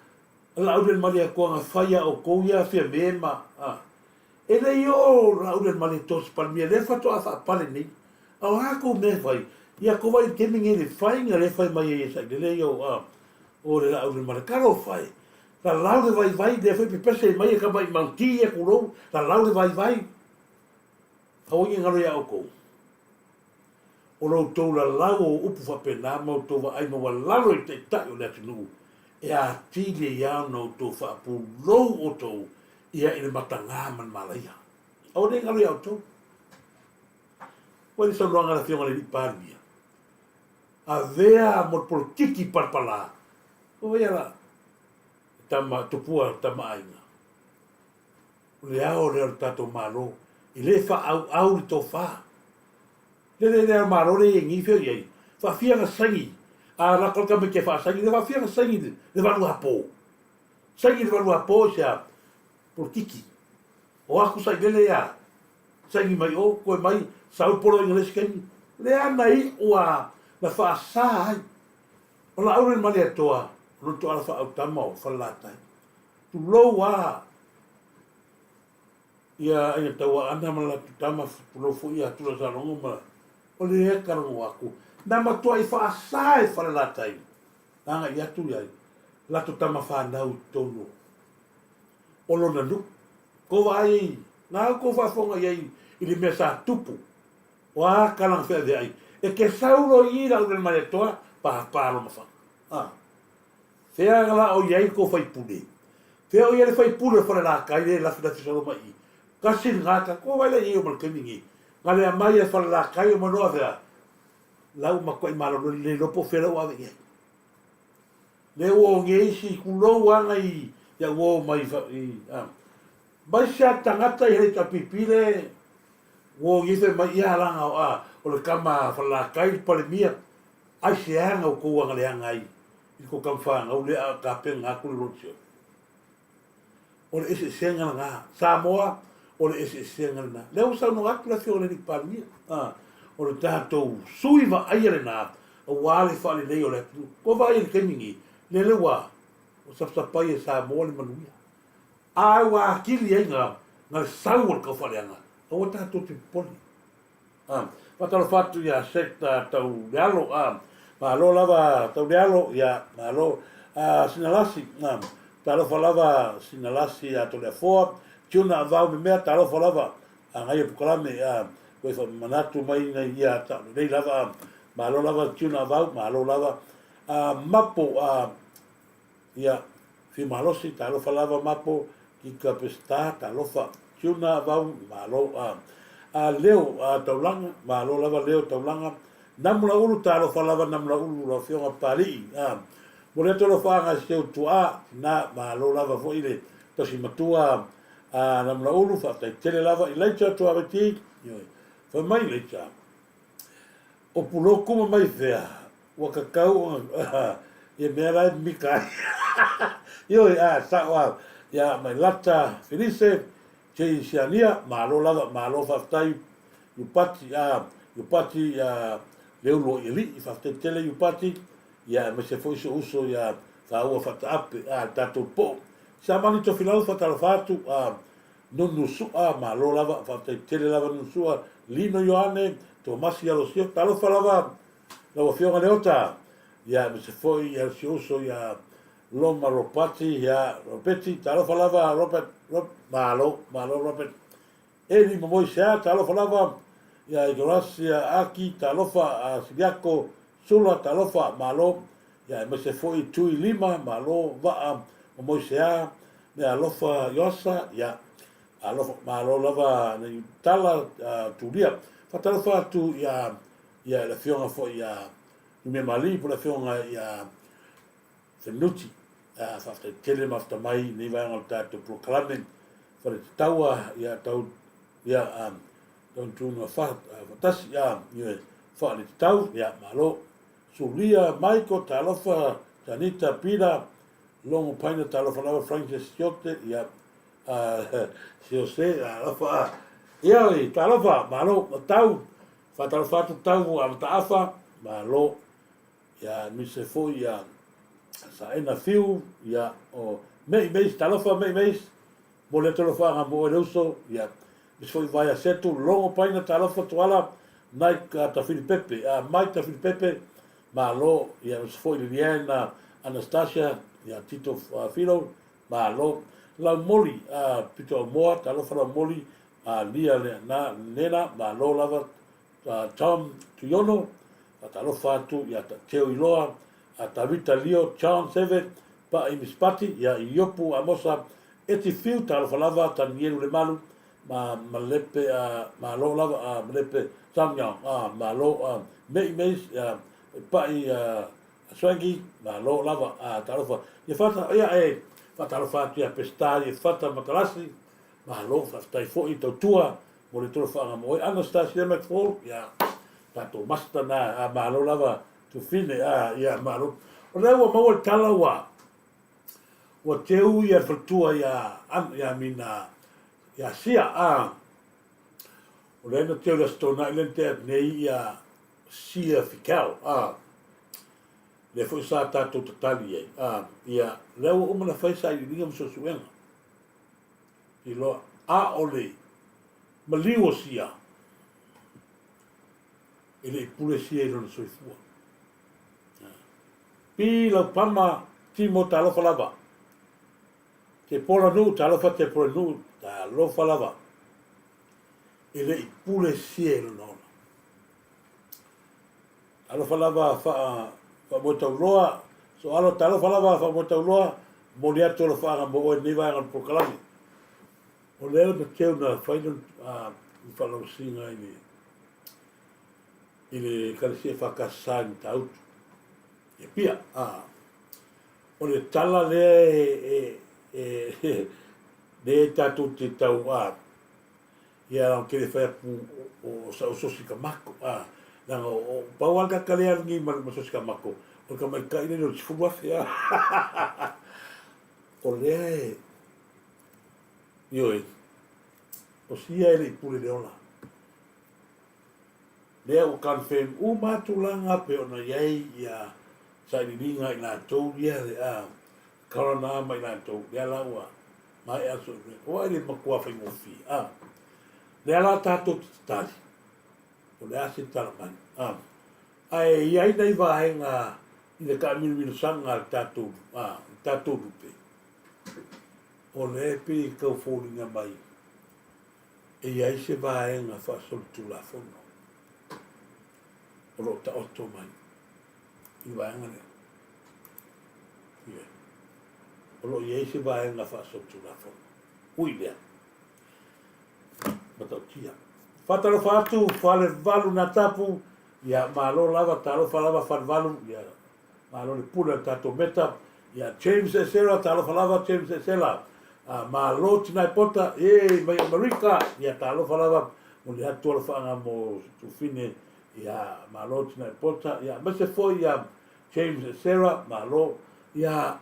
Laaulialemalietoa na fai a outou ia Fiame ma, a, e le i oo Laaulialemalietoa se Palemia, lea faatoa faapale nei. A o a tou mea e fai? Ia tou vaai i le taimi nei i le faiga lea e fai mai ai e Sailele ia o, a, o le Laaulialemalietoa. Talofa e! Lalau le vaivai, lea foi pepese mai e tama i Mauti ia tulou, lalau le vaivai. Aua ne i galo ia outou. O lo outou lalau o upu faapena ma outou vaai maualalo i taitai o le atunuu, e atili ai lava ona outou faapulou outou ia i le mataga ma le malaia. Aua ne i galo ia outou. Ua i le saunoaga a le Afioga i le Alii Palemia. Avea mo le polokiki palapala. O ia la, tama, tupua tama aiga. O le ao lea o le tatou Malo, e le faaauau le tofa. Le le le Malo le i fea i ai. Faafia na saini, a lako le tamaiti e faasaini, le faafia na saini le valuapo. Saini le valuapo i sea polokiki. O aku sailele ia, saini mai o, koe mai, sau polo i le isi taimi. Le ana i ua na faasa ai. O la aure mali atoa, o lo to ala whaautama o Falelatai. Tulou a ia Aiga Tauaana ma latou tama, tulou foi ia Tula Salogo ma o le eka logo aku. Na matuai faasa e Falelatai na agai atu i ai latou tama fanau i totonu o lona nuu. Kou vaai ai, na au kou faafofoga i ai i le mea sa tupu, o a kalaga feaveai, e ke sau loa i i lau le Malietoa, pāpā loma faga. Ah. Fea la o i ai kou faipule? Fea o i ai le faipule o Falelatai le lafilafi solo mai i? Kasi le gata, ko vai la i ai o ma le taimi nei. Na le aumai e Falelatai o manoa fea? Lau matuai malolo le iloa po o fea la ua ave i ai. Le ua o nei isi tulou ana i ia ua o mai i a. Mai se a tagata i hele HRPP le ua o nei fai mai ia langa o a o le tama Falelatai le Palemia Aisea na outou agaleaga ai i ko tama fanau lea a tapena atu le road show? O le eseesega lena. Samoa, o le eseesega lena. Lea ua saunoa atu le Afioga i le Alii Palemia, a, o le tatou sui vaaia lena aua le faalelei o le atunuu. Ua vaai i le taimi nei, lele ua sapasapai e Samoa le manuia. A ua atili ai na le sau o le taufaaleaga, aua tatou te popole. Faatalofa atu ia Seth Taulealo, malo lava Taulealo, ia malo. Sinalasi, talofa lava Sinalasi ia Toleafoa, Tuna Avau Memea, talofa lava Agaia Pukalame, koe faamanatu mai nei ia taulelei lava, malo lava Tuna Avau, malo lava. Mapo, Ia, Fiu Malosi, talofa lava Mapo, Kika Peseta, talofa, Tuna Vau, malo, a, a Leo a Taulaga, malo lava Leo Taulaga, Namulaulu, talofa lava Namulaulu, lau Afioga Papalii, a, momoli atu alofaaga i si ou tuaa, tina, malo lava foi le tausi matua a Namulaulu, faafetai tele lava i Laita Tuaveti, ioe, fai mai Laita, O Puloku ma mai fea, ua kakau ona ia mea la e mimita ai. Ioe, a, sao a, ia Mailata Felise, Jay Siania, malo lava, malo faafetai Iupati, a, Iupati, a, Leulu o Ialii, faafetai tele Iupati, ia aemaise foi si ou uso ia Faua Faataape, a, le tatou poo. Samani Tofilau, faatalofa atu, a, Nunu Su'a, malo lava, faafetai tele lava Nunu Su'a, Lino Ioane, Tomasi Alosio, talofa lava lau Afioga Leota, ia aemaise foi ia si uso ia Loma Ropati, ia Ropeti, talofa lava Robert, Rob, malo, malo Robert, Eli Momoisea, talofa lava ia Igarasia Aki, talofa a Siliako Sula, talofa, malo, ia aemaise foi Tui Lima, malo, Vaa Momoisea, Mea alofa Ioasa, ia, alofa, malo lava nei tala Tulia. Faatalofa atu ia, ia le Afioga foi ia Numemalii po le Afioga ia Fenuti. Ia, faafetai tele mafuta mai i nei vaega o le tatou polokalame. Fale Tataua, ia, tau, ia, tau tuna fa, faatasi, ia, ia, Fale Tatau, ia, malo. Sulia, Michael, talofa, Janita, Pila, Logo Paina talofa lava Francis Siote ia Siose alofa ia oi talofa malo tau faatalofa atu tau a Mataafa malo ia aemaise foi ia Saena Fiu ia o Mei Meis talofa Mei Meis momoli atu alofaaga mo oe le uso ia aemaise foi Vaea Setu Logo Paina talofa Tuala Mike Tafilipepe Mike Tafilipepe Malo, ia aemaise foi Liliana Anastasia, ia Tito Filo, malo. Laumoli, Pito Amoa, talofa Laumoli, Lia Lena, malo lava, Tom Tuiono, talofa atu ia Teo Iloa, Tavita Lio, John Seve, Pa'i Mispati, ia Iopu Amosa, Eti Fiu, talofa lava, Tanielu Lemalu, ma Malepe, malo lava, Malepe Samyang, malo, Mei Meis, Paipai a Swaggy, malo lava, a talofa. Ia fata, ia e faatalofa atu ia Peseta ia Fata Matalasi, malo, faafetai foi tautua mo le tolofaaga mo oe. Anastasia McFall, ia tatou master na, a malo lava Tufine, a ia malo. O lea ua maua le tala ua ua teu ia le faletua ia ia Mina ia Sia, a o lea na teu le Aso Toonai lea na tea atu nei ia Sia Fikau, a lea foi sa tatou tatali ai, a ia lea ua uma na fai sailiiliga ma suesuega iloa a o le maliu o Sia e le i pule Sia i lona soifua. Pi Laupama Timo talofa lava. Te pola nuu talofa te pola nuu talofa lava. E le i pule Sia i lona ola. Talofa lava faa faamoetauloa Soalo talofa lava faamoetauloa momoli atu alofaaga mo oe i lenei vaega o le polokalame. O lea le Mateo na fai lona faalausiga i le i le Ekalesia EFKS i Matautu i Apia. O le tala lea e e lea tatou te tau a Ia ou te le fai atu o sa o sosi ka mako a leaga o pau a le tagata lea alu nei ma sosi ka mako o le tamaitai lea o le 10,000 a o lea e ioe o sia e le i pule le ola lea ua confirm uma tulaga pe ona i ai ia sailiiliga i latou ia le a coroner ma i latou lea la ua Maea atu i mea. Aua e le matua faigofie. A. Lea la tatou te tatali. O le a se tala mai. A. Ae i ai nai vaega i le taamilomilosanga a le tatou, a, le tatou lupe. O lea e pei e tau foliga mai e i ai se vaega faasolitulafono o lo o taoto mai i le vaega lea. Ioe. O lo o i ai se vaega faasolitulafono. Ui lea. Matautia. Faatalofa atu Falevalu Natapu, ia malo lava, talofa lava Falevalu, ia malo le pule a le tatou meta, ia James Esera, talofa lava James Esera, a malo Tinai Pota, e mai Amerika, ia talofa lava mo le atu alofaaga mo Tufine, ia malo Tinai Pota, ia aemaise foi ia James Esera, malo, ia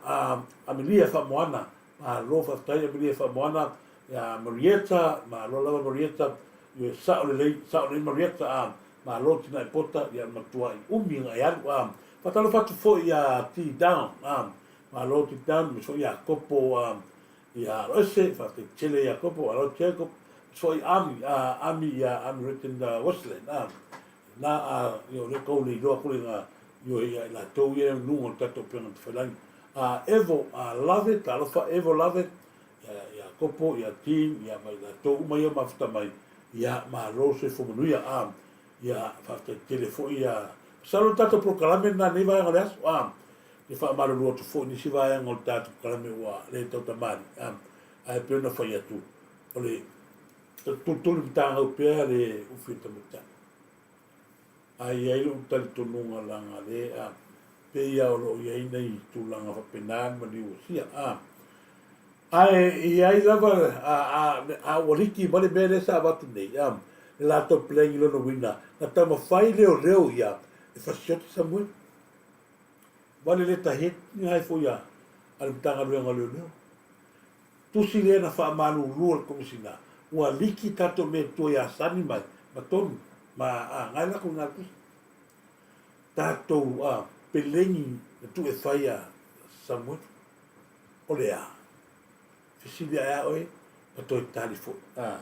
Amelia Faamoana, malo faafetai Amelia Faamoana, ia Marietta, malo lava Marietta, ioe sao lelei, sao lelei Marietta, a malo Tinai Pota, ia matuai umi ona e alu, a faatalofa atu foi ia T Down, a malo T Down, aemaise foi ia Kopo, a ia Aloese, faafetai tele ia Kopo, alo Jacob, aemaise foi Ami, a Ami ia Ami Written Westland, a Na a io le kou le iloa kule nga io ia i latou ia luga o le tatou upega tafailagi. A Evo a Lave, talofa Evo Lave, ia ia Kopo, ia Tim, ia ma i latou uma ia mafuta mai, ia malo soifua manuia. A ia faafetai tele foi ia masalo le tatou polokalame lena nei vaega o le aso. A e faamalulu atu foi nisi vaega o le tatou polokalame ua le tautamali. A ae pei ona fai atu o le tulituli matagau pea le ufi o le tamaitai. Ae i ai lou talitonuga leaga le a pei a o lo o i ai nai tulaga faapena le maliu o sia a. Ae i ai lava a, a, a ua liki mai le mea lea sa avatu nei a, le latou plan i lona uiga na taumafai leoleo ia e fasioti Samuel. Vale le tahi ai foi a, a le Matagaluega o Leoleo. Tusi lea na faamalulu e le Komesina, ua liki tatou mea tua ia Sani mai ma Tonu ma a ngai lakou ina tusi. Tatou a pelegi na tuu e fai a Samuelu. O le a? Fesili ae a oe ma toe tali foi. A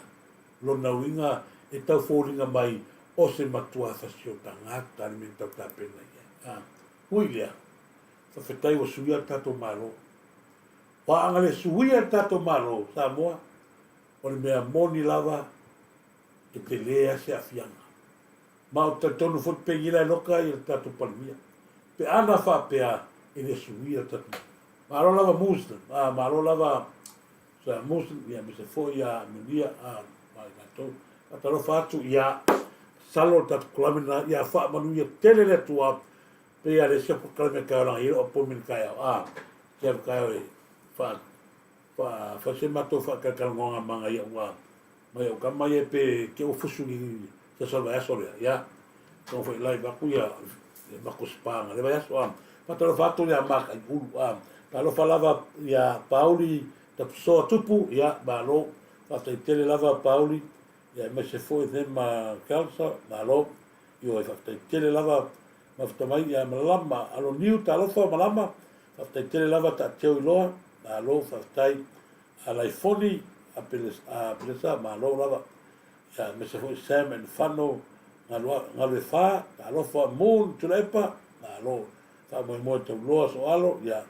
lona uiga e tau foliga mai o se matua fasiotagata le mea na tau tapena i ai. A ui lea, faafetai ua suia le tatou Malo. Ua aga le suia le tatou Malo o Samoa, o le mea moni lava e tele a se aafiaga. Ma ou te talitonu foi pegila e loka ia le tatou Palemia. Pe ana faapea e le suia le tatou Malo. Malo lava Muslim, a malo lava sa Muslim ia aemaise foi ia Amelia a ma i latou. Faatalofa atu ia masalo le tatou kalame lena ia faamanuia tele le Atua. Pei a le isi polokalame e taeao laga e i ai lou appointment taeao a, te alu taeao e faa faa fai se matou faatalatalanoaga ma nai au a mai au tama ia pe te ua fusu i se aso o le vaiaso lea, ia tago foi live atu ia le matou spa na le vaiaso a. Faatalofa atu ia Makaiulu a, talofa lava ia Pauli Tapusoa Tupu, ia malo, faafetai tele lava Pauli, ia aemaise foi Thema Kelsa, malo, ioe faafetai tele lava mafuta mai ia Malama Aloniu, talofa Malama, faafetai tele lava Taateu Iloa, malo faafetai Alaifoni a Pelesa, malo lava, ia aemaise foi Sam and Fano Galuefa, talofa Moon Tuilaepa, malo, faamoemoe tauloa Soalo, ia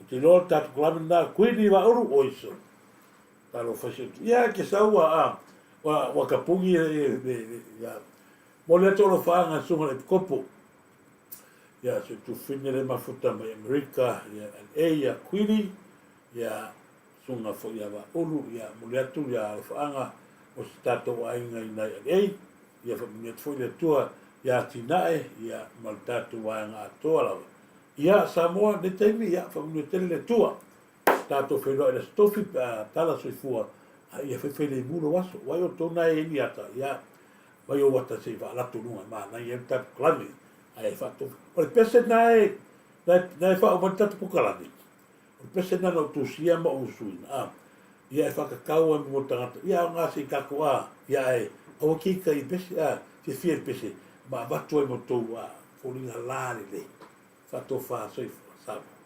ou te iloa le tatou kalame lena Kuini Vaaulu, oiso, talofa i si ou, ia ke sau a ua tapuni ia momoli atu alofaaga i le susuga i le Epikopo, ia si ou tufine le mafuta mai Amerika, ia LA, ia Kuini, ia susuga foi ia Vaaulu, ia momoli atu ia alofaaga o si tatou aiga i nai LA, ia faamanuia atu foi le Atua ia atinae, ia ma le tatou vaega atoa lava. Ia Samoa, nei taimi, ia faamanuia tele le Atua. Tatou feiloai i le Aso Tofi pe a tala soifua, a ia faifai lemu lou aso. Uai outou na e i ni ata, ia aumai ou ata se i faalato i luga e manaia ai le tatou kalame. Ae faatofu. O le pese na e, na e faauma ai le tatou kokalame, o le pese na na ou tusia ma ou usuina, a, ia e faatatau ai mo tagata, ia aoga se i tatou, a, ia ae aua te ita i pese, a, fiafia i le pese, ma avatu ai mo tou, a, foliga la lelei. Faatofa soifua. Samoa.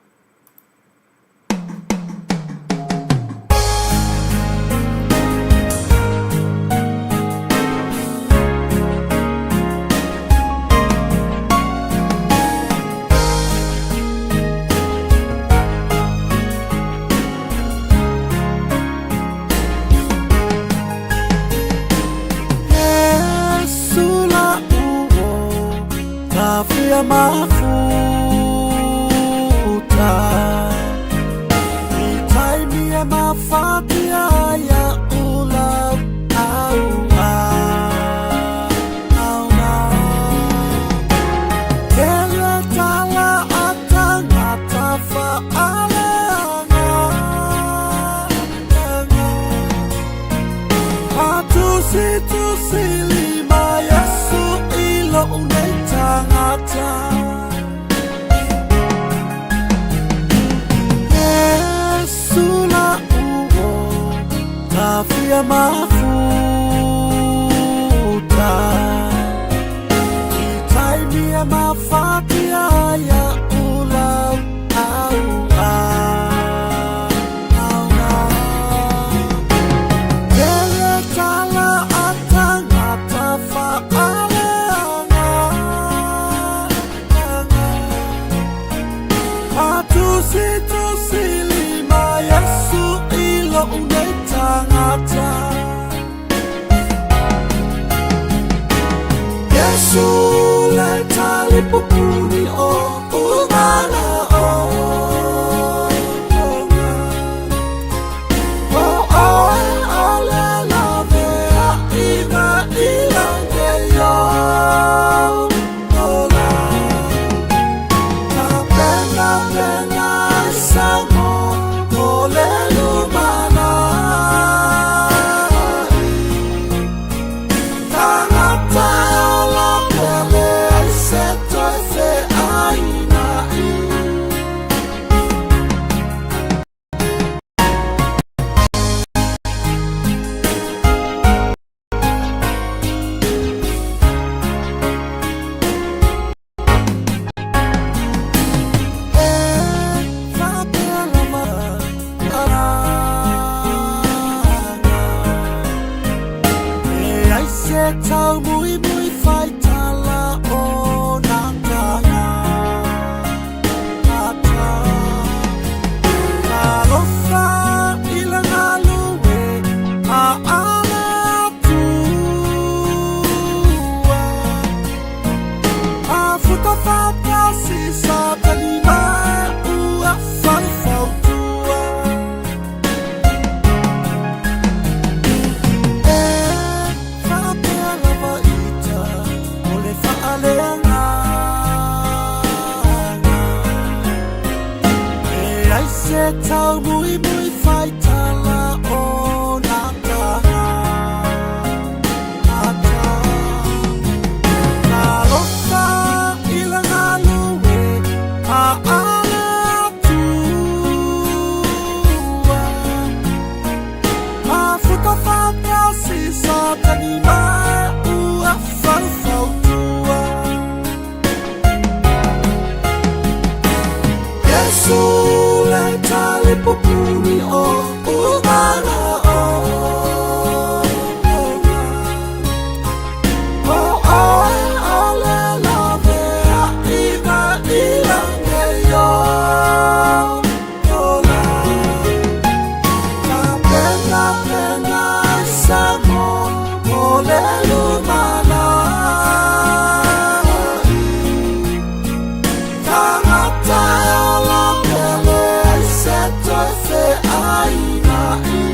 se taumuimui faitala o nā tagata. Talofa i le galue a ale Atua. Mafuta faatasi Satani ma ua faufautua. Iesu le talipupuni o umana o O oe o le lavea i na i langi o ola. Tapena pena i sa mo mo le lumanai. Tagata e ola pele ai se toe feaina'i.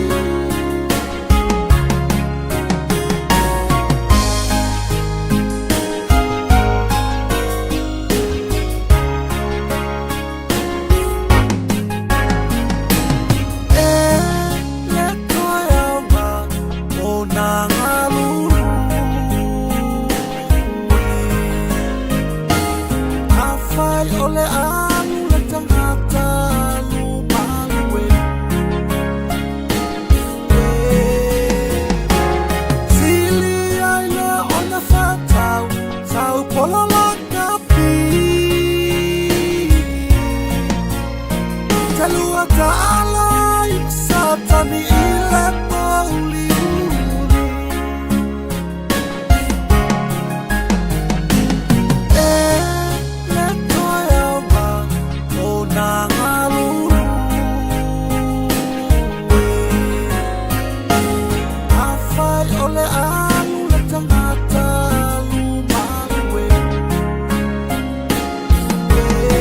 E le toe aoga o nā galulue. Afai o le alu le tagata alu malue. E sili ai le ona whatau, tau pola la kapi. Te lua ta'ala i Satani i le mauliuli. E le toe aoga o nā galulue. Afai o le alu le tagata alu malue. E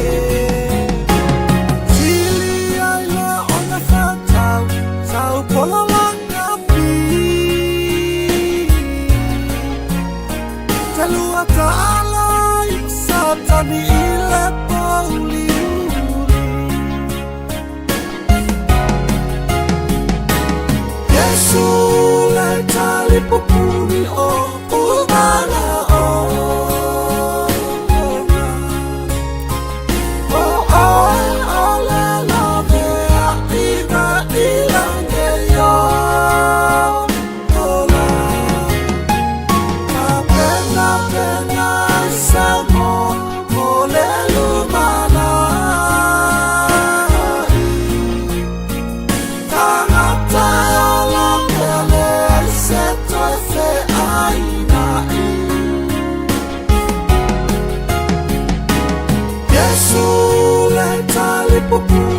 sili ai le ona whatau, tau pola la kapi. Te lua ta'ala i Satani i le mauliuli. Iesu le talipupuni o umana o O oe o le lavea i na i langi o ola. Tapena pena i sa mo mo le lumanai. Tagata e ola pele ai se toe feaina'i. Iesu le talipupuni.